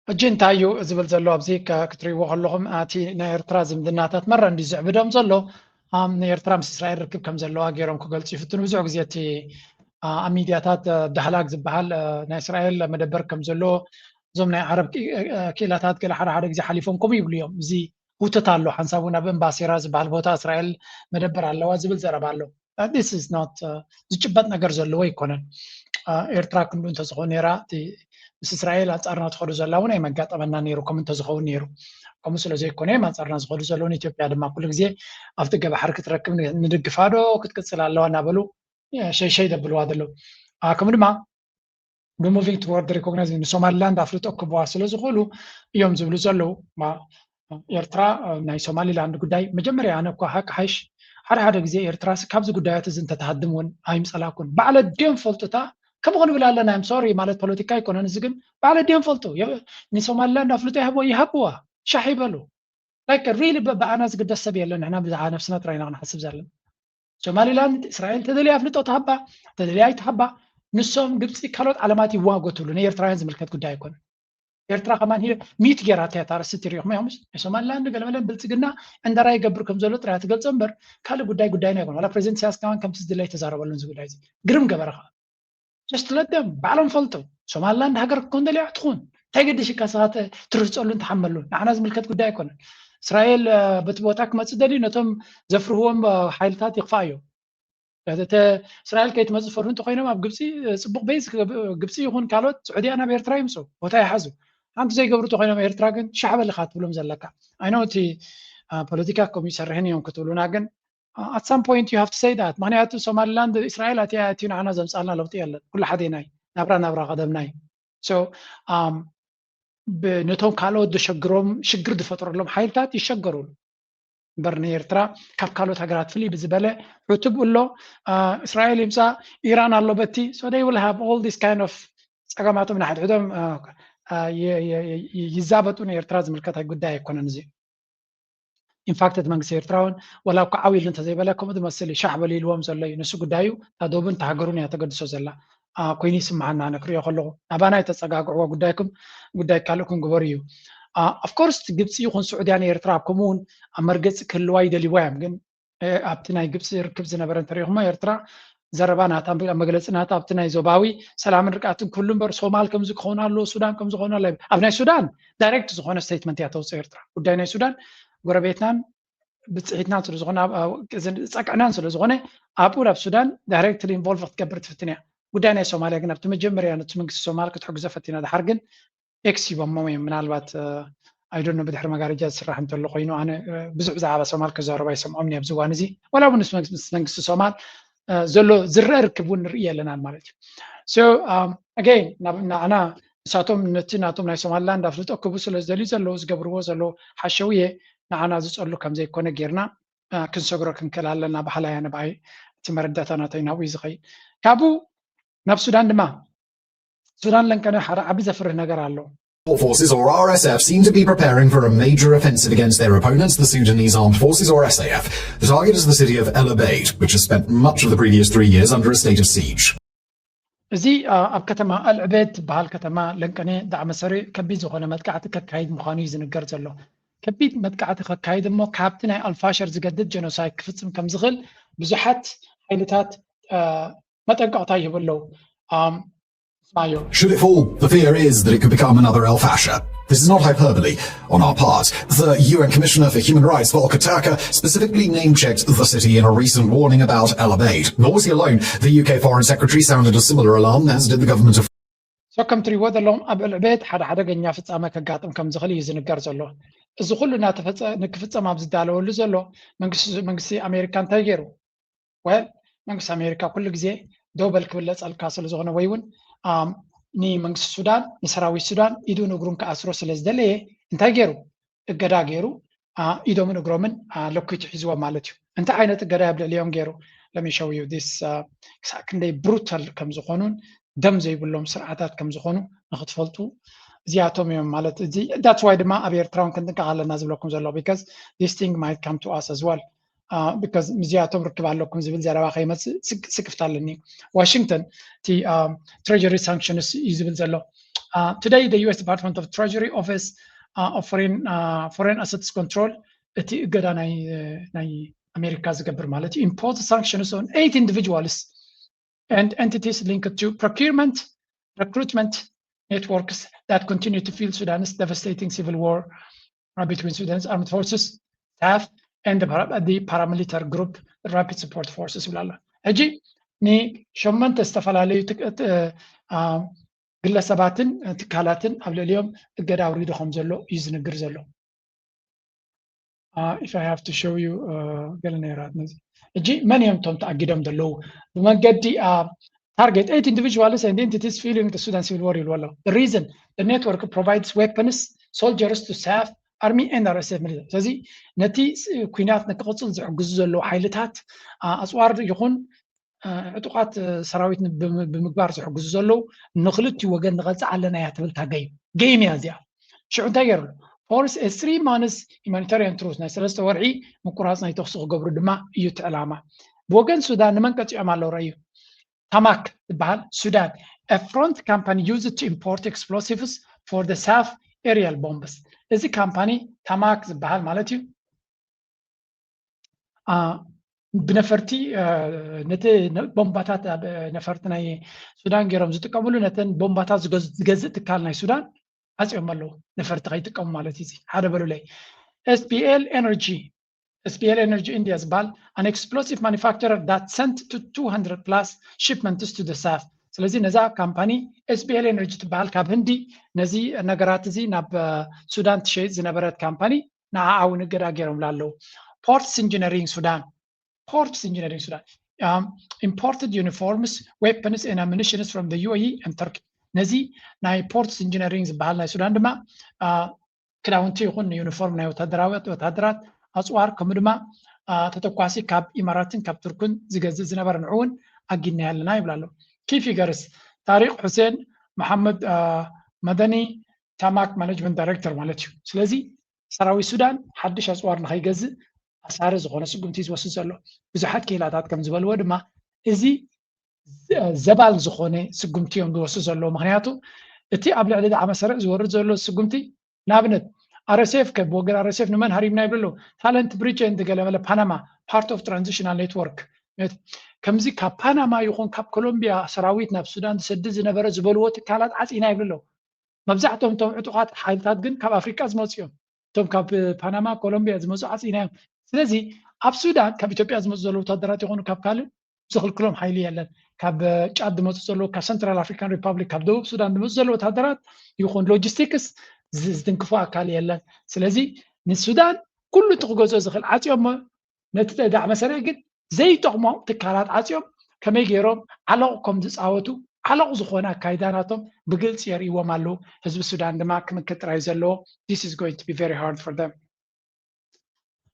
ሕጂ እንታይ እዩ ዝብል ዘሎ ኣብዚ ክትሪእዎ ከለኹም እቲ ናይ ኤርትራ ዝምድናታት መራ እንዲ ዝዕብዶም ዘሎ ንኤርትራ ምስ እስራኤል ርክብ ከም ዘለዋ ገይሮም ክገልፁ ይፍትኑ። ብዙሕ ግዜ እቲ ኣብ ሚድያታት ዳህላግ ዝበሃል ናይ እስራኤል መደበር ከም ዘለዎ፣ እዞም ናይ ዓረብ ክኢላታት ገለ ሓደ ሓደ ግዜ ሓሊፎም ከምኡ ይብሉ እዮም። እዚ ህውተት ኣሎ፣ ሓንሳብ እውን ኣብ እምባሴራ ዝበሃል ቦታ እስራኤል መደበር ኣለዋ ዝብል ዘረባ ኣሎ። This is not ዝጭበጥ ነገር ዘለዎ ኣይኮነን። ኤርትራ ክንዱ እንተዝኾን ነይራ፣ ምስ እስራኤል ኣንጻርና ትኸዱ ዘላ እውን ኣይመጋጠመና ነይሩ፣ ከምኡ እንተዝኸውን ነይሩ። ከምኡ ስለ ዘይኮነ እዮም ኣንጻርና ዝኸዱ ዘለውን። ኢትዮጵያ ድማ ኩሉ ግዜ ኣብቲ ገባሕሪ ክትረክብ ንድግፋ ዶ ክትቅጽል ኣለዋ እናበሉ ሸይሸይ ደብልዋ ዘለዉ። ከምኡ ድማ ብmoving toward recognize ንሶማሊላንድ ኣፍልጦ ክህብዋ ስለ ዝኽእሉ እዮም ዝብሉ ዘለዉ። ኤርትራ ናይ ሶማሊላንድ ጉዳይ መጀመርያ ኣነ እኳ ሓቂ ሓይሽ ሓደ ሓደ ግዜ ኤርትራ ካብዚ ጉዳያት እዚ እንተትሃድም እውን ኣይምጸላኩን። ባዕለ ድዮም ፈልጡ እታ ከምኡ ክንብል ኣለና እዮም። ሶሪ ማለት ፖለቲካ ኣይኮነን እዚ፣ ግን ባዕለ ድዮም ፈልጡ። ንሶማሊላንድ ኣፍልጦ ይሃብዎ ይሃብዋ፣ ሻሕ ይበሉ። ላይክ ሪሊ ብኣና ዝግደስ ሰብ የለን። ንሕና ብዛዕባ ነብስና ጥራይ ኢና ክንሓስብ ዘለና። ሶማሊላንድ እስራኤል ተደልያ ኣፍልጦ ትሃባ፣ ተደልያ ኣይትሃባ፣ ንሶም ግብፂ ካልኦት ዓለማት ይዋጎትሉ። ንኤርትራውያን ዝምልከት ጉዳይ ኣይኮነን። ኤርትራ ከማን ሂደ ሚት ገይራታ እያ። ታረስቲ ትሪኢኹም እዮም። ናይ ሶማሊላንድ ገለመለን ብልፅግና ዕንደራ ይገብር ከም ዘሎ ጥራይ ትገልፆ እምበር ካልእ ጉዳይ ጉዳይና ኣይኮነ። ዋላ ፕሬዚደንት ኢሳያስ ከማን ከምቲ ዝድለ ኣይተዛረበሉን እዚ ጉዳይ እዚ። ግርም ገበረ ከዓ ጀስት ለደም ባዕሎም ፈልጡ። ሶማሊላንድ ሃገር ክትኮን ደልያ ትኹን፣ እንታይ ገዲሽካ? ሰባት ትርህፀሉን ትሓመሉን ንዓና ዝምልከት ጉዳይ ኣይኮነን። እስራኤል በቲ ቦታ ክመፅእ ደልዩ ነቶም ዘፍርህዎም ሓይልታት ይኽፋእ እዮም። እስራኤል ከይትመፅእ ፈርሁ እንተኮይኖም ኣብ ግብፂ ፅቡቅ ቤዝ ግብፂ ይኹን ካልኦት ስዑድያ ናብ ኤርትራ ይምፁ፣ ቦታ ይሓዙ። ሓንቲ ዘይገብሩ እንተኮይኖም ኤርትራ ግን ሻዕበልኻ ትብሎም ዘለካ። ኣይኖ እቲ ፖለቲካ ከምኡ ይሰርሕን እዮም ክትብሉና ግን at some point you have to say that። ምክንያቱ ሶማሊላንድ እስራኤል ኣትያ ኣትዩ ንዓና ዘምፃልና ለውጢ የለን። ኩሉ ሓዴናይ ናብራ ናብራ ቀደምናይ። ነቶም ካልኦት ዘሸግሮም ሽግር ዝፈጥረሎም ሓይልታት ይሸገሩሉ እምበር ንኤርትራ ካብ ካልኦት ሃገራት ፍልይ ብዝበለ ዕቱብ ኣሎ። እስራኤል ይምፃ ኢራን ኣሎ በቲ so they will have all this kind of ፀገማቶም ንሓድሕዶም ይዛበጡ። ንኤርትራ ዝምልከት ጉዳይ ኣይኮነን እዚ። ኢንፋክት እቲ መንግስቲ ኤርትራ እውን ወላ እኳ ዓው ኢሉ እንተዘይበለ ከምኡ ዝመስል እዩ ሻሕ በሉ ኢልዎም ዘሎ እዩ። ንሱ ጉዳዩ እታ ዶብን እታ ሃገሩን እያ ተገድሶ ዘላ። ኮይኑ ይስምዓና ኣነ ክሪኦ ከለኹ ናባና የተፀጋግዕዎ ጉዳይኩም ጉዳይ ካልእኩም ግበሩ እዩ። ኦፍኮርስ ግብፂ ይኹን ስዑድያ ንኤርትራ ከምኡ እውን ኣብ መርገፂ ክህልዋ ይደልይዋ እዮም። ግን ኣብቲ ናይ ግብፂ ርክብ ዝነበረ እንተሪኢኹሞ ኤርትራ ዘረባ ናታ መግለፂ ናታ ኣብቲ ናይ ዞባዊ ሰላምን ርቃትን ክህሉ እምበር ሶማል ከምዚ ክኸውን ኣለዎ ሱዳን ከምዚ ክኸውን ኣለዎ ኣብ ናይ ሱዳን ዳይሬክት ዝኾነ ስቴትመንት እያ ተውፅእ ኤርትራ። ጉዳይ ናይ ሱዳን ጎረቤትናን ብፅሒትናን ስለዝኾነ ፀቅዕናን ስለዝኾነ ኣብኡ ናብ ሱዳን ዳይሬክትሊ ኢንቮልቭ ክትገብር ትፍትን እያ። ጉዳይ ናይ ሶማልያ ግን ኣብቲ መጀመርያ ነቲ መንግስቲ ሶማል ክትሕግዞ ፈቲና ድሓር ግን ኤክስ ሂቦሞ እዮም ምናልባት ኣይዶኖ ብድሕሪ መጋረጃ ዝስራሕ እንተሎ ኮይኑ ኣነ ብዙሕ ብዛዕባ ሶማል ክዛረብ ኣይሰምዖም ኣብዚ እዋን እዚ ዋላ እውን ምስ መንግስቲ ሶማል ዘሎ ዝረአ ርክብ እውን ንርኢ ኣለናን ማለት እዩ። ኣገይን ንዓና ንሳቶም ነቲ ናቶም ናይ ሶማሊላንድ ኣፍልጦ ክህቡ ስለ ዝደልዩ ዘለዉ ዝገብርዎ ዘለዉ ሓሸውየ ንዓና ዝፀሉ ከም ዘይኮነ ጌርና ክንሰግሮ ክንክእል ኣለና። ባህላያ ንብኣይ እቲ መረዳእታ ናተይ ናብኡ እዩ ዝኸይድ። ካብኡ ናብ ሱዳን ድማ ሱዳን ለንቀነ ሓደ ዓቢ ዘፍርህ ነገር ኣሎ። Forces or R S F seem to be preparing for a major offensive against their opponents, the Sudanese Armed Forces or S A F. The target is the city of El Obeid, which has spent much of the previous three years under a state of siege. እዚ ኣብ ከተማ ኣልዕቤድ ትበሃል ከተማ ለንቀነ ዳዕመ ሰሪ ከቢድ ዝኾነ መጥቃዕቲ ከካይድ ምዃኑ እዩ ዝንገር ዘሎ። ከቢድ መጥቃዕቲ ከካይድ እሞ ካብቲ ናይ ኣልፋሸር ዝገድድ ጀኖሳይድ ክፍፅም ከም ዝኽእል ብዙሓት ሓይልታት መጠንቀቕታ ይህቡ ኣለዉ። Should it fall, the fear is that it could become another El Fasher. This is not hyperbole on our part. The U N Commissioner for Human Rights, Volker Turk, specifically name-checked the city in a recent warning about El Obeid. Nor was he alone. The U K Foreign Secretary sounded a similar alarm, as did the government of so ከም ትሪእዎ ዘለኹም ኣብ ዕልዕቤት ሓደ ሓደገኛ ፍጻመ ከጋጥም ከም ዝኽእል እዩ ዝንገር ዘሎ። እዚ ኩሉ እናተፈጸ ንክፍጸም ኣብ ዝዳለወሉ ዘሎ መንግስቲ ኣሜሪካ እንታይ ገይሩ? ወል መንግስቲ ኣሜሪካ ኩሉ ግዜ ደው በል ክብለጸልካ ስለ ዝኾነ ወይ እውን ንመንግስቲ ሱዳን ንሰራዊት ሱዳን ኢዱን እግሩን ክኣስሮ ስለ ዝደለየ እንታይ ገይሩ? እገዳ ገይሩ ኢዶምን እግሮምን ለኩቱ ሒዝዎም ማለት እዩ። እንታይ ዓይነት እገዳ ኣብ ልዕሊኦም ገይሩ? ለሚሸውዩ ዲስ ክሳብ ክንደይ ብሩታል ከም ዝኾኑን ደም ዘይብሎም ስርዓታት ከም ዝኾኑ ንክትፈልጡ እዚኣቶም እዮም ማለት እዚ that's why ድማ ኣብ ኤርትራውን ክንጥንቀቕ ኣለና ዝብለኩም ዘሎ because this thing might come to us as well because ምስዚኣቶም ርክብ ኣለኩም ዝብል ዘረባ ከይመፅእ ስክፍታ ኣለኒ። ዋሽንግተን እቲ ትሬጀሪ ሳንክሽንስ እዩ ዝብል ዘሎ። Today the U S Department of Treasury Office of Foreign Assets Control እቲ እገዳ ናይ ኣሜሪካ ዝገብር ማለት እዩ። Impose sanctions on eight individuals and entities linked to procurement, recruitment networks that continue to fuel Sudan's devastating civil war between Sudan's armed forces, SAF, and the paramilitary group Rapid Support Forces ይብላ ኣሎ። ሕጂ ንሸመንተ ዝተፈላለዩ ግለሰባትን ትካላትን ኣብ ልዕሊኦም እገዳ ኣውሪዱ ከም ዘሎ እዩ ዝንግር ዘሎ። If I have to show you ገለ ነይራት ነዚ ሕጂ መን እዮም እቶም ተኣጊዶም ዘለዉ? ብመንገዲ target eight individuals and entities fueling the Sudan civil war ይብሉ ኣለዉ። The reason the network provides weapons, soldiers to SAF, army and RSF military። ስለዚ ነቲ ኩናት ንክቕፅል ዝሕግዙ ዘለዉ ሓይልታት ኣፅዋር ይኹን ዕጡቓት ሰራዊት ብምግባር ዝሕግዙ ዘለዉ ንክልቲኡ ወገን ንቐፅዕ ኣለና እያ ትብል እታ ገይም። ገይም እያ እዚኣ። ሽዑ እንታይ ገይሩ? Force a three months humanitarian truce፣ ናይ ሰለስተ ወርሒ ምቁራፅ ናይ ተኽሲ ክገብሩ ድማ እዩ እቲ ዕላማ። ብወገን ሱዳን ንመን ቀፂዖም ኣለዉ? ረእዩ። ታማክ ዝበሃል ሱዳን a front company used to import explosives for the SAF aerial bombs። እዚ ካምፓኒ ታማክ ዝበሃል ማለት እዩ። ብነፈርቲ ነቲ ቦምባታት ኣብ ነፈርቲ ናይ ሱዳን ገይሮም ዝጥቀምሉ ነተን ቦምባታት ዝገዝእ ትካል ናይ ሱዳን ዓፅዮም ኣለዉ። ነፈርቲ ከይጥቀሙ ማለት እዩ። ሓደ በሉለይ። SPL Energy SPL Energy India ዝበሃል an explosive manufacturer that sent to two hundred plus shipments to the SAF። ስለዚ ነዛ ካምፓኒ SPL Energy ትበሃል ካብ ህንዲ ነዚ ነገራት እዚ ናብ ሱዳን ትሸይጥ ዝነበረት ካምፓኒ ንዓኣ እውን እገዳ ገይሮምላ ኣለዉ። Ports Engineering Sudan Ports Engineering Sudan imported uniforms, weapons and ammunitions from the UAE and Turkey። ነዚ ናይ Ports Engineering ዝበሃል ናይ ሱዳን ድማ ክዳውንቲ ይኹን ዩኒፎርም ናይ ወታደራዊ ወታደራት ኣፅዋር ከምኡ ድማ ተተኳሲ ካብ ኢማራትን ካብ ቱርክን ዝገዝእ ዝነበረ ንዑ እውን ኣጊድናዮ ኣለና ይብላ ኣለዉ። Key figures ታሪቅ ሑሴን መሓመድ መደኒ ታማክ management director ማለት እዩ። ስለዚ ሰራዊት ሱዳን ሓድሽ ኣፅዋር ንኸይገዝእ ኣሳሪ ዝኾነ ስጉምቲ ዝወስድ ዘሎ። ብዙሓት ክኢላታት ከም ዝበልዎ ድማ እዚ ዘባል ዝኾነ ስጉምቲ እዮም ዝወስዱ ዘለዉ። ምክንያቱ እቲ ኣብ ልዕሊ ዳዕመ ሰሪዕ ዝወርድ ዘሎ ስጉምቲ ንኣብነት RSF ከ ብወገን RSF ንመን ሃሪምና ይብሉ ኣለዉ። Talent Bridge and ገለመለ ፓናማ part of transitional network ከምዚ ካብ ፓናማ ይኹን ካብ ኮሎምቢያ ሰራዊት ናብ ሱዳን ዝሰድድ ዝነበረ ዝበልዎ ትካላት ዓፂና ይብሉ ኣለዉ። መብዛሕትኦም እቶም ዕጡቓት ሓይልታት ግን ካብ ኣፍሪቃ ዝመፁ እዮም። እቶም ካብ ፓናማ ኮሎምቢያ ዝመፁ ዓፂና እዮም። ስለዚ ኣብ ሱዳን ካብ ኢትዮጵያ ዝመፁ ዘለዉ ወታደራት ይኾኑ ካብ ካልእ ዝኽልክሎም ሓይሊ የለን። ካብ ጫድ ዝመፁ ዘለዉ ካብ ሰንትራል ኣፍሪካን ሪፓብሊክ ካብ ደቡብ ሱዳን ዝመፁ ዘለዉ ወታደራት ይኹን ሎጂስቲክስ ዝትንክፎ ኣካል የለን። ስለዚ ንሱዳን ኩሉ እቲ ክገዝኦ ዝኽእል ዓፅዮሞ ነቲ ዳዕመ ሰሪዕ ግን ዘይጠቕሞም ትካላት ዓፅዮም ከመይ ገይሮም ዓለቕ ከም ዝፃወቱ ዓለቕ ዝኾነ ኣካይዳ ናቶም ብግልፂ የርእይዎም ኣለዉ። ህዝቢ ሱዳን ድማ ክምክት ጥራይ ዘለዎ this is going to be very hard for them።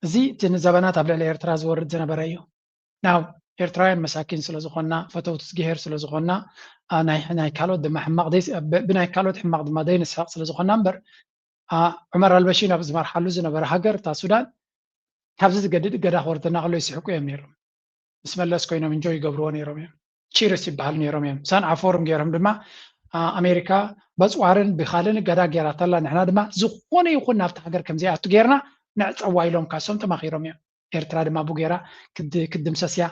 እዚ እቲ ንዘበናት ኣብ ልዕሊ ኤርትራ ዝወርድ ዝነበረ እዩ። ናው ኤርትራውያን መሳኪን ስለ ዝኾንና ፈተውቲ እግዚኣብሔር ስለ ዝኾንና ናይ ካልኦት ድማ ሕማቕ ብናይ ካልኦት ሕማቕ ድማ ዘይንስሕቕ ስለ ዝኾንና እምበር ዑመር ኣልበሺር ኣብ ዝመርሓሉ ዝነበረ ሃገር እታ ሱዳን ካብዚ ዝገድድ እገዳ ክወርደና ከሎ ይስሕቁ እዮም ነይሮም። ምስ መለስ ኮይኖም እንጆ ይገብርዎ ነይሮም እዮም። ቺርስ ይበሃሉ ነይሮም እዮም። ሳንዓ ፎርም ገይሮም ድማ ኣሜሪካ በፅዋርን ብካልን እገዳ ገይራተላ ንሕና ድማ ዝኾነ ይኹን ናብቲ ሃገር ከምዘይኣቱ ገይርና ንዕፀዋ ኢሎም ካሶም ተማኺሮም እዮም። ኤርትራ ድማ ብጌራ ክትድምሰስ እያ።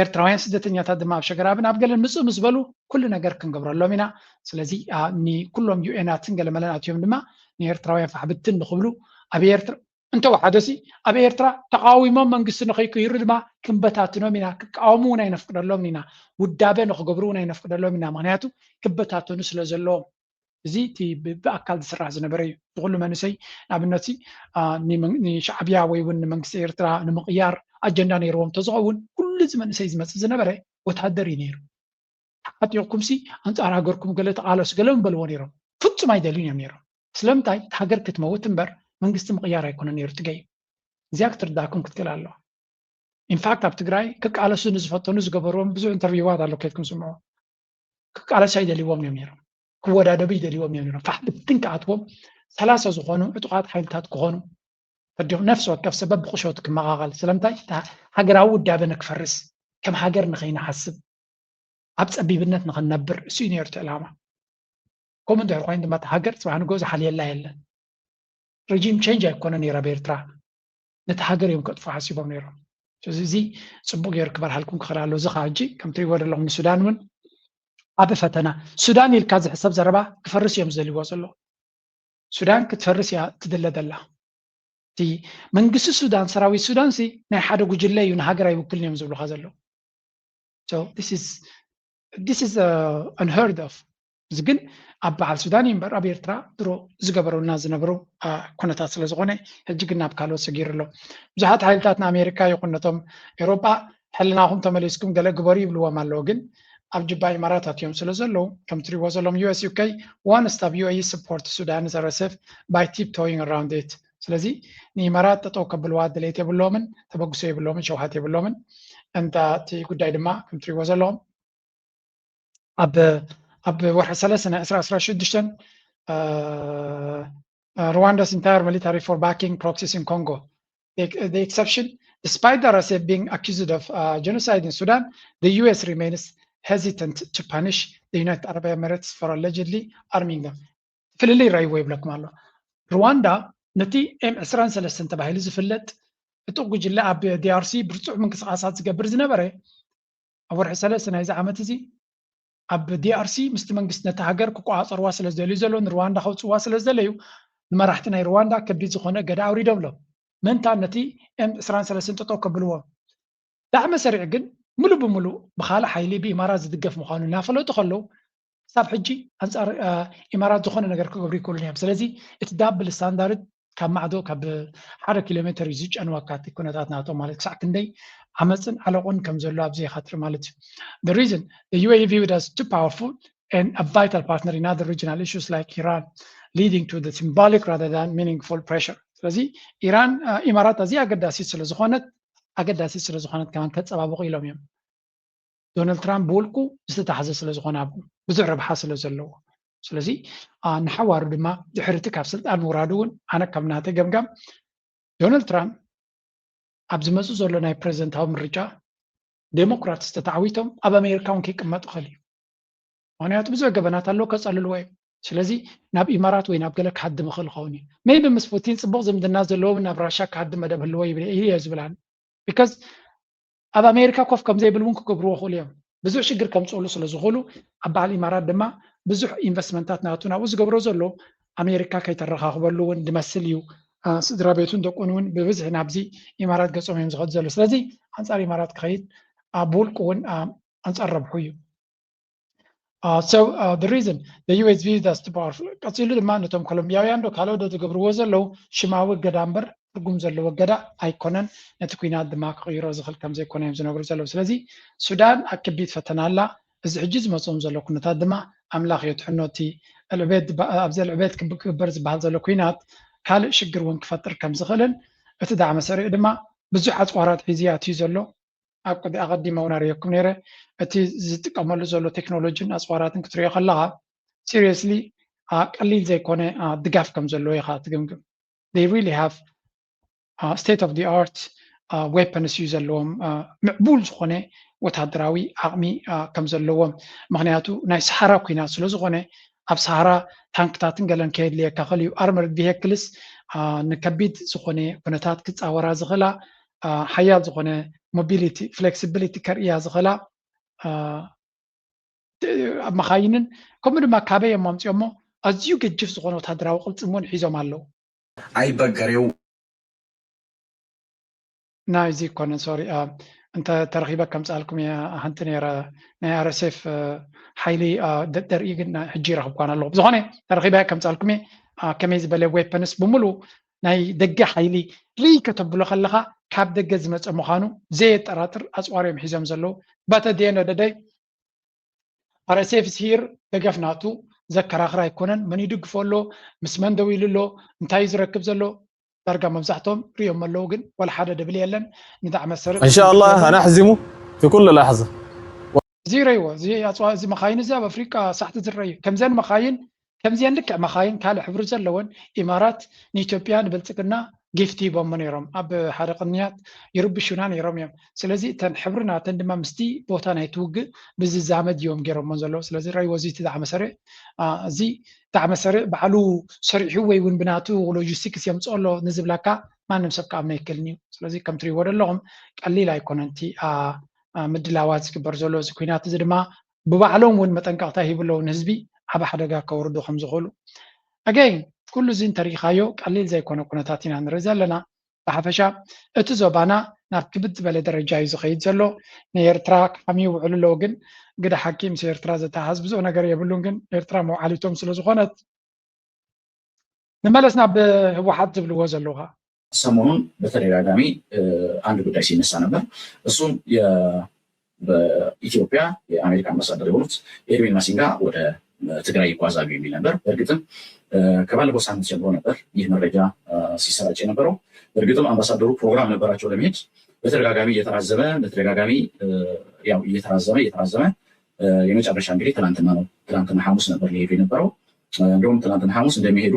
ኤርትራውያን ስደተኛታት ድማ ኣብ ሸገራብን ኣብ ገለን ምፅእ ምስ በሉ ኩሉ ነገር ክንገብረሎም ኢና። ስለዚ ንኩሎም ዩኤናትን ገለመለን ኣትዮም ድማ ንኤርትራውያን ፋሕብትን ንክብሉ ኣብ ኤርትራ እንተወሓደሲ ኣብ ኤርትራ ተቃዊሞም መንግስቲ ንኸይቅይሩ ድማ ክንበታትኖም ኢና። ክቃወሙ እውን ኣይነፍቅደሎም ኢና። ውዳበ ንክገብሩ እውን ኣይነፍቅደሎም ኢና። ምክንያቱ ክበታተኑ ስለ ዘለዎም እዚ እቲ ብኣካል ዝስራሕ ዝነበረ እዩ። ዝኩሉ መንእሰይ ንኣብነት ንሻዕብያ ወይ እውን ንመንግስቲ ኤርትራ ንምቕያር ኣጀንዳ ነይርዎም እንተዝኸውን ኩሉ እዚ መንእሰይ ዝመፅእ ዝነበረ ወታደር እዩ ነይሩ። ተዓጢቕኩም ሲ ኣንፃር ሃገርኩም ገለ ተቓለሱ ገለ ምበልዎ ነይሮም። ፍፁም ኣይደልዩን እዮም ነይሮም። ስለምንታይ እቲ ሃገር ክትመውት እምበር መንግስቲ ምቕያር ኣይኮነ ነይሩ ትገይ። እዚኣ ክትርዳእኩም ክትክእል ኣለዋ። ኢንፋክት ኣብ ትግራይ ክቃለሱ ንዝፈተኑ ዝገበርዎም ብዙሕ ኢንተርቪዋት ኣሎ ከድኩም ስምዑ። ክቃለሱ ኣይደልይዎም እዮም ነይሮም። ክወዳደቡ ይደልይዎም እዮም ነይሮም። ፋሕ ብትን ክኣትዎም ሰላሳ ዝኾኑ ዕጡቓት ሓይልታት ክኾኑ ተዲኹ ነፍሲ ወከፍ ሰበብ ብቁሸት ክመቓቐል ስለምንታይ ሃገራዊ ውዳበ ንክፈርስ ከም ሃገር ንኸይንሓስብ ኣብ ፀቢብነት ንኽንነብር እሱ እዩ ነይሩ እቲ ዕላማ። ከምኡ እንድሕር ኮይኑ ድማ እቲ ሃገር ፅባሕ ንግሆ ዝሓልየላ የለን። ሬጂም ቼንጅ ኣይኮነ ነይሩ ኣብ ኤርትራ። ነቲ ሃገር እዮም ከጥፉ ሓሲቦም ነይሮም። እዚ ጽቡቅ ገይሩ ክበርሃልኩም ክኽእል ኣሎ። እዚ ከዓ ሕጂ ከም ትሪእዎ ዘለኹም ንሱዳን እውን ዓቢ ፈተና። ሱዳን ኢልካ ዝሕሰብ ዘረባ ክፈርስ እዮም ዝደልይዎ ዘለዉ። ሱዳን ክትፈርስ እያ ትድለ ዘላ። እቲ መንግስቲ ሱዳን፣ ሰራዊት ሱዳን ሲ ናይ ሓደ ጉጅለ እዩ፣ ንሃገር ኣይውክልን እዮም ዝብሉኻ ዘለዉ። So this is this is uh, unheard of። እዚ ግን ኣብ በዓል ሱዳን እዩ እምበር ኣብ ኤርትራ ድሮ ዝገበሩልና ዝነበሩ ኩነታት ስለ ዝኾነ ሕጂ ግን ናብ ካልኦት ሰጊሩ ኣሎ። ብዙሓት ሓይልታት ንኣሜሪካ ይኹን ነቶም ኤውሮጳ ሕልናኹም ተመሊስኩም ገለ ግበሩ ይብልዎም ኣለዉ። ግን ኣብ ጅባ ኢማራት ኣትዮም ስለ ዘለዉ ከም ትሪእዎ ዘለዎም US UK one stop UAE support Sudanese RSF by tiptoeing around it። ስለዚ ንኢማራት ጠጠው ከብልዋ ድሌት የብሎምን፣ ተበግሶ የብሎምን፣ ሸውሃት የብሎምን። እንታ እቲ ጉዳይ ድማ ከም ትሪእዎ ዘለኹም ኣብ ኣብ ወርሒ ሰለስተ ናይ ዕስራ ዕስራ ሽዱሽተ Rwanda's entire military for backing proxies in Congo. The, the exception, despite the RSF being accused of uh, genocide in Sudan, the US remains hesitant to punish the United Arab Emirates for allegedly arming them. ፍልልይ ይረይዎ ይብለኩም ኣሎ። ሩዋንዳ ነቲ ኤም ዕስራን ሰለስተን ተባሂሉ ዝፍለጥ ዕጡቕ ጉጅለ ኣብ ዲኣርሲ ብርቱዕ ምንቅስቃሳት ዝገብር ዝነበረ ኣብ ወርሒ ሰለስተ ናይዚ ዓመት እዚ ኣብ ዲኣርሲ ምስቲ መንግስቲ ነቲ ሃገር ክቆፃፀርዋ ስለ ዝደልዩ ዘሎ ንሩዋንዳ ከውፅዋ ስለ ዝደለዩ ንመራሕቲ ናይ ሩዋንዳ ከቢድ ዝኾነ እገዳ ኣውሪዶምሎም። ምእንታን ነቲ ኤም ዕስራን ሰለስተን ጠጠው ከብልዎም። ዳዕመ ሰሪዕ ግን ሙሉእ ብሙሉእ ብካልእ ሓይሊ ብኢማራት ዝድገፍ ምዃኑ እናፈለጡ ከለዉ ክሳብ ሕጂ ኣንፃር ኢማራት ዝኾነ ነገር ክገብሩ ይክእሉን እዮም። ስለዚ እቲ ዳብል ስታንዳርድ ካብ ማዕዶ ካብ ሓደ ኪሎ ሜትር እዩ ዝጨንወካ እቲ ኩነታት ናቶም ማለት ክሳዕ ክንደይ ዓመፅን ዓለቆን ከም ዘሎ ኣብዚ ኢኻ ትርኢ ማለት እዩ። The reason the UAE viewed as too powerful and a vital partner in other regional issues like Iran, leading to the symbolic rather than meaningful pressure። ስለዚ ኢራን ኢማራት ኣዝያ ኣገዳሲት ስለ ዝኾነት ኣገዳሲት ስለ ዝኾነት ከማን ከፀባብቑ ኢሎም እዮም። ዶናልድ ትራምፕ ብውልቁ ዝተታሕዘ ስለ ዝኾነ ኣብኡ ብዙሕ ረብሓ ስለ ዘለዎ ስለዚ ንሓዋሩ ድማ ድሕርቲ ካብ ስልጣን ምውራዱ እውን ኣነ ካብ ናተ ገምጋም ዶናልድ ትራምፕ ኣብ ዝመፁ ዘሎ ናይ ፕሬዚደንታዊ ምርጫ ዴሞክራትስ ተተዓዊቶም ኣብ ኣሜሪካ እውን ከይቅመጡ ይኽእል እዩ። ምክንያቱ ብዙሕ ገበናት ኣለዉ ከፀልልዎ እዮም። ስለዚ ናብ ኢማራት ወይ ናብ ገለ ክሃድም ይኽእል ይኸውን እዩ። ሜይቢ ምስ ፑቲን ፅቡቕ ዝምድና ዘለዎም ናብ ራሻ ክሃድም መደብ ህልዎ ይብል እየ ዝብል ኣነ። ቢካዝ ኣብ ኣሜሪካ ኮፍ ከም ዘይብል እውን ክገብርዎ ይኽእሉ እዮም። ብዙሕ ሽግር ከምፅእሉ ስለ ዝኽእሉ ኣብ በዓል ኢማራት ድማ ብዙሕ ኢንቨስትመንታት ናቱ ናብኡ ዝገብሮ ዘሎ ኣሜሪካ ከይተረኻኽበሉ እውን ዝመስል እዩ። ስድራ ቤቱን ደቁን እውን ብብዝሒ ናብዚ ኢማራት ገፆም እዮም ዝኸዱ ዘለዉ። ስለዚ ኣንፃር ኢማራት ክኸይድ ብውልቁ እውን ኣንፃር ረብሑ እዩ። Uh, so uh, the reason the U S views as too powerful ቀፂሉ ድማ ነቶም ኮሎምቢያውያን ዶ ካልኦ ዶ ዝገብርዎ ዘለዉ ሽማዊ እገዳ እምበር ትርጉም ዘለዎ እገዳ ኣይኮነን። ነቲ ኩናት ድማ ክቕይሮ ዝኽእል ከም ዘይኮነ እዮም ዝነግሩ ዘለዉ። ስለዚ ሱዳን ኣብ ከቢድ ፈተና ኣላ። እዚ ሕጂ ዝመፅኦም ዘሎ ኩነታት ድማ ኣምላኽ የድሕኖ። እቲ ዕልዕቤት ኣብዚ ዕልዕቤት ክግበር ዝበሃል ዘሎ ኩናት ካልእ ሽግር እውን ክፈጥር ከም ዝኽእልን እቲ ዳዕመ ሰሪዕ ድማ ብዙሕ ኣፅዋራት ሒዙ ኣትዩ ዘሎ ኣብ ቅዲ ኣቐዲመ እውን ኣርእየኩም ነይረ። እቲ ዝጥቀመሉ ዘሎ ቴክኖሎጂን ኣፅዋራትን ክትሪኦ ከለኻ ሲሪየስሊ ቀሊል ዘይኮነ ድጋፍ ከም ዘለዎ ኢኻ ትግምግም። They really have state of the art weapons እዩ ዘለዎም። ምዕቡል ዝኾነ ወታደራዊ ዓቕሚ ከም ዘለዎም ምክንያቱ ናይ ሰሃራ ኩናት ስለ ዝኾነ ኣብ ሰሃራ ታንክታትን ገለን ከየድልየካ ክእል እዩ። ኣርመርድ ቪሄክልስ ንከቢድ ዝኾነ ኩነታት ክፃወራ ዝኽእላ ሓያል ዝኾነ ሞቢሊቲ ፍሌክሲቢሊቲ ከርእያ ዝኽእላ ኣብ መኻይንን ከምኡ ድማ ካበይ እዮም ኣምፅኦሞ ኣዝዩ ገጅፍ ዝኾነ ወታደራዊ ቅልፅም እውን ሒዞም ኣለዉ። ኣይበገሬው ናይዚ ይኮነን ሶሪ እንተ ተረኺበ ከምፃልኩም እየ ሓንቲ ነረ ናይ ኣረሴፍ ሓይሊ ደርኢ ግን ሕጂ ይረኽብኳን ኣለኹ ብዝኾነ ተረኺበ ከምፃልኩም እየ ከመይ ዝበለ ዌፐንስ ብምሉ ናይ ደገ ሓይሊ ርኢ ከተብሎ ከለኻ ካብ ደገ ዝመፀ ምዃኑ ዘየጠራጥር ኣፅዋር እዮም ሒዞም ዘለዉ but at the end of the day RSF is here ደገፍ ናቱ ዘከራኽር ኣይኮነን መን ይድግፎ ኣሎ ምስ መን ደው ኢሉ ኣሎ እንታይ እዩ ዝረክብ ዘሎ ዳርጋ መብዛሕቶም ሪኦም ኣለዉ ግን ወላ ሓደ ደብል የለን ንዳዕመ ሰሪዕ إن شاء الله أنا أحزمه في كل لحظة እዚ ረይዎ እዚ ኣፅዋ እዚ መኻይን እዚ ኣብ ኣፍሪቃ ሳሕቲ ዝረዩ ከምዚአን መኻይን ከምዚአን ልክዕ መኻይን ካልእ ሕብሪ ዘለወን ኢማራት ንኢትዮጵያ ንብልፅግና ጊፍት ሂቦሞ ነይሮም ኣብ ሓደ ቅንያት ይርብሹና ነይሮም እዮም ስለዚ እተን ሕብሪ ናተን ድማ ምስቲ ቦታ ናይቲ ውግእ ብዝዛመድ እዮም ገይሮሞ ዘለዉ ስለዚ ረይዎ እዚ እቲ ዳዕመ ሰሪዕ እዚ ዳዕመ ሰሪዕ ባዕሉ ሰሪሑ ወይ እውን ብናቱ ሎጂስቲክስ የምፅኦ ኣሎ ንዝብለካ ማንም ሰብ ክኣምኖ ኣይክእልን እዩ። ስለዚ ከም ትሪእዎ ዘለኹም ቀሊል ኣይኮነን እቲ ምድላዋት ዝግበር ዘሎ። እዚ ኩናት እዚ ድማ ብባዕሎም እውን መጠንቀቕታ ሂቡ ኣለዉ ንህዝቢ ዓብ ሓደጋ ከውርዱ ከም ዝኽእሉ። ኣገይን ኩሉ እዚ እንተሪኢኻዮ ቀሊል ዘይኮነ ኩነታት ኢና ንርኢ ዘለና። ብሓፈሻ እቲ ዞባና ናብ ክብድ ዝበለ ደረጃ እዩ ዝኸይድ ዘሎ። ንኤርትራ ክሓምዩ ይውዕሉ ኣለዉ፣ ግን ግደ ሓቂ ምስ ኤርትራ ዘተሓዝ ብዙሕ ነገር የብሉን። ግን ኤርትራ መውዓሊቶም ስለ ዝኾነት ንመለስ ናብ ህወሓት ዝብልዎ ዘለዉ። ሰሞኑን በተደጋጋሚ አንድ ጉዳይ ሲነሳ ነበር። እሱም በኢትዮጵያ የአሜሪካ አምባሳደር የሆኑት ኤድዊን ማሲንጋ ወደ ትግራይ ይጓዛሉ የሚል ነበር። በእርግጥም ከባለፈው ሳምንት ጀምሮ ነበር ይህ መረጃ ሲሰራጭ የነበረው። በእርግጥም አምባሳደሩ ፕሮግራም ነበራቸው ለመሄድ። በተደጋጋሚ እየተራዘመ በተደጋጋሚ ያው እየተራዘመ እየተራዘመ የመጨረሻ እንግዲህ ትናንትና ነው። ትናንትና ሐሙስ ነበር ሊሄዱ የነበረው። እንደውም ትናንትና ሐሙስ እንደሚሄዱ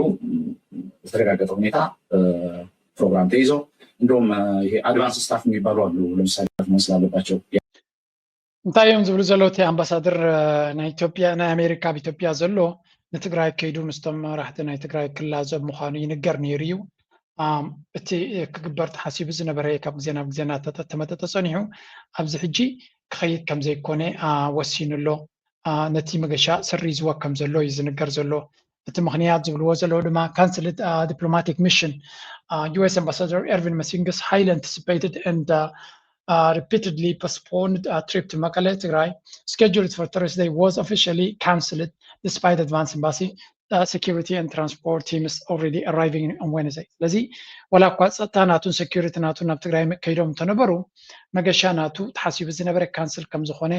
በተረጋገጠ ሁኔታ ፕሮግራም ተይዞ እንደውም ይሄ አድቫንስ ስታፍ የሚባሉ አሉ። ለምሳሌ መሆን ስላለባቸው እንታይ እዮም ዝብሉ ዘለዉ? እቲ ኣምባሳደር ናይ ኢትዮጵያ ናይ ኣሜሪካ ኣብ ኢትዮጵያ ዘሎ ንትግራይ ከይዱ ምስቶም መራሕቲ ናይ ትግራይ ክላዘብ ምዃኑ ይንገር ነይሩ እዩ። እቲ ክግበር ተሓሲቡ ዝነበረ ካብ ግዜ ናብ ግዜ እናተመጠጠ ፀኒሑ ኣብዚ ሕጂ ክኸይድ ከም ዘይኮነ ወሲኑ ኣሎ። ነቲ መገሻ ሰሪዝዎ ከም ዘሎ እዩ ዝንገር ዘሎ። እቲ ምኽንያት ዝብልዎ ዘለዉ ድማ canceled diplomatic mission. U S ambassador Erwin Masinga's highly anticipated and repeatedly postponed trip to Mekelle, Tigray, scheduled for Thursday, was officially canceled despite advance embassy security and transport teams already arriving on Wednesday. ስለዚ ዋላ እኳ ፀጥታ ናቱን security ናቱን ናብ ትግራይ ከይዶም እንተነበሩ መገሻ ናቱ ተሓሲቡ ዝነበረ ካንስል ከም ዝኾነ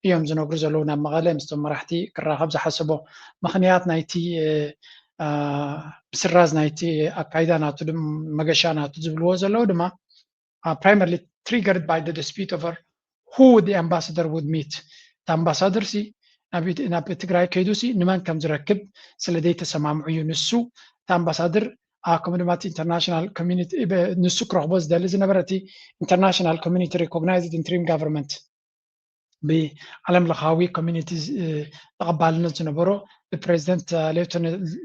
እዮም ዝነግሩ ዘለዉ። ናብ መቐለ ምስቶም መራሕቲ ክራኸብ ዝሓሰቦ ምኽንያት ናይቲ ምስራዝ ናይቲ ኣካይዳ ናቱ መገሻ ናቱ ዝብልዎ ዘለዉ ድማ primarily triggered by the dispute over who the ambassador would meet። እቲ ኣምባሳደር ሲ ናብ ትግራይ ከይዱ ሲ ንመን ከም ዝረክብ ስለ ዘይተሰማምዑ እዩ። ንሱ እቲ ኣምባሳደር ከምኡ ድማ international community ንሱ ክረኽቦ ዝደሊ ዝነበረ እቲ international community recognized interim government ብዓለም ለኻዊ community ተቐባልነት ዝነበሮ ብፕሬዚደንት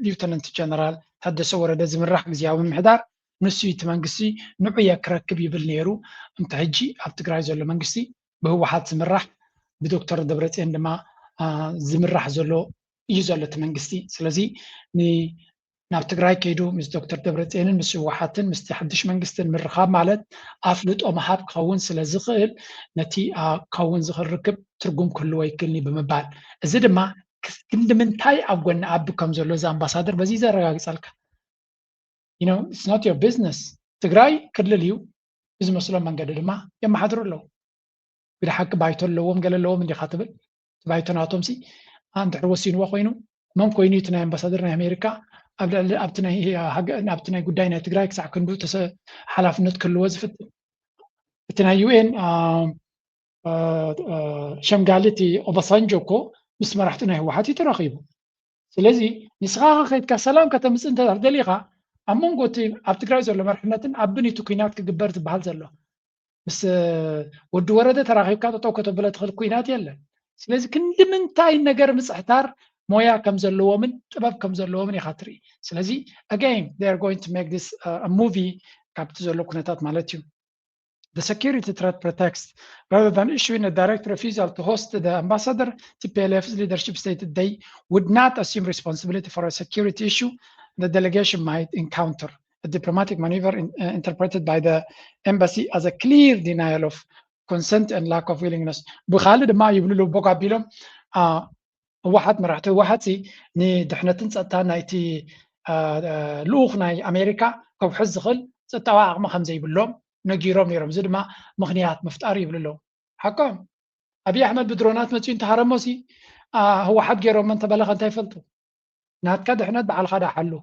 ሊውተነንት ጀነራል ታደሰ ወረደ ዝምራሕ ግዝያዊ ምምሕዳር ንሱ እቲ መንግስቲ ንዑ እየ ክረክብ ይብል ነይሩ። እንተ ሕጂ ኣብ ትግራይ ዘሎ መንግስቲ ብህወሓት ዝምራሕ ብዶክተር ደብረፅዮን ድማ ዝምራሕ ዘሎ እዩ ዘሎ እቲ መንግስቲ። ስለዚ ናብ ትግራይ ከይዱ ምስ ዶክተር ደብረፅዮንን ምስ ህወሓትን ምስቲ ሓድሽ መንግስትን ምርኻብ ማለት ኣፍልጦ ምሃብ ክኸውን ስለ ዝኽእል ነቲ ክኸውን ዝኽእል ርክብ ትርጉም ክህልዎ ኣይክእልን እዩ ብምባል እዚ ድማ ክንዲ ምንታይ ኣብ ጎኒ ኣቢ ከም ዘሎ እዚ ኣምባሳደር በዚ ዘረጋግፀልካ። You know, it's not your business። ትግራይ ክልል እዩ። ብዝመስሎም መንገዲ ድማ የመሓድሩ ኣለዉ። ግደ ሓቂ ባይቶ ኣለዎም ገለ ኣለዎም እንዲኻ ትብል። እቲ ባይቶ ናቶም ሲ እንድሕር ወሲንዎ ኮይኑ መን ኮይኑ እቲ ናይ ኣምባሳደር ናይ ኣሜሪካ ኣብ ልዕሊ ኣብቲ ናይ ጉዳይ ናይ ትግራይ ክሳዕ ክንዱ ሓላፍነት ክህልዎ ዝፍትን? እቲ ናይ ዩ ኤን ሸምጋሊ እቲ ኦባሳንጆ እኮ ምስ መራሕቲ ናይ ህወሓት እዩ ተራኺቡ። ስለዚ ንስኻ ከ ከይድካ ሰላም ከተምፅእ እንተ ደሊኻ ኣብ መንጎ እቲ ኣብ ትግራይ ዘሎ መርሕነትን ኣብን እቲ ኩናት ክግበር ዝበሃል ዘሎ ምስ ወዲ ወረደ ተራኺብካ ጠጠው ከተብሎ ትኽእል ኩናት የለን። ስለዚ ክንዲ ምንታይ ነገር ምፅሕታር ሞያ ከም ዘለዎምን ጥበብ ከም ዘለዎምን ኢኻ ትርኢ። ስለዚ again they are going to make this movie ካብቲ ዘሎ ኩነታት ማለት እዩ። The security threat pretext rather than issuing a direct refusal to host the ambassador, T P L F's leadership stated they would not assume responsibility for a security issue the delegation might encounter. A diplomatic maneuver interpreted by the embassy as a clear denial of consent and lack of willingness. ብኻልእ ድማ ይብሉ ኣለዉ ቦግ ኣቢሎም ህወሓት መራሕቲ ህወሓት ንድሕነትን ፀጥታን ናይቲ ልኡኽ ናይ ኣሜሪካ ከውሕዝ ዝኽእል ፀጥታዊ ዓቕሚ ከም ዘይብሎም ነጊሮም ነይሮም። እዚ ድማ ምኽንያት ምፍጣር ይብሉ ኣለዉ። ሓቆም ኣብይ ኣሕመድ ብድሮናት መፅኡ እንተሃረሞሲ ህወሓት ገይሮሞ እንተበለኸ እንታይ ይፈልጡ? ናትካ ድሕነት ባዕልኻ ዳሓሉ።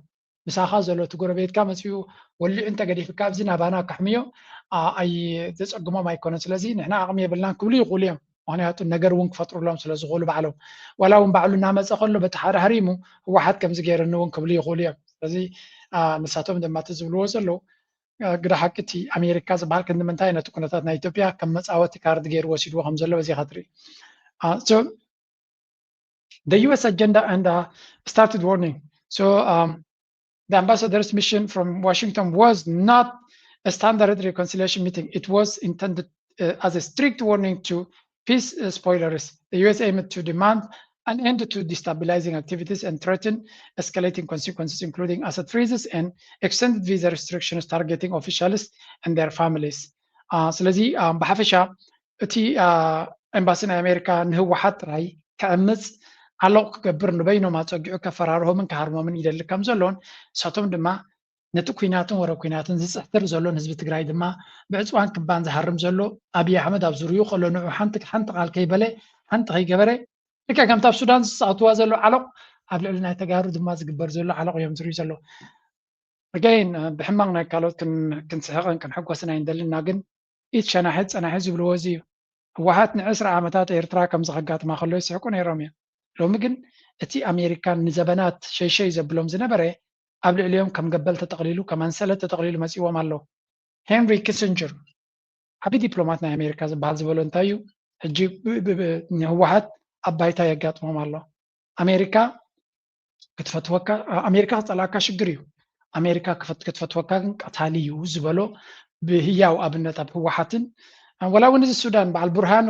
ምሳኻ ዘሎ እቲ ጎረቤትካ መፅኡ ወሊዑ እንተገዲፍካ ኣብዚ ናባና ካሕምዮ ኣይዘፀግሞም ኣይኮነን። ስለዚ ንሕና ዓቕሚ የብልናን ክብሉ ይኽእሉ እዮም። ምክንያቱ ነገር እውን ክፈጥሩሎም ስለ ዝኽእሉ ባዕሎም። ዋላ እውን ባዕሉ እናመፀ ከሎ በቲ ሓደ ሃሪሙ ህወሓት ከምዚ ገይርኒ እውን ክብሉ ይኽእሉ እዮም። ስለዚ ንሳቶም ድማ እቲ ዝብልዎ ዘለዉ ግደ ሓቂ እቲ ኣሜሪካ ዝበሃል ክንዲ ምንታይ ነቲ ኩነታት ናይ ኢትዮጵያ ከም መፃወቲ ካርድ ገይሩ ወሲድዎ ከም ዘሎ በዚኻ ትርኢ። The U S agenda and uh, started warning. So um, the ambassador's mission from Washington was not a standard reconciliation meeting. It was intended uh, as a strict warning to peace uh, spoilers. The U S aimed to demand an end to destabilizing activities and threaten escalating consequences, including asset freezes and extended visa restrictions targeting officials and their families. ስለዚ ብሓፈሻ እቲ ኤምባሲ ናይ ኣሜሪካ ንህወሓት ጥራይ ክዕምፅ ዓለቕ ክገብር ንበይኖም ኣፀጊዑ ከፈራርሆምን ክሃርሞምን ይደሊ ከም ዘሎን ንሳቶም ድማ ነቲ ኩናትን ወረ ኩናትን ዝፅሕትር ዘሎን ህዝቢ ትግራይ ድማ ብዕፅዋን ክባን ዝሃርም ዘሎ ኣብይ ኣሕመድ ኣብ ዙርይኡ ከሎ ንዑ ሓንቲ ሓንቲ ቃል ከይበለ ሓንቲ ከይገበረ ልክዕ ከምቲ ኣብ ሱዳን ዝፃወትዋ ዘሎ ዓለቕ ኣብ ልዕሊ ናይ ተጋሩ ድማ ዝግበር ዘሎ ዓለቕ እዮም ዝርእዩ ዘለዉ። ኣጋይን ብሕማቕ ናይ ካልኦት ክንስሕቕን ክንሕጎስን ኣይንደልን ኢና፣ ግን ኢድ ሸናሒት ፀናሒት ዝብልዎ እዚ እዩ። ህወሓት ንዕስራ ዓመታት ኤርትራ ከምዚ ከጋጥማ ከሎ ይስሕቁ ነይሮም እዮም። ሎሚ ግን እቲ ኣሜሪካ ንዘበናት ሸይሸይ ዘብሎም ዝነበረ ኣብ ልዕሊኦም ከም ገበል ተጠቕሊሉ ከም ኣንሰለት ተጠቕሊሉ መፂዎም ኣሎ። ሄንሪ ኪሲንጀር ዓብዪ ዲፕሎማት ናይ ኣሜሪካ ዝበሃል ዝበሎ እንታይ እዩ? ሕጂ ንህወሓት ኣብ ባይታ የጋጥሞም ኣሎ። ኣሜሪካ ክትፈትወካ ኣሜሪካ ክፀላእካ ሽግር እዩ። ኣሜሪካ ክትፈትወካ ግን ቀታሊ እዩ ዝበሎ ብህያው ኣብነት ኣብ ህወሓትን ወላ እውን እዚ ሱዳን በዓል ቡርሃን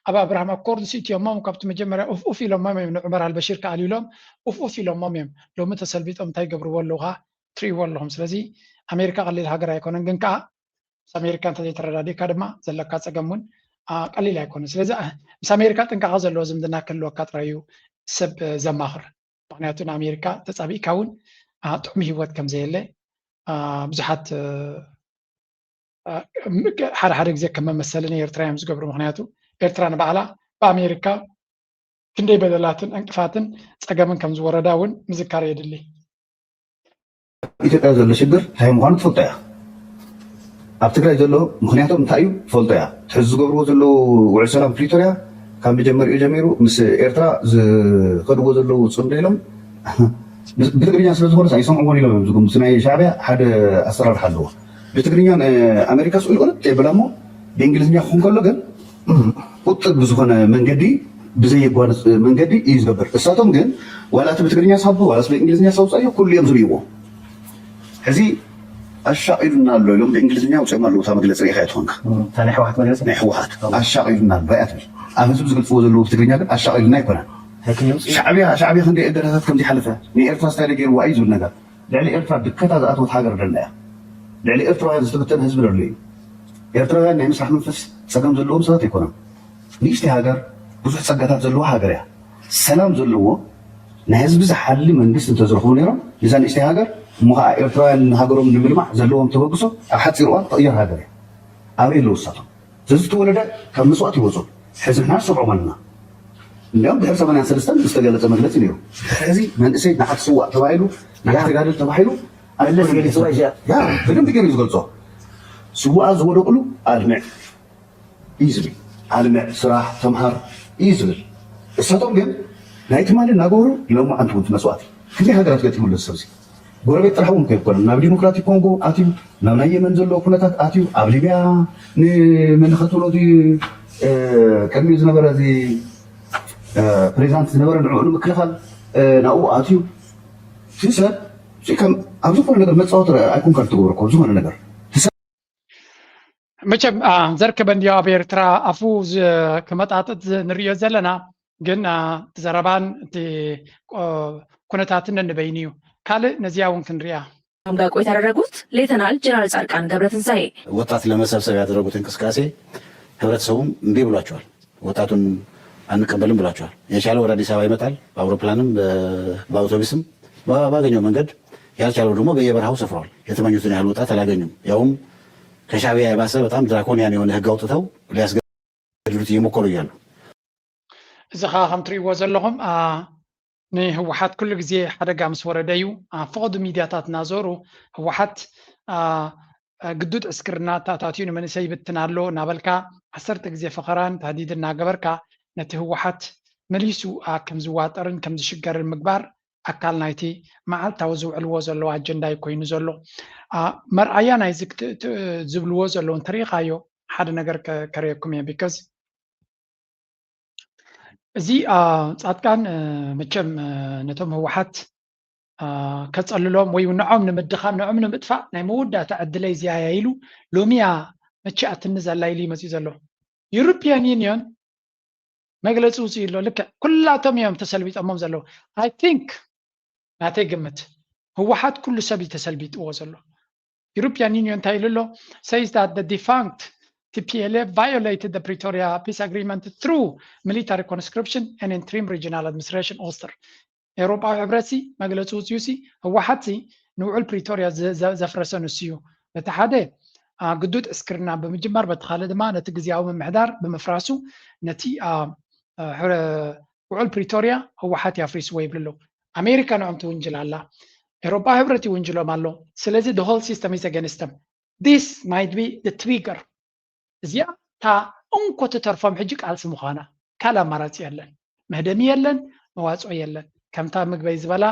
ኣብ ኣብርሃም ኣኮርድስ ኢትዮሞም ካብቲ መጀመርያ ኡፍ ኡፍ ኢሎሞም እዮም ንዑመር ኣልበሺር ክኣልዩሎም ኡፍ ኡፍ ኢሎሞም እዮም። ሎሚ ተሰልቢጦም እንታይ ይገብርዎ ኣለዉ ከዓ ትርእይዎ ኣለኹም። ስለዚ ኣሜሪካ ቀሊል ሃገር ኣይኮነን፣ ግን ከዓ ምስ ኣሜሪካ እንተዘይተረዳዲእካ ድማ ዘለካ ፀገም እውን ቀሊል ኣይኮነን። ስለዚ ምስ ኣሜሪካ ጥንቃቐ ዘለዎ ዝምድና ክህልወካ ጥራይ እዩ ሰብ ዘማኽር። ምክንያቱ ንኣሜሪካ ተፃቢእካ እውን ጥዑም ህይወት ከምዘየለ ብዙሓት ሓደ ሓደ ግዜ ከም መመሰሊ ንኤርትራ እዮም ዝገብሩ። ምክንያቱ ኤርትራ ንባዕላ ብኣሜሪካ ክንደይ በደላትን ዕንቅፋትን ፀገምን ከም ዝወረዳ እውን ምዝካር የድሊ። ኢትዮጵያ ዘሎ ሽግር እንታይ ምዃኑ ትፈልጦ እያ። ኣብ ትግራይ ዘሎ ምክንያቶም እንታይ እዩ ትፈልጦ እያ። ሕዚ ዝገብርዎ ዘለዉ ውዕል ሰላም ፕሪቶርያ ካብ መጀመሪኡ ጀሚሩ ምስ ኤርትራ ዝኸድዎ ዘለዉ ፅምዶ ኢሎም ብትግርኛ ስለ ዝኾነስ ኣይሰምዕዎን ኢሎም እዮም ዝግምቱ። ናይ ሻዕብያ ሓደ ኣሰራርሓ ኣለዎ። ብትግርኛ ኣሜሪካ ስኡል ቁርጥ የብላ እሞ ብእንግሊዝኛ ክኾን ከሎ ግን ቁጥብ ብዝኾነ መንገዲ ብዘየጓንፅ መንገዲ እዩ ዝገብር። እሳቶም ግን ዋላ እቲ ብትግርኛ ሳቦ ዋላስ ብእንግሊዝኛ ሳውፃዮ ኩሉ እዮም ዝርእይዎ። ሕዚ ኣሻቒሉና ኣሎ ኢሎም ብእንግሊዝኛ ኣውፅኦም ኣለዉ። እታ መግለፂ ርኢኻ እያ ትኾንካ። እታ ናይ ህወሓት መግለፂ? ናይ ህወሓት ኣሻቒሉና ኣሎ እያ ትብል። ኣብ ህዝቢ ዝገልፅዎ ዘለዉ ብትግርኛ ግን ኣሻቒሉና ኣይኮነን። ሻዕብያ ሻዕብያ ክንደይ እገዳታት ከም ዝሓለፈ ንኤርትራ ስታይ ገይርዋ እዩ ዝብል ነገር ልዕሊ ኤርትራ ድከታ ዝኣተወት ሃገር ደላ እያ። ልዕሊ ኤርትራውያን ዝተበተነ ህዝቢ ደሎ እዩ። ኤርትራውያን ናይ ምስራሕ መንፈስ ፀገም ዘለዎም ሰባት ኣይኮነን። ንእሽተይ ሃገር ብዙሕ ፀጋታት ዘለዋ ሃገር እያ። ሰላም ዘለዎ ናይ ህዝቢ ዝሓሊ መንግስቲ እንተዝረኽቡ ነይሮም ንዛ ንእሽተይ ሃገር እሞ ከዓ ኤርትራውያን ንሃገሮም ንምልማዕ ዘለዎም ተበግሶ ኣብ ሓፂር እዋን ትቕየር ሃገር እያ። ኣበይ ኣለዉ እሳቶም? ዘዝተወለደ ካብ መስዋእቲ ይወፁ። ሕዚ ንሕና ንሰምዖም ኣለና። እንዲያውም ድሕሪ ሰማንያን ሰለስተን ዝተገለፀ መግለፂ ነይሩ። ሕዚ መንእሰይ ንዓት ስዋእ ተባሂሉ ንዓት ተጋደል ተባሂሉ መለስ ገሊፅዋ እዚኣ ያ በደንብ ገይሩ ዝገልፆ። ስዋኣ ዝወደቁሉ ኣልምዕ እዩ ዝብል። ኣልምዕ ስራሕ ተምሃር እዩ ዝብል። እሳቶም ግን ናይ ትማሊ እናገበሩ ሎማዓንቲ እውን መስዋእቲ ክንደይ ሃገራት ገጢሙሉ እዚ ሰብ እዚ። ጎረቤት ጥራሕ እውን ከይኮነ ናብ ዲሞክራቲክ ኮንጎ ኣትዩ ናብ ናይ የመን ዘሎ ኩነታት ኣትዩ ኣብ ሊብያ ንመን ኸትብሎ እቲ ቅድሚኡ ዝነበረ እዚ ፕሬዚዳንት ዝነበረ ንዕኡ ንምክልኻል ናብኡ ኣትዩ እቲ ሰብ ኣብ ዝኾነ ነገር መፃወቲ ኣይኮንካ ትገብሮ እኮ ዝኾነ ነገር መቸም ዘርከበ እንዲዮ ኣብ ኤርትራ ኣፉ ክመጣጥጥ ንርእዮ ዘለና ግን ዘረባን እቲ ኩነታትን ነንበይኑ እዩ። ካልእ ነዚኣ እውን ክንሪኣ። ዳቆ የተደረጉት ሌተናል ጀነራል ጻድቃን ገብረትንሳኤ። ወጣት ለመሰብሰብ ያደረጉት እንቅስቃሴ ህብረተሰቡም እምቢ ብሏቸዋል። ወጣቱን አንቀበልም ብሏቸዋል። የቻለ ወደ አዲስ አበባ ይመጣል፣ በአውሮፕላንም በአውቶቡስም ባገኘው መንገድ፣ ያልቻለው ደግሞ በየበረሃው ሰፍሯል። የተመኙትን ያህል ወጣት አላገኙም። ያውም ከሻዕቢያ የባሰ በጣም ድራኮኒያን የሆነ ህግ አውጥተው ሊያስገድዱት እየሞከሩ እያሉ እዚ ከዓ ከም ትርእይዎ ዘለኹም ንህወሓት ኩሉ ግዜ ሓደጋ ምስ ወረደ እዩ ኣብ ፍቐዱ ሚድያታት እናዞሩ ህወሓት ግዱድ ዕስክርና ተኣታትዩ ንመንእሰይ ይብትን ኣሎ እናበልካ ዓሰርተ ግዜ ፈኸራን ተህዲድ እናገበርካ ነቲ ህወሓት መሊሱ ከም ዝዋጠርን ከም ዝሽገርን ምግባር ኣካል ናይቲ መዓልታዊ ዝውዕልዎ ዘለዉ ኣጀንዳ እዩ ኮይኑ ዘሎ። መርኣያ ናይዚ ዝብልዎ ዘለዉ እንተሪኢኻዮ ሓደ ነገር ከርእየኩም እየ because እዚ ፃድቃን መቸም ነቶም ህወሓት ከፀልሎም ወይ ንዖም ንምድኻም ንዖም ንምጥፋእ ናይ መወዳእታ ዕድለይ እዚኣ እያ ኢሉ ሎሚያ መቺኣትኒ ዘላ ኢሉ ይመፅኡ ዘሎ። European Union መግለፂ ውፅኡ ኣሎ። ልክዕ ኩላቶም እዮም ተሰልቢጠሞም ዘለዉ። I think ናተይ ግምት ህወሓት ኩሉ ሰብ እዩ ተሰልቢጥዎ ዘሎ። European Union እንታይ ኢሉ ኣሎ? Says that the defunct T P L F violated the Pretoria peace agreement through military conscription and interim regional administration, Ulster. ኤውሮጳዊ ሕብረት ሲ መግለፂ ውፅኡ ሲ ህወሓት ሲ ንውዕል ፕሪቶርያ ዘፍረሰ ንሱ እዩ። በቲ ሓደ ግዱድ ዕስክርና ብምጅማር በቲ ካልእ ድማ ነቲ ግዝያዊ ምምሕዳር ብምፍራሱ ነቲ ውዕል ፕሪቶርያ ህወሓት ያፍሪስዎ ይብሉ ኣለዉ። ኣሜሪካ ንዖም ትውንጅል ኣላ። ኤውሮጳዊ ሕብረት ይውንጅሎም ኣሎ። ስለዚ the whole system is against them. This might be the trigger. እዚኣ እታ እንኮ ትተርፎም ሕጂ ቃልሲ ምዃና ካልእ ኣማራፂ የለን። መህደሚ የለን፣ መዋፅኦ የለን። ከምታ ምግበይ ዝበላ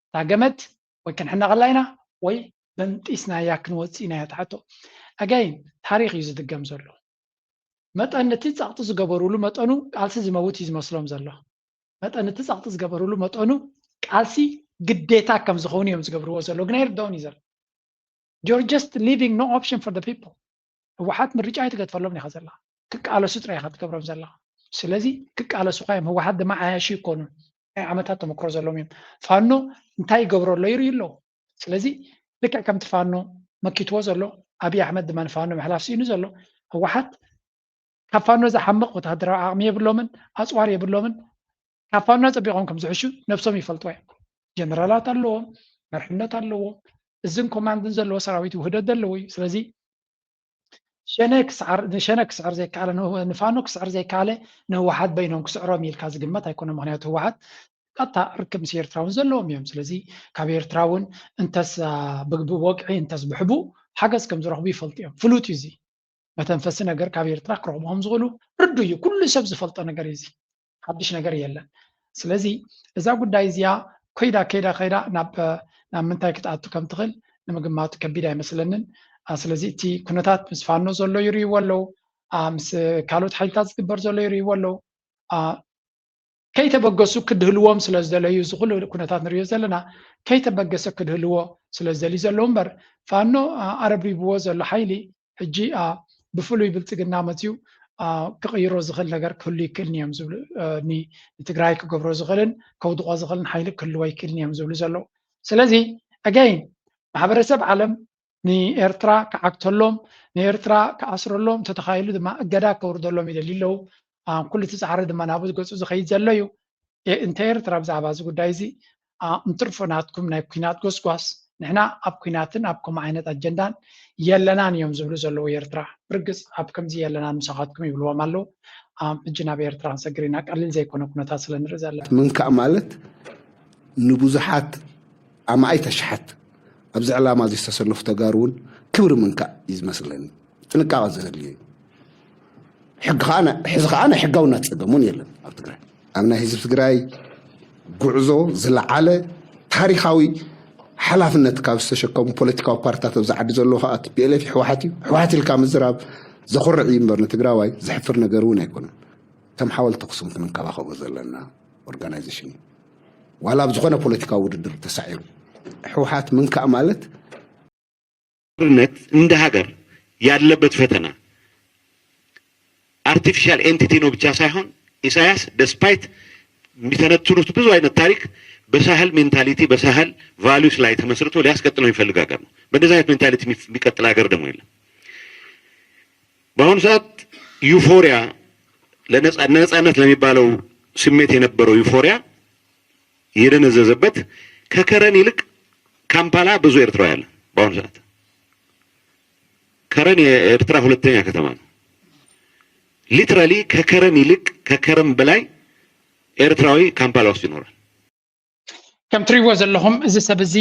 እታ ገመድ ወይ ክንሕነቐላ ኢና ወይ በንጢስናያ ክንወፅእ ኢና እያ ትሓቶ። Again ታሪኽ እዩ ዝድገም ዘሎ። መጠን እቲ ፃቕጢ ዝገበሩሉ መጠኑ ቃልሲ ዝመውት እዩ ዝመስሎም ዘሎ። መጠን እቲ ፃቕጢ ዝገበሩሉ መጠኑ ቃልሲ ግዴታ ከም ዝኸውን እዮም ዝገብርዎ ዘሎ። ግን ኣይርድኦን እዩ ዘሎ። You're just leaving no option for the people. ህወሓት ምርጫ ኣይትገድፈሎም ኢኻ ዘለኻ። ክቃለሱ ጥራይ ኢኻ ትገብሮም ዘለኻ። ስለዚ ክቃለሱኻ እዮም። ህወሓት ድማ ዓያሹ ይኮኑን። ናይ ዓመታት ተመክሮ ዘለዎም እዮም። ፋኖ እንታይ ይገብሮ ኣሎ ይርእዩ ኣለዉ። ስለዚ ልክዕ ከምቲ ፋኖ መኪትዎ ዘሎ ኣብይ ኣሕመድ ድማ ንፋኖ ምሕላፍ ስኢኑ ዘሎ ህወሓት ካብ ፋኖ ዝሓምቕ ወታደራዊ ዓቕሚ የብሎምን፣ ኣፅዋር የብሎምን። ካብ ፋኖ ፀቢቖም ከም ዝሕሹ ነብሶም ይፈልጥዎ እዮም። ጀነራላት ኣለዎም፣ መርሕነት ኣለዎም፣ እዝን ኮማንድን ዘለዎ ሰራዊት ውህደት ዘለዎ እዩ። ስለዚ ሸነ ክስዕር ዘይከኣለ ንፋኖ ክስዕር ዘይከኣለ ንህወሓት በይኖም ክስዕሮም ኢልካ ዝግመት ኣይኮነ። ምክንያቱ ህወሓት ቀጥታ ርክብ ምስ ኤርትራ እውን ዘለዎም እዮም። ስለዚ ካብ ኤርትራ እውን እንተስ ብወግዒ እንተስ ብሕቡ ሓገዝ ከም ዝረኽቡ ይፈልጡ እዮም። ፍሉጥ እዩ። እዚ መተንፈሲ ነገር ካብ ኤርትራ ክረኽቡ ከም ዝኽእሉ ርዱ እዩ። ኩሉ ሰብ ዝፈልጦ ነገር እዩ። እዚ ሓድሽ ነገር የለን። ስለዚ እዛ ጉዳይ እዚኣ ኮይዳ ከይዳ ከይዳ ናብ ናብ ምንታይ ክትኣቱ ከም ትኽእል ንምግማቱ ከቢድ ኣይመስለንን። ስለዚ እቲ ኩነታት ምስ ፋኖ ዘሎ ይርእይዎ ኣለዉ፣ ምስ ካልኦት ሓይልታት ዝግበር ዘሎ ይርእይዎ ኣለዉ። ከይተበገሱ ክድህልዎም ስለ ዝደለዩ እዚ ኩሉ ኩነታት ንሪኦ ዘለና ከይተበገሰ ክድህልዎ ስለ ዝደልዩ ዘለዉ እምበር ፋኖ ኣረብሪብዎ ዘሎ ሓይሊ ሕጂ ብፍሉይ ብልፅግና መፅዩ ክቕይሮ ዝኽእል ነገር ክህሉ ይክእልን እዮም ዝብሉ ንትግራይ ክገብሮ ዝኽእልን ከውድቆ ዝኽእልን ሓይሊ ክህልዎ ይክእልን እዮም ዝብሉ ዘለዉ። ስለዚ again ማሕበረሰብ ዓለም ንኤርትራ ክዓግተሎም ንኤርትራ ክኣስረሎም እንተተኻኢሉ ድማ እገዳ ከውርደሎም ይደልዩ ኣለዉ። ኩሉ እቲ ፃዕሪ ድማ ናብኡ ገፁ ዝኸይድ ዘሎ እዩ። እንተ ኤርትራ ብዛዕባ እዚ ጉዳይ እዚ እንትርፎ ናትኩም ናይ ኩናት ጎስጓስ ንሕና ኣብ ኩናትን ኣብ ከምኡ ዓይነት ኣጀንዳን የለናን እዮም ዝብሉ ዘለዉ ኤርትራ። ብርግፅ ኣብ ከምዚ የለናን ምሳኻትኩም ይብልዎም ኣለዉ። ሕጂ ናብ ኤርትራ ክንሰግር ኢና። ቀሊል ዘይኮነ ኩነታት ስለ ንርኢ ዘለና። ምንካእ ማለት ንብዙሓት ኣማኢት ኣሽሓት ኣብዚ ዕላማ እዚ ዝተሰለፉ ተጋሩ እውን ክብሪ ምንካእ እዩ ዝመስለኒ። ጥንቃቐ ዘድልዮ እዩ። ሕዚ ከዓ ናይ ሕጋውነት ፀገም እውን የለን ኣብ ትግራይ። ኣብ ናይ ህዝቢ ትግራይ ጉዕዞ ዝለዓለ ታሪካዊ ሓላፍነት ካብ ዝተሸከሙ ፖለቲካዊ ፓርቲታት ኣብዚ ዓዲ ዘለዎ ከዓ ቲ ፒ ኤል ኤፍ ህወሓት እዩ። ህወሓት ኢልካ ምዝራብ ዘኹርዕ እዩ እምበር ንትግራዋይ ዘሕፍር ነገር እውን ኣይኮነን። ከም ሓወልቲ ኣኽሱም ክንንከባኸቦ ዘለና ኦርጋናይዜሽን እዩ። ዋላ ኣብ ዝኾነ ፖለቲካዊ ውድድር ተሳዒሩ ህወሓት ምንካእ ማለት ነት እንደ ሀገር ያለበት ፈተና artificial entity ነው ብቻ ሳይሆን ኢሳያስ despite የሚተነትኑት ብዙ አይነት ታሪክ በሳህል mentality በሳህል values ላይ ተመስርቶ ሊያስቀጥለው የሚፈልግ ሀገር ነው። በእንደዚህ አይነት mentality የሚቀጥል ሀገር ደግሞ የለም። በአሁኑ ሰዓት euphoria ለነጻነት ለሚባለው ስሜት የነበረው euphoria የደነዘዘበት ከከረን ይልቅ ካምፓላ ብዙ ኤርትራዊ አለ። በአሁኑ ሰዓት ከረን የኤርትራ ሁለተኛ ከተማ ነው። Literally ከከረን ይልቅ ከከረን በላይ ኤርትራዊ ካምፓላ ውስጥ ይኖራል። ከም ትሪእዎ ዘለኹም እዚ ሰብ እዚ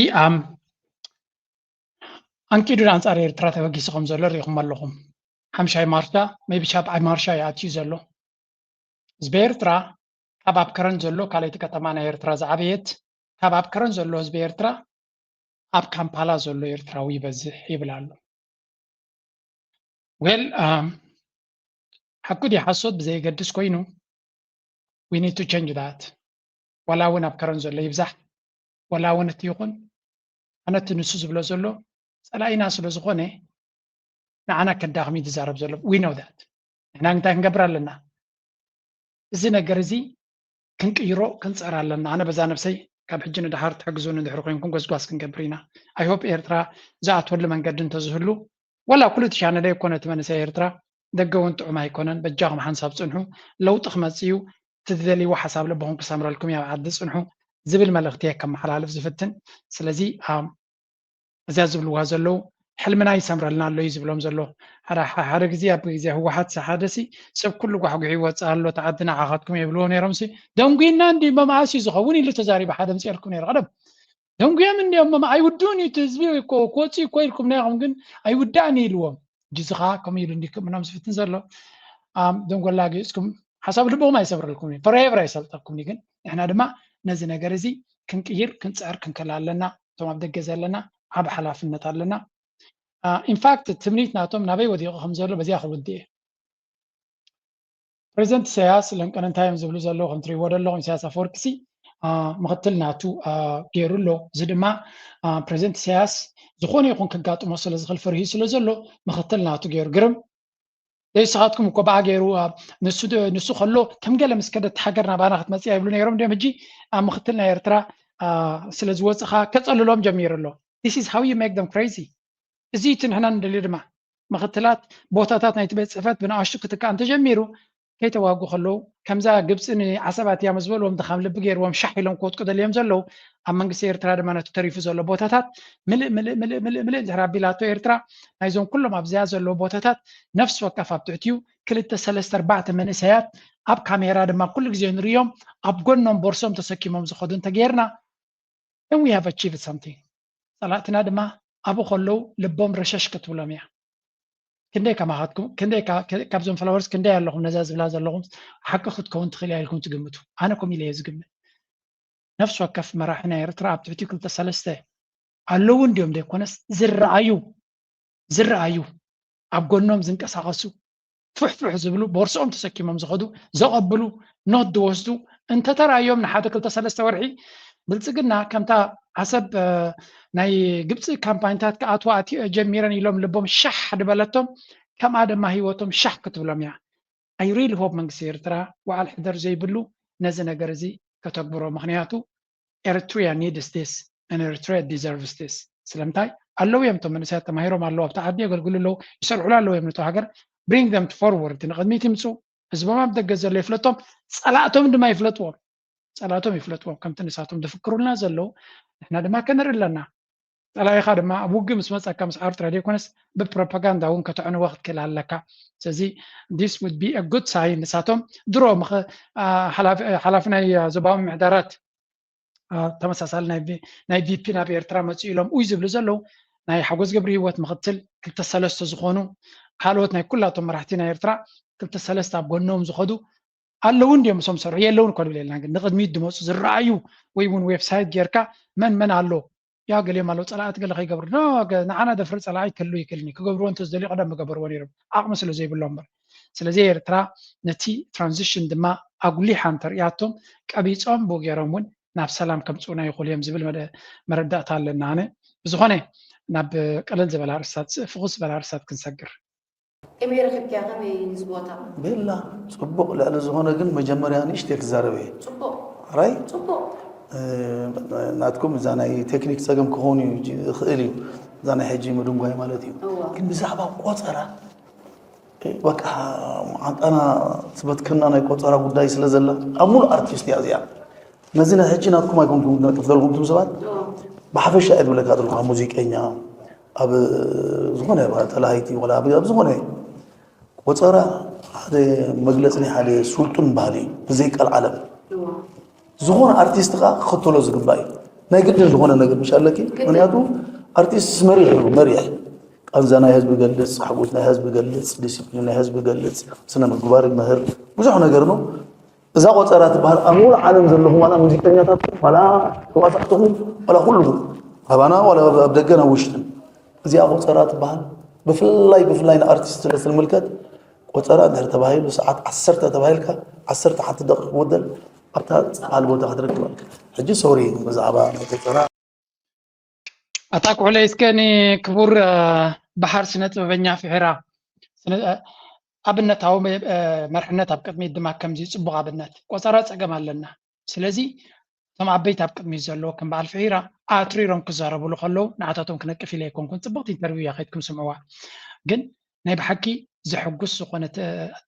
ኣንቂዱ ኣንፃር ኤርትራ ተበጊሱ ከም ዘሎ ርኢኹም ኣለኹም። ሓምሻይ ማርሻ maybe ሻብዓይ ማርሻ ይኣትዩ ዘሎ። ህዝቢ ኤርትራ ካብ ኣብ ከረን ዘሎ ካልኣይቲ ከተማ ናይ ኤርትራ ዝዓበየት ካብ ኣብ ከረን ዘሎ ህዝቢ ኤርትራ ኣብ ካምፓላ ዘሎ ኤርትራዊ ይበዝሕ ይብል ኣሎ። Well ሓቁ ድዩ ሓሶት ብዘየገድስ ኮይኑ we need to change that። ዋላ እውን ኣብ ከረን ዘሎ ይብዛሕ ወላ እውን እቲ ይኹን ኣነ እቲ ንሱ ዝብሎ ዘሎ ጸላኢና ስለ ዝኾነ ንዓና ከዳኽም እዩ ዝዛረብ ዘሎ። We know that። ንሕና እንታይ ክንገብር ኣለና? እዚ ነገር እዚ ክንቅይሮ ክንጸር ኣለና። ኣነ በዛ ነብሰይ ካብ ሕጂ ንድሓር ትሕግዙን እንድሕር ኮይንኩም ጎስጓስ ክንገብር ኢና። I hope ኤርትራ ዝኣትወሉ መንገዲ እንተዝህሉ ወላ ኩሉ እቲ ሻነል ኣይኮነ እቲ መንእሰይ ኤርትራ ደገ እውን ጥዑም ኣይኮነን። በጃኹም ሓንሳብ ጽንሑ፣ ለውጢ ክመጽእ እዩ። እቲ ዝደልይዎ ሓሳብ ልብኹም ክሰምረልኩም እዩ። ኣብ ዓዲ ጽንሑ ዝብል መልእኽቲ እየ ከመሓላልፍ ዝፍትን። ስለዚ እዚኣ ዝብልዋ ዘለዉ ሕልምና ይሰምረልና ኣሎ እዩ ዝብሎም ዘሎ። ሓደ ግዜ ኣብ ግዜ ህወሓት ሓደ ሲ ሰብ ኩሉ ጓሕጉሕ ይወፅእ ኣሎ ተዓዲ ንዓኻትኩም የብልዎ ነይሮም ሲ ደንጉይና እንዲ መምኣሲ ዝኸውን ኢሉ ተዛሪቡ ሓደ ምፅኤልኩም ነይሩ ቀደም ደንጉዮም እንዲዮም መም ኣይውድኡን እዩ ህዝቢ ክወፅኡ እኮ ኢልኩም ናይኹም ግን ኣይውዳእን እዩ ኢልዎም ጅዝኻ ከምኡ ኢሉ እንዲ ክምኖም ዝፍትን ዘሎ ደንጎላ ገይፅኩም ሓሳብ ልብኹም ኣይሰብረልኩም እዩ ፎሬቨር ኣይሰልጠኩም ግን ንሕና ድማ ነዚ ነገር እዚ ክንቅይር ክንፅዕር ክንክእል ኣለና እቶም ኣብ ደገ ዘለና ዓብ ሓላፍነት ኣለና ኢንፋክት ትምኒት ናቶም ናበይ ወዲቑ ከም ዘሎ በዚኣ ክውድእ እየ ፕሬዚደንት ኢሳያስ ለንቀን እንታይ እዮም ዝብሉ ዘለዉ ከም ትሪእዎ ዘለኹም ኢሳያስ ኣፈወርቂ ሲ ምክትል ናቱ ገይሩ ኣሎ እዚ ድማ ፕሬዚደንት ኢሳያስ ዝኾነ ይኹን ክጋጥሞ ስለ ዝኽእል ፍርሂ ስለ ዘሎ ምክትል ናቱ ገይሩ ግርም ዘይስኻትኩም እኮ ብኣ ገይሩ ንሱ ከሎ ከም ገለ ምስ ከደት ሃገር ናባና ክትመፅያ ይብሉ ነይሮም እንዲም ሕጂ ኣብ ምክትል ናይ ኤርትራ ስለ ዝወፅኻ ከፀልሎም ጀሚሩ ኣሎ this is how you make them crazy እዚ እቲ ንሕና ንደልዮ ድማ ምክትላት ቦታታት ናይቲ ቤት ፅሕፈት ብንኣሽቱ ክትከኣ እንተጀሚሩ ከይተዋጉ ከለዉ ከምዛ ግብፂ ንዓሰባት እያ ምስ በልዎም ድኻም ልቢ ገይርዎም ሻሕ ኢሎም ክወጥቁ ደልዮም ዘለዉ ኣብ መንግስቲ ኤርትራ ድማ ነቲ ተሪፉ ዘሎ ቦታታት ምልእ ምልእ ምልእ ምልእ ምልእ እንድሕር ኣቢላቶ ኤርትራ ናይዞም ኩሎም ኣብዚኣ ዘለዉ ቦታታት ነፍሲ ወከፍ ኣብ ትሕቲኡ ክልተ ሰለስተ ኣርባዕተ መንእሰያት ኣብ ካሜራ ድማ ኩሉ ግዜ ንርእዮም ኣብ ጎኖም ቦርሶም ተሰኪሞም ዝኸዱ እንተገይርና then we have achieved something ጸላእትና ድማ ኣብኡ ከለዉ ልቦም ረሸሽ ክትብሎም እያ ክንደይ ከማኻትኩም ክንደይ ካብዞም ፎሎወርስ ክንደይ ኣለኹም ነዛ ዝብላ ዘለኹም ሓቂ ክትከውን ትኽእል እያ ኢልኩም ትግምቱ ኣነ ኮም ኢለ እየ ዝግምት ነፍሲ ወከፍ መራሒ ናይ ኤርትራ ኣብ ትሕቲ ክልተ ሰለስተ ኣለዉ እንዲዮም ዘይኮነስ ዝረኣዩ ዝረኣዩ ኣብ ጎኖም ዝንቀሳቐሱ ፍሕፍሕ ዝብሉ ቦርስኦም ተሰኪሞም ዝኸዱ ዘቐብሉ ኖት ዝወስዱ እንተተራእዮም ንሓደ ክልተ ሰለስተ ወርሒ ብልፅግና ከምታ ዓሰብ ናይ ግብፂ ካምፓኒታት ክኣትዋ ጀሚረን ኢሎም ልቦም ሻሕ ዝበለቶም ከምኣ ድማ ህይወቶም ሻሕ ክትብሎም እያ I really hope መንግስቲ ኤርትራ በዓል ሕደር ዘይብሉ ነዚ ነገር እዚ ከተግብሮ ምክንያቱ Eritrea needs this and Eritrea deserves this ስለምንታይ ኣለዉ እዮም እቶም መንእሰያት ተማሂሮም ኣለዉ ኣብቲ ዓዲ የገልግሉ ኣለዉ ይሰርሕሉ ኣለዉ እዮም ነቶ ሃገር bring them forward ንቅድሚት ይምፁ ህዝቦም ኣብ ደገ ዘሎ ይፍለጦም ፀላእቶም ድማ ይፍለጥዎም ፀላእቶም ይፍለጥዎም ከምቲ ንሳቶም ዝፍክሩልና ዘለዉ ንሕና ድማ ከነርኢ ኣለና ፀላኢኻ ድማ ኣብ ውግእ ምስ መፀካ ምስ ዓርትራ ዘይኮነስ ብፕሮፓጋንዳ እውን ከተዕንዎ ክትክእል ኣለካ ስለዚ this would be a good sign ንሳቶም ድሮ ሓላፊ ናይ ዞባዊ ምሕዳራት ተመሳሳሊ ናይ ቪፒ ናብ ኤርትራ መፅኡ ኢሎም ኡይ ዝብሉ ዘለዉ ናይ ሓጎስ ገብሪ ህይወት ምክትል ክልተ ሰለስተ ዝኾኑ ካልኦት ናይ ኩላቶም መራሕቲ ናይ ኤርትራ ክልተ ሰለስተ ኣብ ጎኖም ዝኸዱ ኣለዉ እንዲዮም እሶም ዝሰርሑ የለውን እኮ ንብል የለና ግን ንቅድሚት ዝመፁ ዝረኣዩ ወይ እውን ዌብሳይት ጌርካ መን መን ኣሎ ያ ገሊኦም ኣለዉ ፀላእቲ ገለ ከይገብሩ ንዓና ደፍሪ ፀላኢ ክህሉ ይክእልኒ ክገብርዎ እንተዝደልዩ ቀደም ምገበርዎ ነይሮም ዓቕሚ ስለ ዘይብሎም እምበር ስለዚ ኤርትራ ነቲ ትራንዚሽን ድማ ኣጉሊሓ እንተርእያቶም ቀቢፆም ብኡ ገይሮም እውን ናብ ሰላም ከምፅኡና ይኽእሉ እዮም ዝብል መረዳእታ ኣለና ኣነ ብዝኾነ ናብ ቀለል ዝበላ ርእስታት ፍኹስ ዝበላ ርእስታት ክንሰግር ከመይ ረኺብክያ ከመይ እዚ ቦታ ቤላ ፅቡቕ ልዕሊ ዝኾነ ግን መጀመርያ ንእሽተይ ክዛረብ እየ ፅቡቕ ራይ ፅቡቕ ናትኩም እዛ ናይ ቴክኒክ ፀገም ክኸውን እዩ ይኽእል እዩ እዛ ናይ ሕጂ ምድንጓይ ማለት እዩ እዋ ግን ብዛዕባ ቆፀራ በቃ ዓንጣና ትበትከና ናይ ቆፀራ ጉዳይ ስለ ዘላ ኣብ ሙሉእ ኣርቲስት እያ እዚኣ ነዚ ናይ ሕጂ ናትኩም ኣይኮንኩም ነጥፍ ዘለኹም ትም ሰባት ብሓፈሻ እየ ዝብለካ ዘለኹ ኣብ ሙዚቀኛ ኣብ ዝኾነ ተላሃይቲ ወላ ኣብ ዝኾነ ቆፀራ ሓደ መግለፂ ናይ ሓደ ስልጡን ባህሊ እዩ ብዘይ ቀልዓለም ዝኾነ ኣርቲስት ከዓ ክኽተሎ ዝግባእ እዩ ናይ ግድን ዝኾነ ነገር ምሽ ኣለኪ ምክንያቱ ኣርቲስት መሪሕ እዩ መሪሕ ቃንዛ ናይ ህዝቢ ገልፅ ሓጎስ ናይ ህዝቢ ገልፅ ዲስፕሊን ናይ ህዝቢ ገልፅ ስነ ምግባር ምህር ብዙሕ ነገር ነው እዛ ቆፀራ ትበሃል ኣብ ሙሉ ዓለም ዘለኹም ዋላ ሙዚቀኛታትኩም ዋላ ተዋሳእትኹም ዋላ ኩልኹም ኣባና ዋላ ኣብ ደገ ናብ ውሽጥን እዚኣ ቆፀራ ትበሃል ብፍላይ ብፍላይ ንኣርቲስት ስለ ዝምልከት ቆፀራ እንድሕር ተባሂሉ ሰዓት ዓሰርተ ተባሂልካ ዓሰርተ ሓንቲ ደቂቕ ክወደል ኣብታ ጻል ቦታ ክትረክባ። ሕጂ ሶሪ ብዛዕባ መተጸራ ኣታ ኩሕለይ እስከ ንክቡር በሓር ስነ ጥበበኛ ፍሒራ ኣብነታዊ መርሕነት ኣብ ቅድሚት ድማ ከምዚ ጽቡቕ ኣብነት ቆጸራ ጸገም ኣለና። ስለዚ እቶም ዓበይቲ ኣብ ቅድሚት ዘለዎ ከም በዓል ፍሒራ ኣትሪሮም ክዛረብሉ ከለዉ ንዓታቶም ክነቅፍ ኢለ ኣይኮንኩን። ጽብቕቲ ኢንተርቪው እያ፣ ከይድኩም ስምዕዋ። ግን ናይ ብሓቂ ዘሐጉስ ዝኾነ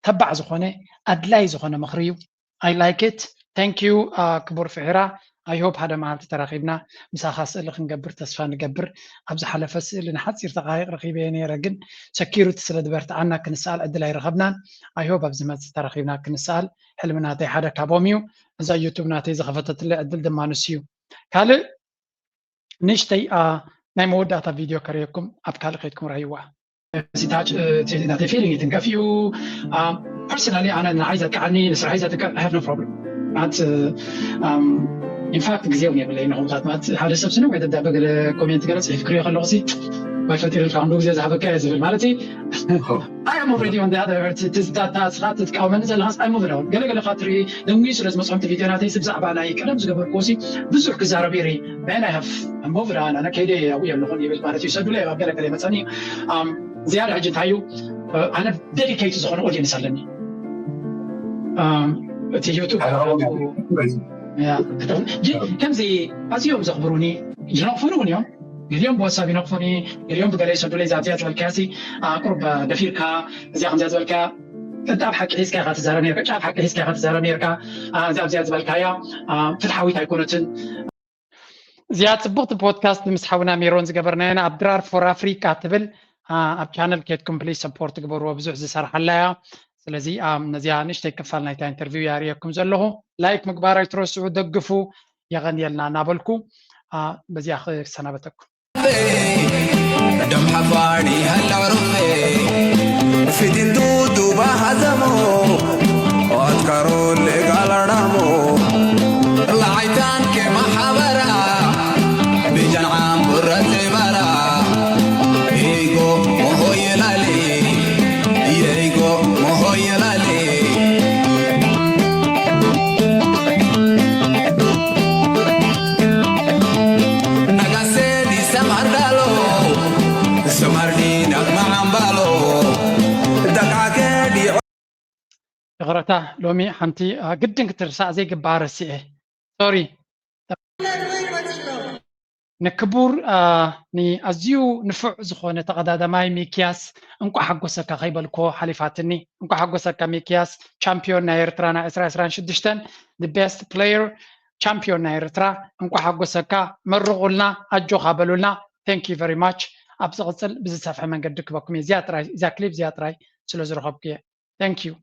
ተባዕ ዝኾነ ኣድላይ ዝኾነ ምኽሪ እዩ። I like it. Thank you ክቡር ፍሒራ። I hope ሓደ መዓልቲ ተራኺብና ምሳኻ ስእሊ ክንገብር ተስፋ ንገብር። ኣብ ዝሓለፈ ስእሊ ንሓፂር ተቃይቕ ረኺበዮ ነይረ፣ ግን ሰኪሪቲ ስለ ዝበርትዓና ክንሰኣል ዕድል ኣይረኸብናን። I hope ኣብ ዝመፅእ ተራኺብና ክንሰኣል ሕልሚ ናተይ ሓደ ካብኦም እዩ። እዛ ዩቱብ ናተይ ዝኸፈተትለይ ዕድል ድማ ንሱ እዩ። ካልእ ንእሽተይ ናይ መወዳእታ ቪድዮ ከርእየኩም፣ ኣብ ካልእ ከይድኩም ረኣይዋ። ናተይ ፊሊንግ ይትንከፍ እዩ። ፐርሰናሊ ኣነ ንዓይ ዘጥቅዓኒ ንስራሐይ ዘጥቅዕ I have no problem። ማለት ኢንፋክት ግዜ እውን የብለይ ንኹምታት ማለት ሓደ ሰብ ስነ ወይ ደብዳበ ገለ ኮሜንት ገለ ፅሒፍ ክሪኦ ከለኹ ሲ ወይ ፈጢርልካ ክንዱ ግዜ ዝሃበካ እየ ዝብል ማለት I am already on the other ስኻ ትትቃወመኒ ዘለኻስ ኣይሞ ብለውን ገለገለ ካ ትርኢ ደንጉዩ ስለ ዝመፅኦም ቪድዮ ናተይ ብዛዕባ ናይ ቀደም ዝገበርኩዎ ሲ ብዙሕ ክዛረብ ይርኢ Ben I have moved on ኣነ ከይደ ኣብኡ የለኹን ይብል ማለት እዩ ሰዱለ ኣብ ገለገለ መፀኒ ዝያዳ ሕጂ እንታይ እዩ ኣነ ዴዲኬት ዝኾነ ኦዲየንስ ኣለኒ እቲ ዩቱብ ከምዚ ኣዝዮም ዘኽብሩኒ ይነቕፉኒ እውን እዮም ገሊኦም ብዋትሳፕ ይነቕፉኒ ገሊኦም ብገለ ይሰዱለይ ዛትያ ዝበልካያሲ ቁርብ ደፊርካ እዚኣ ከምዚያ ዝበልካያ ጫፍ ሓቂ ሒዝካ ኢኻ ትዛረብ ነርካ ጫፍ ሓቂ ሒዝካ ኢኻ ትዛረብ ነርካ እዚኣ ኣብዚኣ ዝበልካያ ፍትሓዊት ኣይኮነትን እዚኣ ፅብቕቲ ፖድካስት ምስ ሓውና ሜሮን ዝገበርናየና ኣብ ድራር ፎር ኣፍሪቃ ትብል ኣብ ቻነል ኬድኩም ፕሊስ ሰፖርት ግበርዎ ብዙሕ ዝሰርሓላ እያ ስለዚ ነዚኣ ንእሽተይ ክፋል ናይታ ኢንተርቪው እያ ርእየኩም ዘለኹ ላይክ ምግባር ኣይትረስዑ ደግፉ የቐንየልና እናበልኩ በዚኣ ክሰናበተኩም ደም ሓፋር ይሃላ ሩፌ ፊቲንቱ ዱባ ሃዘሞ ኣትካሮ ልጋላዳሞ ላዓይታን ከማሓበራ ቢጃን ዓምቡረ ዜባራ ኢጎ ሞሆየላሊ የኢጎ ሞሆየላሊ ይቕረታ ሎሚ ሓንቲ ግድን ክትርሳዕ ዘይግባእ ረሲዐ ሶሪ ንክቡር ንኣዝዩ ንፉዕ ዝኾነ ተቐዳዳማይ ሚክያስ እንቋ ሓጎሰካ ከይበልኮ ሓሊፋትኒ እንቋ ሓጎሰካ ሚክያስ ቻምፒዮን ናይ ኤርትራ ናይ ዕስራ ዕስራን ሽዱሽተን the best player ቻምፒዮን ናይ ኤርትራ እንቋ ሓጎሰካ መርቑልና ኣጆኻ በሉልና thank you very much ኣብ ዝቕፅል ብዝሰፍሐ መንገዲ ክበኩም እየ እዚኣ ጥራይ እዚኣ ክሊፕ እዚኣ ጥራይ ስለ ዝረኸብኩ እየ thank you